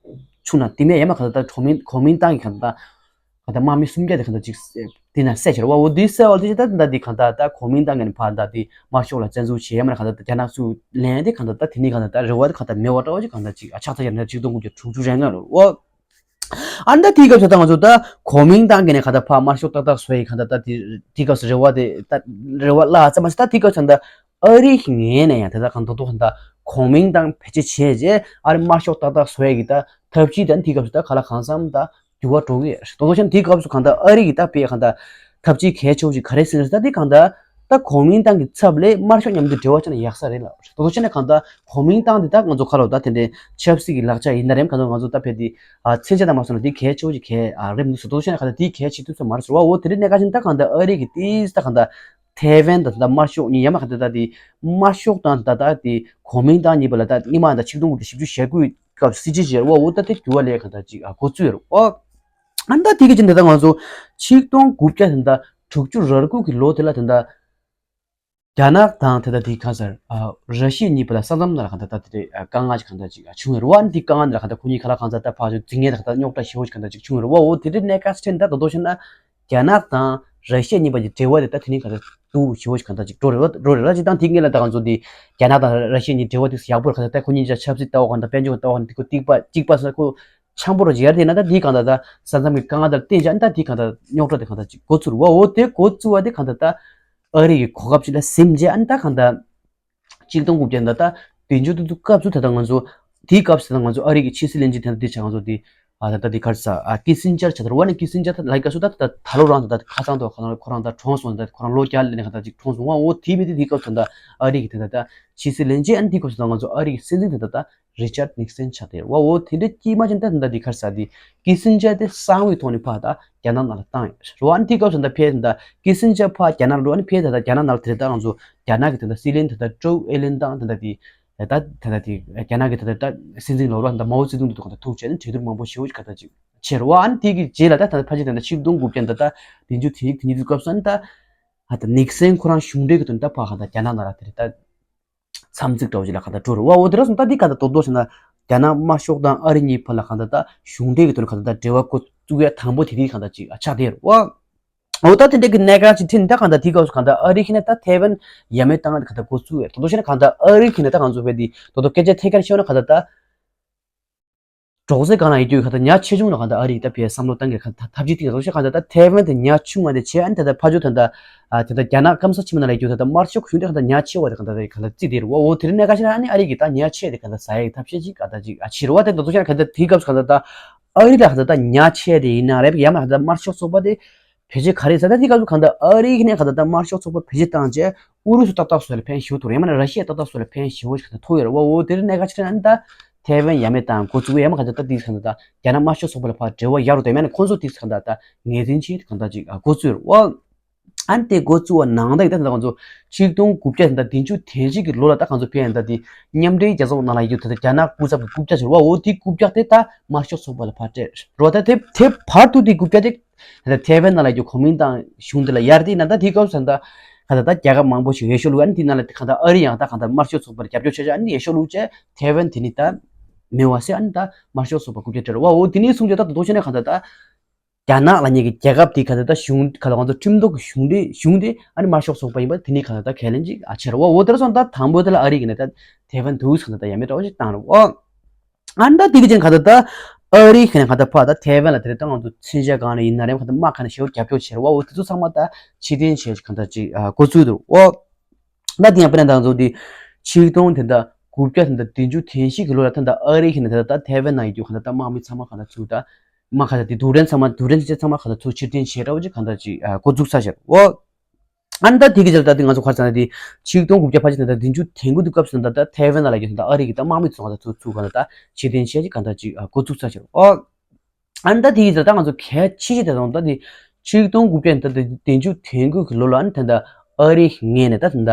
ཆུ་ན་དེ་མེད་ཡ་མ་ག་ད་ད་གོ་མིང་ཏང་གི་གང་ད་ག་ད་དམག་མི་སུམ་བརྒྱ་དེ་ག་ད་ཅིག་དེ་ན་བསད་ཆེར་བ། འོ་དེ་བསད་བ་དེ་ཅི་ད་ད་དེ་ག་ད་ད་གོ་མིང་ཏང་གི་ཕ་ད་དེ་དམར་ཤོག་ལ་བཙན་འཛུལ་བྱེད་ཡ་མ་ག་ད་ད་རྒྱ་ནག་ཚུར་ལེན་དེ་ག་ད་ད་དེ་ནི་ག་ད་ད་རེ་བ་དེ་ག་ད་མེད་བ་འདྲ་བ་ཅིག་ག་ད་ཅིག་ཨ་ཆགས་ཚར་ཡ་ན་ཆིག་སྟོང་དགུ་བརྒྱ་དྲུག་ཅུ་རེ་ལྔ་ལོ་འོ། ཨ་ནི་ད་དེའི་སྐབས་སུ་ད་ང་ཚོ་ད་གོ་མིང་ཏང་གི་ནས་ག་ད་ཕ་དམར་ཤོག་ཏག་ཏག་བཟོ་ཡི་ག་ད་ད་དེ་དེའི་སྐབས་སུ་རེ་བ་དེ་ད་རེ་བ་བརླག་ཙམ་མ་ཟད་ད་དེའི་སྐབས་སུ་ད་ཨ་རི་གི་ངོས་ནས་ཡང་དེ་ད་གང་ད་དུ་གང་ད་གོ་མིང་ཏང་བེད་སྤྱོད་བྱས་རྗེས་ཨ་རི་དམར་ཤོག་ཏག་ཏག་བཟོ་ཡི་གི་ད་ཐབས་ཇུས་ད་ནི་དེའི་སྐབས་སུ་ད་ག་ལ་གང་འཚམ་ད་འགྱུར་བ་འགྲོ་གི་རེད། དོ་དོ་ཤན་དེའི་སྐབས་སུ་གང་ལྟར་ཨ་རི་གི་ད་དཔེ་གང་ལྟར་ཐབས་ཇུས་གལ་ཆེ་བོ་ཞིག་ག་རེ་ཟེར་ན་ད་དེ་གང་ལྟར་ད་གོ་མིང་ཏང་གི་ཚབ་ལས་དམར་ཤོག་མཉམ་དུ་འབྲེལ་བ་བྱས་ན་ཡག་ས་རེད་ལ། དོ་དོ་ཤན་གང་ལྟར་གོ་མིང་ཏང་དེ་ད་ང་ཚོ་ཁ་ལོ་ད་དེ་འདྲའི་ཆབ་སྲིད་ཀྱི་ལག་ཆ་ཡིན་ན་རེད། གང་ལྟར་ང་ཚོ་ད་ཕེ་དེ་ཨ་མཚོན་ཆ་དང་མ་སོང་ན་དེ་གལ་ཆེ་བོ་ཞིག་གལ་ཨ་རེད་མི་འདུག་ཟེར། དོ་དོ་ཤན་གང་ལྟར་དེ་གལ་ཆེ་ཐུབ་ས་མ་རེད་ཟེར་བ། འོ་དེ་རིང་གནད་འགག་ཆེན་ད་གང་ལྟར་ཨ་རི་གི་དེ་ད་གང་ལྟར། ཐེ་ཝན་དང་ད་དམར་ཤོག་གཉིས་ཡ་མ་ག་ད་ད་དེ་དམར་ཤོག་དང་ད་ད་དེ་གོ་མིང་ཏང་གཉིས་པ་ལ་ད་སྔོན་མ་ད་ཆིག་སྟོང་དགུ་བརྒྱ་བཞི་བཅུ་ཞེ་དགུའི་སྐབས་སྲིད་ཇུས་བརྗེ་བ་འོ་ད་དེ་འགྱུར་བ་ལས་ག་ད་ཅིག་ཨ་འགོ་བཙུགས་ཡོད་རེད། ཨོ་ཨ་ད་དེ་གི་ཅི་འདི་ད་ང་ཚོ་ཆིག་སྟོང་དགུ་བརྒྱ་ད་ད་དྲུག་ཅུ་རེ་དགུ་གི་ལོ་དེ་ལ་ད་ད་རྒྱ་ནག་དང་ད་ད་དེ་གང་ཟེར་ཨ་ར་ཤི་ཡ་གཉིས་པ་ལ་ས་མཚམས་ནང་ལ་ག་ད་ད་དེ་དཀའ་ངལ་ཅིག་ག་ད་ཅིག་བྱུང་ཡོད་རེད་བ། ཨ་ནི་དེ་དཀའ་ངལ་ནང་ལ་ག་ད་ཁོ་གཉིས་ཁ་ལ་གང་ཟེར་ད་ཕར་ཚུར་འཛིང་ངེས་ད་ག་ད་རྙོག་དྲ་ཞེ་བོ་ཅིག་ག་ད་ཅིག་བྱུང་ཡོད་རེད་བ། འོ་དེ་དེ་གནད་འགག་ཆེན་ད་ད་དོ་ཤེ་ན། རྒྱ་ནག་དང་ར་ཤི་ཡ་གཉིས་པ་གྱི་འབྲེལ་བ་དེ་ད་དེ་ནི་ག་ཚོད་སྡུག་ཞེ་བོ་ཞིག་གང་ལྟར་ཅིག་འགྲོ་རེ་བ་འགྲོ་རེ་ར་ཅིག་དང་དེ་སྔོན་ལ་ད་ང་ཚོ་འདི་རྒྱ་ནག་དང་ར་ཤི་ཡ་གཉིས་འབྲེལ་བ་དེ་ཡག་པོ་རེད། ག་ཚོད་ད་ཁོ་གཉིས་ཆ་ཆབ་སྲིད་ལྟ་བ་གང་དང་དཔལ་འབྱོར་ལྟ་བ་གང་དང་དེ་ཁོ་གཅིག་པ་གཅིག་པ་སོང་ན་ཁོ་འཆམ་པོ་རོ་ཅིག་ཡར་དེ་ན་ད་འདི་གང་ལྟར་ད་ས་མཚམས་ཀྱི་དཀའ་ངལ་དང་བསྟན་བྱ་ཨ་ད་འདི་གང་ལྟར་རྙོག་དྲ་དེ་གང་ལྟར་ཅིག་འགོ་ཚུགས་རེད་བ། འོ་དེ་འགོ་ཚུགས་པ་དེ་གང་ལྟར་ད་ཨ་རི་གི་གོ་སྐབས་ཅིག་ལ་ཟིན་རྗེས་ཨ་ད་གང་ལྟར། ཆིག་སྟོང་དགུ་བརྒྱ་ད་ལྟ་དེ་འཇུ་ཏུ་ཏུ་སྐབས་སུ་ད་ལྟ་ང་ཚོ་དེའི་སྐབས་སུ་ད་ང་ཚོ་ཨ་རི་གི་ཕྱི་སྲིད་བློན་ཆེན་དེ་འདྲ་དེ་ཆ་ང་ཚོ་དེ་ཨ་ད་ལྟ་དེ་གར་ས་ཨ་ཀི་སིན་ཇར་ཆ་དར་བ་ནི་ཀི་སིན་ཇར་ད་ལ་སྐབས་སུ་ད་ད་ད་ལོ་རང་ད་ད་ཁ་སང་དུ་ཁོ་རང་ཁོ་རང་ད་གྲོངས་སོང་། ད་ཁོ་རང་ལོ་བརྒྱ་ལས་ནས་ཁ་ད་ཅིག་གྲོངས་སོང་བ། འོ་དེ་མི་དེ་དེའི་སྐབས་སུ་ད་ཨ་རི་གི་དེ་ད་ད་ཕྱི་སྲིད་བློན་ཆེན་ཨ་ནི་དེའི་སྐབས་སུ་ད་ང་ཚོ་ཨ་རི་གི་སྲིད་འཛིན་དེ་ད་ད་རི་ཅར་ནིག་སན་ཆགས་ཏེ་རེད་བ། འོ་དེ་འདྲ་དཀྱིལ་མ་ཅན་ད་ད་འདི་ཁར་ས་འདི་ཀི་སིན་ཇར་དེ་གསང་བའི་ཐོག་ནས་ཕར་ད་རྒྱ་ནག་ནང་ལ་བཏང་ཡོད་རེད་བ། ཨ་ནི་དེའི་སྐབས་སུ་ད་ཕེབས་ད་ཀི་སིན་ཇར་ཕར་རྒྱ་ནག་འགྲོ། ཨ་ནི་ཕེབས་ད་ད་རྒྱ་ནག་ནང་ལ་དེ་ད་ང་ཚོ་རྒྱ་ནག་གི་ད་ད་སྲིད་བློན་ད་ད་ཀྲོའུ་ཨེ་ལན་དང་ད་ད་དེ་ད་ད་ད་དེ་རྒྱ་ནག་གི་ད་ད་ད་སྲིད་འཛིན་ལོ་ར་ད་མའོ་ཙེ་ཏུང་དེ་ཚོ་གང་ད་ཐུག་བྱས་ནས་གྲོས་བསྡུར་མང་པོ་ཞེ་བོ་ཞིག་ག་ད་ཅིག་བྱས་རེད་བ། ཨ་ནི་དེ་གི་རྗེས་ལ་ད་ད་ཕལ་ཆེར་ད་ད་ཆིག་སྟོང་དགུ་བརྒྱ་ད་ད་དེ་འཇུ་དེ་ཡིག་དེ་ཉིད་དུ་སྐབས་སུ་ཨ་ནི་ད་ཨ་ད་ནིག་སན་ཁོ་རང་གཞུང་འབྲེལ་གི་དོན་ད་ཕར་གང་ད་རྒྱ་ནག་ནང་ལ་དེ་རེད་ད། མཚམས་ཚིགས་འདྲ་བོ་ཅིག་ལ་གང་ལྟར་འགྲོ་རེད་བ། འོ་དེ་འདྲ་སོང་ད་འདི་གང་ལྟར་རྡོག་རྡོག་བྱས་ན་རྒྱ་ནག་དམར་ཤོག་དང་ཨ་རི་གཉིས་བར་ལ་གང་ལྟར་ད་གཞུང་འབྲེལ་གྱི་ཐོག་ནས་གང་ལྟར་ད་འབྲེལ་བ་འགོ་བཙུགས་ཡ་དང་པོ་དེ་དེ་གང་ལྟར་ཅིག་ཆགས་བསྡད་རེད་བ། འོ་ད་དེ་འདྲ་གི་གནད་འགག་ཅིག་འཕྲད་ནས་ད་གང་ལྟར་དེའི་སྐབས་སུ་གང་ལྟར་ཨ་རི་ཁེ་ནས་ད་ཐའེ་ཝན་ཡ་མེད་བཏང་ཡ་དེ་གང་ལྟར་འགོ་བཙུགས་ཡ། རྡོག་རྡོག་བྱས་ན་གང་ལྟར་ཨ་རི་ཁེ་ནས་ད་གང་ཚོ་བས་དེ་རྡོག་རྡོག་སྐད་ཆ་ཐད་ཀར་ཤོད་ན་གང་ལྟར་ད། འབྲོག་ཟེ་སྒང་ལ་ཡོད་རྒྱུ་ག་ད་ཉག་ཆེ་ཆུང་ལ་ག་ད་ཨ་རི་ད་ཕའི་བསམ་བློ་བཏང་གི་ག་ད་ཐབས་ཇུས་ཐིག་ལ་རོ་ཤ་ག་ད་ད་ཐའེ་ཝན་དེ་ཉག་ཆུང་བ་དེ་བྱས། ཨ་ནི་ད་ད་ཕ་ཇོ་ད་ད་ཨ་ད་ད་རྒྱ་ནག་སྐམ་ས་ཆེན་མོ་ན་ལ་ཡོད་རྒྱུ་ད་ད་དམར་ཤོག་གཞུང་དེ་ག་ད་ཉག་ཆེ་བ་དེ་ག་ད་ག་ད་རྩིས་དེ་རུ་བ། འོ་དེ་རིང་གནས་ཀ་ཞིག་ན་ཨ་ནི་ཨ་རི་གི་ད་ཉག་ཆེ་དེ་ག་ད་ཟ་ཡ་གི་ཐབས་ཤེས་ཅིག་ག་ད་ཅིག་ཨ་ཕྱིར་བ་དེ་ད་དུ་ཤ་ག་ད་དེའི་སྐབས་སུ་ག་ད་ད་ཨ་རི་ལ་ག་ད་ད་ཉག་ཆེ་དེ་ཡིན་ན་རེད། ཡང་མ་ག་ད་དམར་ཤོག་ཚོགས་པ་དེ་བེད་སྤྱོད་ག་རེ་ཟ་ད་དེའི་སྐབས་སུ་ག་ད་ཨ་རི་གི་ནས་ག་ད་ད་དམར་ཤོག་ཚོགས་པ་བེད་སྤྱོད་བཏང་བྱས། ཨུ་རུ་སུ་ཏག་ཏག་སོགས་ལ་ཕན་ཞུ་ཐུབ་རེད། ཡང་མིན་ན་ར་ཤི་ཡ་ཏག་ཏག་སོགས་ལ་ཕན་ཞུ་བ་ཞིག་ཐུབ་ཡོད་རེད་བ། འོ་དེ་རིང་གནད་འགག་ཆེ་ན་ཨ་ནི་ད་ཐའེ་ཝན་ཡ་མེད་བཏང་འགོ་བཙུགས་ཡ་མ་ག་ཚོད་ད་དེ་གང་ད་ད་རྒྱ་ནག་དམར་ཤོག་ཚོགས་པ་ལ་ཕར་འབྲེལ་བ་ཡག་རུ་དེ་མིན་ན་ཁོང་ཚོ་དེ་གང་ད་ད་ངོས་འཛིན་བྱེད་གང་ད་ཅིག་འགོ་བཙུགས་རེད་བ། ཨ་ནི་དེ་འགོ་བཙུགས་པ་ནང་ད་ཡི་ད་ད་ཁོང་ཚོ་ཆིག་སྟོང་དགུ་བརྒྱ་ད་བདུན་ཅུ་དོན་བཞི་གི་ལོ་ལ་ད་ཁོང་ཚོ་ཕན་ད་དེ་མཉམ་འབྲེལ་རྒྱལ་ཚོགས་ནང་ལ་ཡོད་ད་ད་རྒྱ་ནག་སྐུ་ཚབ་ཀྱི་རྐུབ་བཀྱག་ཟེར་བ། འོ་དེ་རྐུབ་བཀྱག་དེ་ད་དམར་ཤོག་ཚོགས་པ་ལ་ཕར་སྤྲད་རོ། ད་དེ་དེ་བར་དུ་དེ་རྐུབ་བཀྱག་དེ། ད་ཐའེ་ཝན་ནང་ལ་ཡོད་གོ་མིན་ཏང་གཞུང་དེ་ལ་ཡར་དེ་ན་ད་དེའི་སྐབས་སུ་ད་ག་ད་ད་རྒྱལ་ཁབ་མང་པོ་ཞིག་འོས་ཤོག་བླུགས། ཨ་ནི་དེ་ནང་ལ་ག་ད་ཨ་རི་ཡང་ད་ག་ད་དམར་ཤོག་ཚོགས་པར་རྒྱབ་སྐྱོར་བྱས་བྱས། ཨ་ནི་འོས་ཤོག་བླུགས་བྱས་ཐའེ་ཝན་དེ་ནི་ད་མེད་པ་བཟོས། ཨ་ནི་ད་དམར་ཤོག་ཚོགས་པ་རྐུབ་བཀྱག་སྤྲད་རེད་བ། འོ་དེ་ནི་གསུང་རྒྱུ་ད་ད་དོ་ཤོད་ནས་ག་ད་ད་རྒྱ་ནག་ལབ་མཁན་གྱི་རྒྱལ་ཁབ་དེ་ག་ད་ད་གཞུང་ག་ད་ང་ཚོ་ཁྲིམས་ཐོག་གི་གཞུང་འབྲེལ་གཞུང་དེ་ཨ་ནི་དམར་ཤོག་ཚོགས་པ་ཡིན་པ་དེ་ནི་ག་ད་ད་གལ་ལན་ཅིག་ཨ་ཆེ་རེད་བ། འོ་དེ་ར་སོང་ད་དང་པོ་དེ་ལ་ཨ་རི་གི་ནས་ད་ཐའེ་ཝན་དུ་ག་ད་ད་ཡ་མེད་འདྲ་བོ་ཞིག་བཏང་རེད་བ། ཨ་ནི་ད་དེ་གི་ཅན་ག་ད་ད་ཨ་རི་ཁེ་ནས་ག་ད་ཕ་ད་ཐའེ་ཝན་ལ་དེ་རེད་ད་ང་ཚོ་མཚོན་ཆ་གང་ནས་ཡིན་ན་རེད། ག་ད་དམག་གང་ནས་ཞེ་པོ་རྒྱབ་སྐྱོར་བྱེད་རེད་བ། འོ་དེ་ཚོ་ཚང་མ་ད་ཕྱིར་འཐེན་བྱས་ག་ད་ཅིག་འགོ་བཙུགས་འདུག་འོ། ད་དེ་ཡང་དཔེར་ན་ད་ང་ཚོ་དེ་ཆིག་སྟོང་དེ་ད་དགུ་བརྒྱ་དེ་ད་བདུན་ཅུ་དོན་བཞི་གི་ལོ་ལ་ད་ད་ཨ་རི་ཁེ་ནས་ད་ད་ཐའེ་ཝན་ནང་ཡོད་རྒྱུ་ག་ད་ད་དམག་མི་ཚང་མ་ག་ད་ཚུར་ད་དམག་ག་ད་དེ་རྡུལ་ཕྲན་ཚང་མ་རྡུལ་ཕྲན་ཆ་ཚང་མ་ག་ད་ཚུར་ཕྱིར་འཐེན་བྱས་འདྲ་བོ་ཅིག་ག་ད་ཅིག་འགོ་བཙུགས་ཚར་བྱས་འོ། ཨ་ནི་ད་དེ་གི་ཆར་ད་དེ་ང་ཚོ་ག་རེ་ཟེར་ན་དེ་ཆིག་སྟོང་དགུ་བརྒྱ་ཕལ་ཆེར་ད་ལྟ་བདུན་ཅུ་དོན་དགུ་དུས་སྐབས་སུ་ད་ལྟ་ཐའེ་ཝན་ལ་ཡོད་ད་ཨ་རི་གི་ད་དམག་མི་ཚོ་ག་ད་ཚུར་ཚུར་ག་ད་ད་ཕྱིར་འཐེན་བྱས་ཀྱི་ག་ད་ཅིག་འགོ་བཙུགས་ཚར་ཕྱིར་ཨོ། ཨ་ནི་ད་དེ་གི་ཆར་ད་ང་ཚོ་གལ་ཆེ་ཤོས་དེ་དང་ད་དེ་ཆིག་སྟོང་དགུ་བརྒྱ་ད་ལྟ་བདུན་ཅུ་དོན་དགུ་གི་ལོ་ལ་ཨ་ནི་ད་ལྟ་ཨ་རི་གི་ངོས་ནས་ད་ད་ལྟ་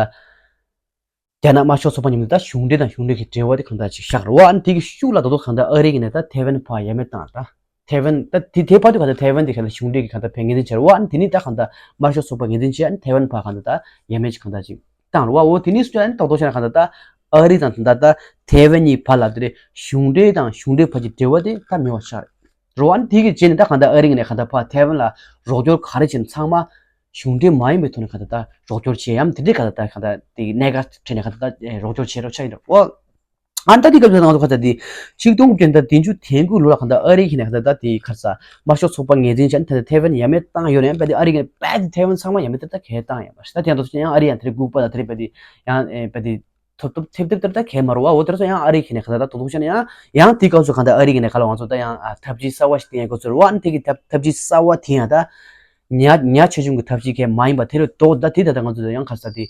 རྒྱ་ནག་དམར་ཤོག་ཚོགས་པ་མཉམ་དུ་ད་གཞུང་འབྲེལ་དང་གཞུང་འབྲེལ་གྱི་འབྲེལ་བ་དེ་གང་ད་ཅིག་བཞག་རེད་བ། ཨ་ནི་དེ་གི་ཤུགས་ལ་ད་དུང་གང་ད་ཨ་རི་གི་ནས་ད་ཐའེ་ཝན་ཕར་ཡ་མེད་བཏང་ད། ཐའེ་ཝན་ད་དེ་དེ་བར་དུ་ག་ད་ཐའེ་ཝན་དེ་ག་ད་གཞུང་འབྲེལ་གྱི་ག་ད་ཕར་ངོས་འཛིན་བྱས་རེད་བ། ཨ་ནི་དེ་ནི་ད་ག་ད་དམར་ཤོག་ཚོགས་པ་ངོས་འཛིན་བྱས། ཨ་ནི་ཐའེ་ཝན་ཕར་ག་ད་ད་ཡ་མེད་ཅིག་ག་ད་ཅིག་བཏང་རེད་བ། འོ་དེ་ནི་སུ་ཨ་ནི་ཏོག་ཏོག་བྱས་ན་ག་ད་ད་ཨ་རི་དང་ད་ད་ཐའེ་ཝན་གཉིས་བར་ལ་དེ་རེད་གཞུང་འབྲེལ་དང་གཞུང་འབྲེལ་བར་གྱི་འབྲེལ་བ་དེ་ད་མེད་པ་ཆགས་རེད་བ། ཨ་ནི་དེ་གི་རྗེས་ནས་ད་ག་ད་ཨ་རི་གི་ནས་ག་ད་ཕར་ཐའེ་ཝན་ལ་རོགས་སྐྱོར་ག་རེ་བྱས་ན་ཚང་མ་གཞུང་འབྲེལ་མ་ཡིན་པའི་ཐོག་ནས་ག་ད་ད་རོགས་སྐྱོར་བྱས། ཡང་དེ་འདྲའི་ག་ད་ད་ག་ད་དེ་གནད་འགག་འཕྲད་ནས་ག་ད་ད་རོགས་སྐྱོར་བྱས་རོགས་ཆགས་ཡིན་འདྲ་བོ། ཨ་ནི་ད་དེ་སྐབས་སུ་ང་ཚོ་ག་ད་དེ་ཆིག་སྟོང་དགུ་བརྒྱ་ད་བདུན་ཅུ་དོན་དགུ་ལོ་ལ་ག་ད་ཨ་རི་གི་ནས་ག་ད་ད་དེ་ག་རེ་ཟ་དམར་ཤོག་ཚོགས་པ་ངོས་འཛིན་བྱས་ནས་ད་ད་ཐའེ་ཝན་ཡ་མེད་བཏང་ཡོད་རེད། ཡང་དཔེ་དེ་ཨ་རི་གི་ནས་དཔེ་དེ་ཐའེ་ཝན་ཚང་མ་ཡ་མེད་ད་ད་གས་བཏང་ཡ་མ་རེད། ད་དེ་ཡང་ད་ཡང་ཨ་རི་ཡང་དེ་རེད་སྒུག་པ་ད་དེ་རེད་དཔེ་དེ་ཡང་ཨེ་དཔེ་དེ་ཐོབ་ཐོབ་ཐེབས་ཐེབས་ཐེབས་ད་གས་མ་རེད་བ། འོ་དེར་སོང་ཡང་ཨ་རི་གི་ནས་ག་ད་ད་དོ་དོ་བྱས་ན་ཡང་ཡང་དེ་སྐབས་སུ་ག་ད་ཨ་རི་གི་ནས་ག་ལ་ང་ཚོ་ད་ཡང་ཨ་ཐབས་ཇུས་གསར་བ་ཞིག་བསྟན་ཡ་འགོ་ཚུགས་རེད་བ། ཨ་ནི་དེ་གི་ཐབས་ཐབས་ཇུས་གསར་བ་དེ་ཡང་ད་ཉག་ཉག་ཆེ་ཆུང་གི་ཐབས་ཇུས་གས་མ་ཡིན་པ་དེ་རུ་ལྡོག་ད་དེ་ད་ད་ང་ཚོ་ད་ཡང་ག་ས་དེ་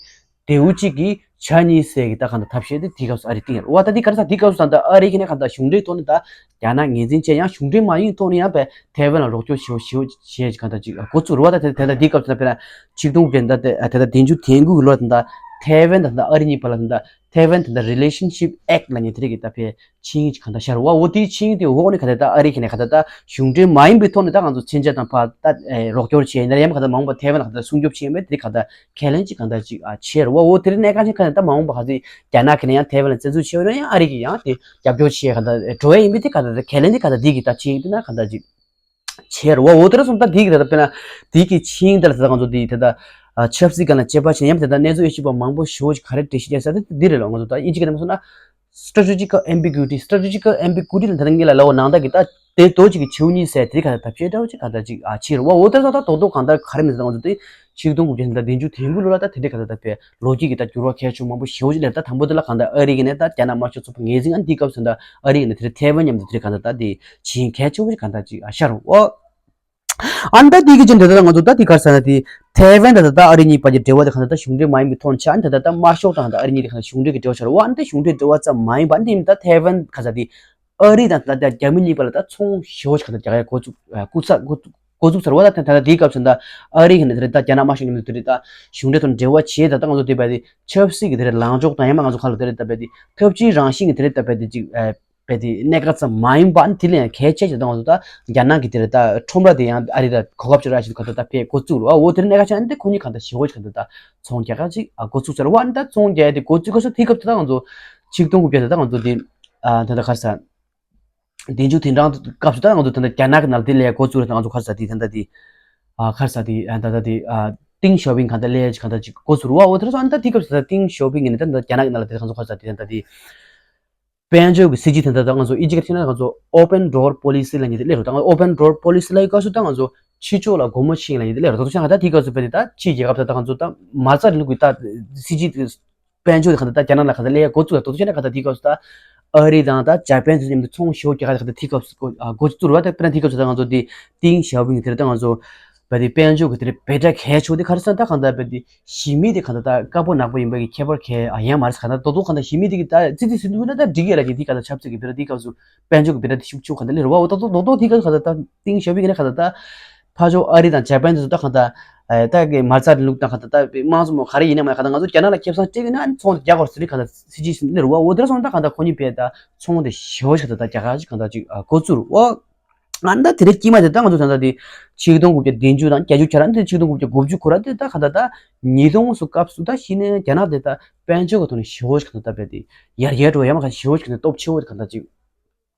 དེའུ་གཅིག་གིས་བྱ་གཉིས་ཟེར་གི་ད་ག་ད་ཐབས་ཤེས་དེ་དེ་སྐབས་སུ་ཨ་རི་བསྟན་ཡ་རེད་བ། ད་དེ་ག་རེ་ཟ་དེ་སྐབས་སུ་ད་ད་ཨ་རི་གི་ནས་ག་ད་གཞུང་འབྲེལ་ཐོག་ནས་ད་རྒྱ་ནག་ངོས་འཛིན་བྱས་ཡང་གཞུང་འབྲེལ་མ་ཡིན་ཐོག་ནས་ཡང་བས་ཐའེ་ཝན་ལ་རོགས་སྐྱོར་ཞེ་པོ་ཞེ་པོ་བྱས་གང་ལྟར་ཅིག་འགོ་བཙུགས་རེད་བ། ད་དེ་ད་དེའི་སྐབས་སུ་ད་དཔེར་ན་ཆིག་སྟོང་དགུ་བརྒྱ་ད་དེ་ད་བདུན་ཅུ་དོན་དགུ་གི་ལོ་ད་ད་ཐའེ་ཝན་ད་ད་ཨ་རི་གཉིས་བར་ལ་ད་ད་ཐའེ་ཝན་ད་ད་Relationship Act ལབ་མཁན་དེ་རིགས་ཀྱི་ད་ཕའི་ཆིངས་ཡིག་ཅིག་གང་ལྟར་ཤར་བ། འོ་དེའི་ཆིངས་ཡིག་དེ་འོག་ནས་ག་ད་ད་ཨ་རི་གི་ནས་ག་ད་ད་གཞུང་འབྲེལ་མ་ཡིན་པའི་ཐོག་ནས་ད་ང་ཚོ་མཚོན་ཆ་དང་ཕ་ད་རོགས་སྐྱོར་བྱས་ཡིན་ན་ཡང་ག་ད་མ་འོངས་པ་ཐའེ་ཝན་ལ་ག་ད་སྲུང་སྐྱོབ་བྱས་ཡིན་པའི་དེ་རིགས་ག་ད་ཁས་ལེན་ཅིག་གང་ལྟར་ཅིག་ཨ་བྱས་རེད་བ། འོ་དེ་རིང་གནད་འགག་ཅིག་ག་ནས་ད་མ་འོངས་པ་ག་ཚོད་རྒྱ་ནག་གི་ནས་ཡང་ཐའེ་ཝན་ལ་བཙན་འཛུལ་བྱས་ཡོད་ན་ཡང་ཨ་རི་གིས་ཡང་དེ་རྒྱབ་སྐྱོར་བྱེད་ག་ད་འགྲོ་ཡ་ཡིན་པས། དེ་ག་ད་ཁས་ལེན་དེ་ག་ད་འདི་གི་ད་ཆིངས་ཡིག་དེ་ན་ག་ད་ཅིག་བྱས་རེད་བ། འོ་དེ་ར་སོང་ད་འདི་གི་ད་ད་དཔེར་ན་འདི་གི་ཆིངས་ཡིག་དེ་ལ་ད་ད་ང་ཚོ་འདི་ད་ད་ཆབ་སྲིད་སྒང་ལ་དཔྱད་པ་བྱས་ཡང་དེ་ད་གནས་ཚུལ་དབྱེ་ཞིབ་པ་མང་པོ་ཞེ་པོ་ཅིག་ག་རེ་འགྲེལ་བཤད་བྱས་ས་དེ་འདི་རེད་ལ། ང་ཚོ་ད་དབྱིན་ཇི་གི་ནང་སོང་ན་Strategic ambiguity, strategic ambiguity ལ་ད་ངེད་ལ་ལའོ་ནང་ད་གི་ད་དེ་དོ་ཅིག་གི་ཆེའུ་གཉིས་ཟེར་དེ་ག་ད་བཤད་འདྲ་ཅིག་ག་ད་ཅིག་ཨ་ཕྱིར་བ། འོ་དེ་ཚོ་ད་དོ་དོ་གང་ལྟར་ག་རེ་མི་ཟེར་ང་ཚོ་དེ་ཆིག་སྟོང་དགུ་བརྒྱ་ད་བདུན་ཅུ་དོན་དགུ་ལོ་ལ་ད་དེ་འདྲ་ག་ད་ད་བས་ལོ་རྒྱུས་ཀྱི་ད་འགྱུར་བ་གལ་ཆེན་མང་པོ་ཞེ་པོ་ཅིག་ལས་ད་དང་པོ་དེ་ལ་གང་ལྟར་ཨ་རི་གི་ནས་ད་རྒྱ་ནག་དམར་ཤོག་ཚོགས་པ་ངོས་འཛིན། ཨ་འདི་སྐབས་སུ་ད་ཨ་རི་གི་ནས་དེ་རེད་ཐའེ་ཝན་མཉམ་དུ་དེ་རེད་གང་ལྟར་ད་དེ་ཆིངས་གལ་ཆེ་བོ་ཅིག་གང་ལྟར་ཅིག་ཨ་ཤར་འོ། ཨ་ནི་ད་དེ་གི་ཅན་དེ་ད་ང་ཚོ་ད་དེ་ག་རེ་ཟེར་ན་དེ་ཐའེ་ཝན་ད་ད་ད་ཨ་རི་གཉིས་བར་གྱི་འབྲེལ་བ་དེ་གང་ལྟར་ད་གཞུང་འབྲེལ་མ་ཡིན་པའི་ཐོག་ནས་ཆགས། ཨ་ནི་ད་ད་ད་དམར་ཤོག་དང་ད་ཨ་རི་གཉིས་དེ་གང་ལྟར་གཞུང་འབྲེལ་གྱི་འབྲེལ་བ་ཆགས་རེད་བ། ཨ་ནི་དེ་གཞུང་འབྲེལ་འབྲེལ་བ་ཙམ་མ་ཡིན་པ་ཨ་ནི་དེ་ཡིན་ད་ཐའེ་ཝན་ག་ས་དེ་ཨ་རི་དང་ད་ད་རྒྱ་མི་གཉིས་བར་ལ་ད་ཚོང་ཞེ་པོ་ཞིག་ག་ད་རྒྱག་ཡ་འགོ་བཙུགས་འགོ་བཙུགས་འགོ་བཙུགས་ཚར་བ། ད་ད་ད་དེའི་སྐབས་སུ་ད་ཨ་རི་གི་ནས་དེ་རེད་ད་རྒྱ་ནག་དམར་ཤོག་མཉམ་དུ་དེ་རེད་ད་གཞུང་འབྲེལ་ཐོག་འབྲེལ་བ་བྱས། ད་ད་ང་ཚོ་དེ་བས་དེ་ཆབ་སྲིད་ཀྱི་དེ་རེད་ལངས་ཕྱོགས་དང་ཡང་མ་ང་ཚོ་ག་ལ་དེ་རེད་ད་བས་དེ་འཐབ་ཇུས་རང་བཞིན་གྱི་དེ་རེད་ད་བས་དེ་ཅིག་ཨ། པའི་དེ་གནད་འགག་ཙམ་མ་ཡིན་པ། དེ་ལས་ཡང་གལ་ཆེ་ཆེ་དང་ང་ཚོ་ད་རྒྱ་ནག་གི་དེ་རེད། ད་ཁྲོམ་ར་དེ་ཡང་ཨ་རི་ད་གོ་སྐབས་ཅིག་རག་ཞིག་ག་ད་ད་ཕེ་འགོ་བཙུགས་རུ་ཨ། འོ་དེ་རེད། གནད་འགག་ཆེ་ན་དེ་ཁོ་གཉིས་ག་ད་ཞི་བོ་ཞིག་ག་ད་ད་ཚོང་རྒྱག་ག་ཅིག་ཨ་འགོ་བཙུགས་ཚར་བ། ཨ་ནི་ད་ཚོང་རྒྱག་དེ་འགོ་བཙུགས་ག་སོ་དེ་སྐབས་དེ་ད་ང་ཚོ་ཆིག་སྟོང་དགུ་བརྒྱ་དེ་ད་ང་ཚོ་དེ་ཨ་ད་ད་ག་ས་དེ་མཇུག་དེ་འདྲ་སྐབས་སུ་ད་ང་ཚོ་ད་ད་རྒྱ་ནག་གི་ནང་དེ་ལས་འགོ་བཙུགས་རེད། ད་ང་ཚོ་ག་ས་དེ་ད་ད་དེ་ཨ་ག་ས་དེ་ཨ་ད་ད་དེ་ཨ་ཏིང་ཞའོ་ཕིང་ག་ད་ལས་ག་ད་ཅིག་འགོ་བཙུགས་རུ་ཨ། འོ་དེ་རེད། སོ་ཨ་ནི་ད་དེ་སྐབས་སུ་ད་ཏིང་ཞའོ་ཕིང་གི་ནི་ད་ད་རྒྱ་ནག་གི་ནང་ལ་དེ་ད་ང་ཚོ་ག་ས་དེ་ད་ད་དེ། དཔལ་འབྱོར་གྱི་སྲིད་ཇུས་དེ་འདྲ་ད་ང་ཚོ་ཨི་ཇི་ག་ཐེ་ན་ང་ཚོ་ཨོ་པན་ཌོར་པོ་ལི་སི་ལབ་མཁན་དེ་སླེབས་རེད། ད་ང་ཨོ་པན་ཌོར་པོ་ལི་སི་ལབ་ཡི་སྐབས་སུ་ད་ང་ཚོ་ཕྱི་ཕྱོགས་ལ་སྒོ་མོ་ཕྱེ་ལབ་མཁན་དེ་སླེབས་རེད། ད་དུང་ད་དེའི་སྐབས་སུ་བས་ནི་ད་ཕྱི་རྒྱལ་ཁབ་ད་ད་ང་ཚོ་ད་མ་རྩ་རིང་ལུགས་ཀྱི་ད་སྲིད་ཇུས་དེ་དཔལ་འབྱོར་དེ་ག་ད་ད་རྒྱ་ནག་ལ་ག་ད་སླེབས་ཡ་འགོ་བཙུགས་རེད། ད་དུང་ད་ད་དེའི་སྐབས་སུ་ད་ཨ་རི་དང་ད་ཇ་པན་དེ་ཚོ་མཉམ་དུ་ཚོང་ཞེ་པོ་རྒྱག་ག་ད་དེའི་སྐབས་སུ་འགོ་བཙུགས་རེད་བ། ད་དཔེར་ན་དེའི་སྐབས་སུ་ད་ང་ཚོ་དེ་ཏིང་ཞའོ་ཕིང་གི་དེ་རེད། ད་ང་ཚོ་བ་དེ་དཔལ་འབྱོར་གྱི་དེ་རེད། བེ་ཏྲ་གལ་ཆེ་བ་དེ་ག་རེ་ཟེར་ན་ད་གང་ལྟར་བ་དེ་གཞི་མེད་དེ་གང་ལྟར་ད་དཀར་པོ་ནག་པོ་ཡིན་པ་གི་ཁྱད་པར་གལ་ཨ་ཡང་མ་རེད། གང་ལྟར་རྡོག་རྡོག་གང་ལྟར་གཞི་མེད་དེ་གི་ད་ཙི་ཙི་ཟིན་དུས་ན་ད་འགྲིག་གི་ལ་གི་དེ་གང་ལྟར་ཆབ་སྲིད་ཀྱི་བེ་ཏྲ་དེ་ཤུགས་ཆེ་བ་གང་ལྟར་སླེབས་རེད་བ། འོ་ད་རྡོག་རྡོག་དེ་ག་གང་ལྟར་ད་ཏིང་ཞའོ་ཕིང་གི་ནས་གང་ལྟར་ད་ཏིང་ཞའོ་ཕིང་གི་ནས་གང་ལྟར་ད་ཕར་ཕྱོགས་ཨ་རི་དང་ཇ་པན་དེ་ཚོ་ད་གང་ལྟར་ད་གི་མ་རྩ་རིང་ལུགས་དང་གང་ལྟར་ད་དམངས་གཙོ་མོ་ག་རེ་ཡིན་ན་མ་གང་ལྟར་ང་ཚོ་རྒྱ་ནག་ལ་ཁེ་བཟང་སྤྲད་གི་ན་ཚོང་རྒྱག་དགོས་ཟེར་གང་ལྟར་སྲིད་ཇུས་སླེབས་རེད་བ། འོ་དེ་ར་སོང་ད་གང་ལྟར་ཁོ་གཉིས་བས་ད་ཚོང་དེ་ཞེ་པོ་ཞིག་གང་ལྟར་ད་རྒྱག་ག་ཅིག་གང་ལྟར་ཅིག་འགོ་བཙུགས་རེད་བ། ཨ་ནི་ད་དེ་རིང་དཀྱིལ་མ་དེ་ད་ང་ཚོ་ད་ལྟ་དེ་ཆིག་སྟོང་དགུ་བརྒྱ་བདུན་ཅུ་དང་བརྒྱད་ཅུ་གྱ་ར་འདི་ཆིག་སྟོང་དགུ་བརྒྱ་དགུ་བཅུ་གོ་ར་འདི་ད་ག་ད་ད་ཉིས་སྟོང་སུ་སྐབས་སུ་ད་གཞི་ནས་རྒྱ་ནག་དེ་ད་དཔལ་འབྱོར་གྱི་ཐོག་ནས་ཞེ་པོ་ཞིག་ག་ད་ད་བས་དེ་ཡར་རྒྱས་འགྲོ་ཡ་མ་ག་ཞེ་པོ་ཞིག་ག་ད་སྟོབས་ཆེ་བོ་དེ་ག་ད་ཅིག་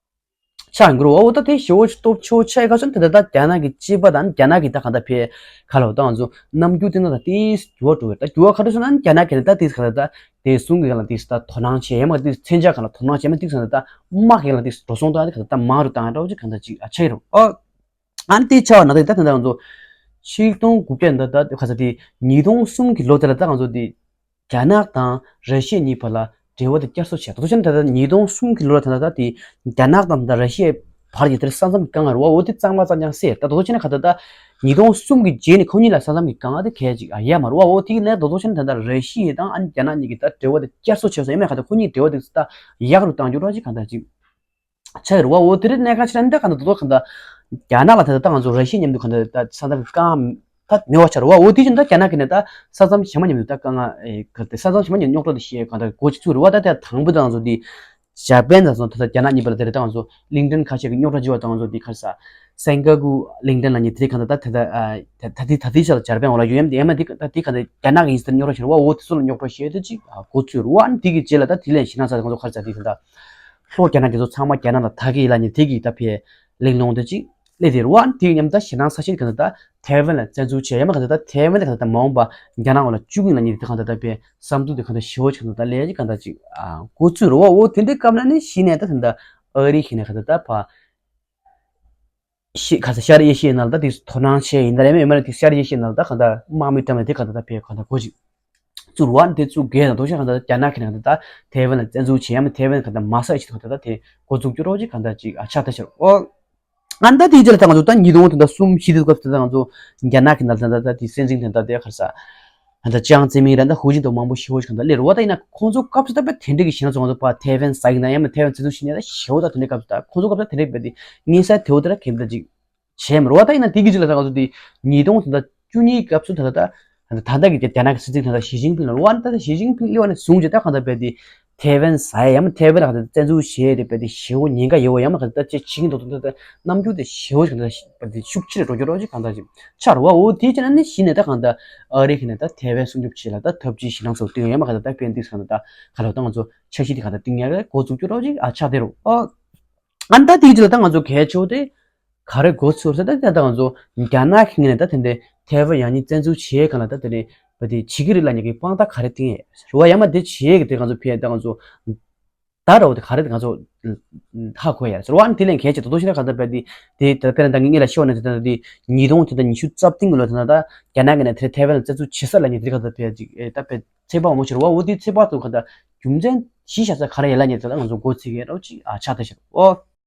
ཆགས་ཡོང་གི་རེད། འོ་ད་དེ་ཞེ་པོ་ཞིག་སྟོབས་ཆེ་བོ་ཆགས་ཡ་ག་སོང་དེ་ད་ད་རྒྱ་ནག་གི་སྤྱི་པ་དང་རྒྱ་ནག་གི་ད་ག་ད་ཕེ་ག་ལ་ད་ང་ཚོ་རྣམ་འགྱུར་དེ་ན་ད་དེ་འགྱུར་བ་འགྲོ་བས། ད་འགྱུར་བ་ག་རེ་སོང་ན་རྒྱ་ནག་གི་ནས་ད་དེ་ག་ད་ད། དེ་གསུང་གི་ལ་དེ་ད་དོ་སྣང་བྱེད་ཡ་མ་དེ་མཚོན་ཆ་ག་ལ་དོ་སྣང་བྱེད་མ་དེ་ཟེར་ན་ད་དམག་གི་ལ་དེ་འགྲོ་སོང་ད་དེ་ག་ད་མང་རུ་བཏང་ཡ་འདྲ་བོ་ཅིག་ག་ད་ཅིག་ཨ་ཆགས་ཡོད་རེད། ཨོ། ཨ་ནི་དེ་ཆགས་པ་ན་དེ་ད་ད་ང་ཚོ་ཆིག་སྟོང་དགུ་བརྒྱ་ད་ད་ག་ས་དེ་ཉིས་སྟོང་གསུམ་གི་ལོ་དེ་ལ་ད་ང་ཚོ་དེ་རྒྱ་ནག་དང་ར་ཤི་ཡ་གཉིས་བར་ལ་འབྲེལ་བ་དེ་བསྐྱར་གསོ་བྱས། ད་དུ་ཆ་ནི་ད་ད་ཉིས་སྟོང་གསུམ་གི་ལོ་ལ་ད་ད་ད་དེ་རྒྱ་ནག་དང་ད་ར་ཤི་ཡའི་བར་གྱི་དེར་ས་མཚམས་ཀྱི་དཀའ་ངལ་རེད་བ། འོ་དེ་གཙང་མ་གཙང་རྐྱང་སེལ། ད་དོ་ཆེ་ན་ག་ད་ད་ཉིས་སྟོང་གསུམ་གྱི་རྗེས་ནས་ཁོ་གཉིས་ལ་ས་མཚམས་ཀྱི་དཀའ་ངལ་དེ་གལ་ཅིག་ཨ་ཡ་མ་རུ་བ། འོ་དེ་གི་ནས་དོ་དོ་ཆེ་ན་ད་ད་ར་ཤི་ཡ་དང་ཨ་ནི་རྒྱ་ནག་གཉིས་ཀྱི་ད་འབྲེལ་བ་དེ་བསྐྱར་གསོ་བྱས་སོང་། ཡ་མ་ག་ད་ཁོ་གཉིས་འབྲེལ་བ་དེ་ད་ཡག་རུ་བཏང་རྒྱུ་ར་ཅིག་ག་ད་ཅིག་ཆགས་རུ་བ། འོ་དེ་རེད། གནད་འགག་ཆེ་ན་འདི་ག་ད་དོ་དོ་ག་ད་རྒྱ་ནག་ལ་ད་ད་ད་ང་ཚོ་ར་ཤི་ཡ་མཉམ་དུ་ག་ད་ད་ས་མཚམས་ཀྱི་དཀའ་ད་མེད་པ་ཆགས་རུ་བ། འོ་དེ་བཞིན་ད་རྒྱ་ནག་གི་ནས་ད་ས་མཚམས་གཞན་མ་མཉམ་དུ་ད་དཀའ་ངལ་ཨེ་ག་ད་ས་མཚམས་གཞན་མ་མཉམ་རྙོག་དྲ་དེ་ཤེས་ག་ད་འགོ་ཅིག་ཚུགས་རུ་བ། ད་ད་དང་པོ་ད་ང་ཚོ་འདི་ཇ་པན་དང་སོང་ད་ད་རྒྱ་ནག་གཉིས་བར་ལ་དེ་རེད། ད་ང་ཚོ་གླིང་ཕྲན་ཁ་ཤས་ཀྱི་རྙོག་དྲ་བྱུང་བ་དང་ང་ཚོ་འདི་ག་རེ་ཟ་སེང་ག་གུ་གླིང་ཕྲན་ལ་ཉེ་དེ་རིང་ག་ད་ད་ད་ད་ད་དེ་ད་དེ་ཆ་ལ་ཇ་པན་འོ་ལ་ཡོད་ཡམ་དེ་ཡ་མ་དེ་ད་དེ་ག་ད་རྒྱ་ནག་གི་ཡིན་ཟེར་རྙོག་དྲ་བྱུང་རུ་བ། འོ་དེ་ཚོ་ལ་རྙོག་དྲ་བཤད་དེ་ཅིག་འགོ་ཚུགས་རུ་བ། ཨ་ནི་དེ་གི་རྗེས་ལ་ད་དེ་ལས་ཞེད་སྣང་ཚ་ང་ཚོ་ག་རེ་ཟ་དེ་ད་ད་ལྷོ་རྒྱ་ནག་དེ་ཚོ་ཚང་མ་རྒྱ་ནག་ལ་ད་གི་ཡིན་ལ་ཉེ་དེ་གི་ད་ཕེ་གླེང་སློང་དེ་ཅིག་སླེབས་དེ་རུ་བ། ཨ་ནི་དེ་གི་མཉམ་ད་ཞེད་སྣང་ཚ་ཤེད་ག་ད་ད་ཐའེ་ཝན་ལ་བཙན་འཛུལ་བྱས་ཡ་མ་ག་ད་ད་ཐའེ་ཝན་དེ་ག་ད་ད་མ་འོངས་པ་རྒྱ་ནག་འོག་ལ་བཅུག་གི་ཡིན་ལ་ཉེ་དེ་ག་ད་ད་ཕེ་བསམ་ཚུལ་དེ་ག་ད་ཞེ་པོ་ཅིག་ག་ད་ད་ལས་ཅིག་ག་ད་ཅིག་འགོ་ཚུགས་རུ་བ། འོ་དེ་འདྲའི་སྐབས་ན་ནི་གཞི་ནས་ད་ད་ད་ཨ་རི་ཁེ་ནས་ག་ད་ད་ཕ་ཤི་ག་ས་ཤར་ཨེ་ཤི་ཡའི་ནང་ལ་ད་དེ་དོ་སྣང་བྱས་ཡིན་ད་རེད་མེད་མ་རེད། དེ་ཤར་ཨེ་ཤི་ཡའི་ནང་ལ་ད་ག་ད་དམག་མི་བཀྲམ་ནས་དེ་ག་ད་ད་ཕེ་ག་ད་འགོ་ཅིག་བཙུགས་རུ་བ། དེ་བཙུགས་དགོས་ན་དོ་ཤ་ག་ད་རྒྱ་ནག་གི་ནང་ད་ཐའེ་ཝན་ལ་བཙན་འཛུལ་བྱས་ཡ་མ་ཐའེ་ཝན་ག་ད་མ་ས་ཨེ་ཤི་ག་ད་ད་དེ་འགོ་བཙུགས་རྒྱུ་རོགས་ཅིག་ག་ད་ཅིག་ཨ་ཆགས་ད་ཤར་ཨོ། ཨ་ནི་ད་དེའི་རྗེས་ལ་ད་ང་ཚོ་ད་ཉིས་སྟོང་ད་ལྟ་གསུམ་བཞི་དེ་སྐབས་སུ་ད་ང་ཚོ་རྒྱ་ནག་གི་ནང་ལ་ད་ད་དེ་སྲིད་འཛིན་དེ་ད་དེ་ག་རེ་ཟ་ད་ཅང་ཙེ་མིན་ར་ད་ཧུའུ་ཅིན་ཐའོ་མང་པོ་ཞེ་པོ་ཞིག་ག་ད་སླེབས་རུ་བ། ད་ཡིན་ན་ཁོང་ཚོ་སྐབས་སུ་ད་དཔེ་དེ་འདྲ་གི་ཞེད་སྣང་ཚོ་ང་ཚོ་ཕར་ཐའེ་ཝན་ཟ་གི་ན་ཡང་མ་ཐའེ་ཝན་བཙན་འཛུལ་བྱེད་ནས་ད་ཞེ་པོ་ད་དེ་འདྲ་སྐབས་སུ་ད་ཁོང་ཚོ་སྐབས་ད་དེ་འདྲ་བས་དེ་ངེས་ས་དེ་བོ་དེ་ར་གེམ་ད་ཅིག་བྱས་མ་རུ་བ། ད་ཡིན་ན་དེ་གི་རྗེས་ལ་ད་ང་ཚོ་དེ་ཉིས་སྟོང་ད་ལྟ་བཅུ་གཉིས་སྐབས་སུ་ད་ལྟ་ད་ད་ལྟ་གི་རྒྱ་ནག་གི་སྲིད་འཛིན་ད་ལྟ་ཞི་ཅིན་ཕིང་ལ་རུ་བ། ད་ཞི་ཅིན་ཕིང་སླེབས་པ་ནས་བཟུང་བྱས་ད་གང་ལྟར་བས་དེ་ཐའེ་ཝན་ཟ་ཡ་ཡ་མ་ཐའེ་ཝན་ལ་ག་ད་བཙན་འཛུལ་བྱས་ཏེ་བས་དེ་ཞེ་པོ་ཉེན་ཁ་ཡོད་པ་ཡ་མ་ག་ད་ཅེས་བྱེད་ཀྱིན་འདུག་ད་ད་རྣམ་འགྱུར་དེ་ཞེ་པོ་ཞིག་ད་བས་དེ་ཤུགས་ཆེ་རུ་འགྲོ་རྒྱུ་རོགས་ཅིག་གང་ལྟར་ཅིག་ཆགས་རུ་བ། འོ་དེའི་ཆ་ནས་ནི་གཞི་ནས་ད་གང་ལྟར་ཨ་རི་ཁེ་ནས་ད་ཐའེ་ཝན་སྲུང་སྐྱོབ་བྱེད་ལ་ད་ཐབས་ཇུས་ཞེད་སྣང་ཚོ་བཏོན་ཡ་མ་ག་ད་ད་བས་དེ་གང་ལྟར་ད་ག་ལ་ད་ང་ཚོ་འཆར་གཞི་དེ་གང་ལྟར་བཏིང་ཡ་ག་འགོ་འཛུགས་རྒྱུ་རོགས་ཅིག་ཨ་ཆགས་དེ་རུ་ཨ། ཨ་ནི་ད་དེའི་རྗེས་ལ་ད་ང་ཚོ་གལ་ཆེ་བོ་དེ་ག་རེ་འགོ་ཚུགས་ཟེར་ད་ད་ང་ཚོ་རྒྱ་ནག་གི་ངོས་ནས་ད་དེ་འདྲའི་ཐའེ་ཝན་ཡང་སྙིང་བཙན་འཛུལ་བྱེད་གང་ལ་ད་དེ་འདྲའི་བ་དེ་བྱེད་ཀྱི་རེད་ལབ་མཁན་གྱི་དཔང་རྟགས་ག་རེ་བཏིང་ཡས་རེད་བ། ཡང་མ་དེ་བྱེད་ཀྱི་དེ་ང་ཚོ་ཕེ་ད་ང་ཚོ་ད་ར་བ་དེ་ག་རེ་དེ་ང་ཚོ་ཧ་གོ་ཡ་རེད་བ། ཨ་ནི་དེ་ལས་གལ་ཆེ་དོ་དོ་ཤི་ན་ག་ད་བ་དེ་དེ་ད་དཔེར་ན་ད་ངས་ལ་ཤོད་ན་དེ་ད་དེ་ཉིས་སྟོང་དེ་ད་ཉི་ཤུ་རྩ་བདུན་གི་ལོ་དེ་ན་ད་རྒྱ་ནག་གི་ནས་དེ་ཐའེ་ཝན་ལ་བཙན་འཛུལ་བྱེད་ས་ལབ་མཁན་དེ་ག་ད་ཕེ་ཅིག་ད་ཕེ་ཚེ་དཔག་མོ་ཆེ་རུ་བ། འོ་དེ་ཚེ་དཔག་ཏུ་ག་ད་རྒྱུ་མཚན་གཞི་བཞག་ས་ག་རེ་ཡིན་ལབ་མཁན་དེ་ལ་ང་ཚོ་འགོ་ཚུགས་ཡས་རོགས་ཅིག་ཨ་ཆགས་ད་ཤར་ཨོ།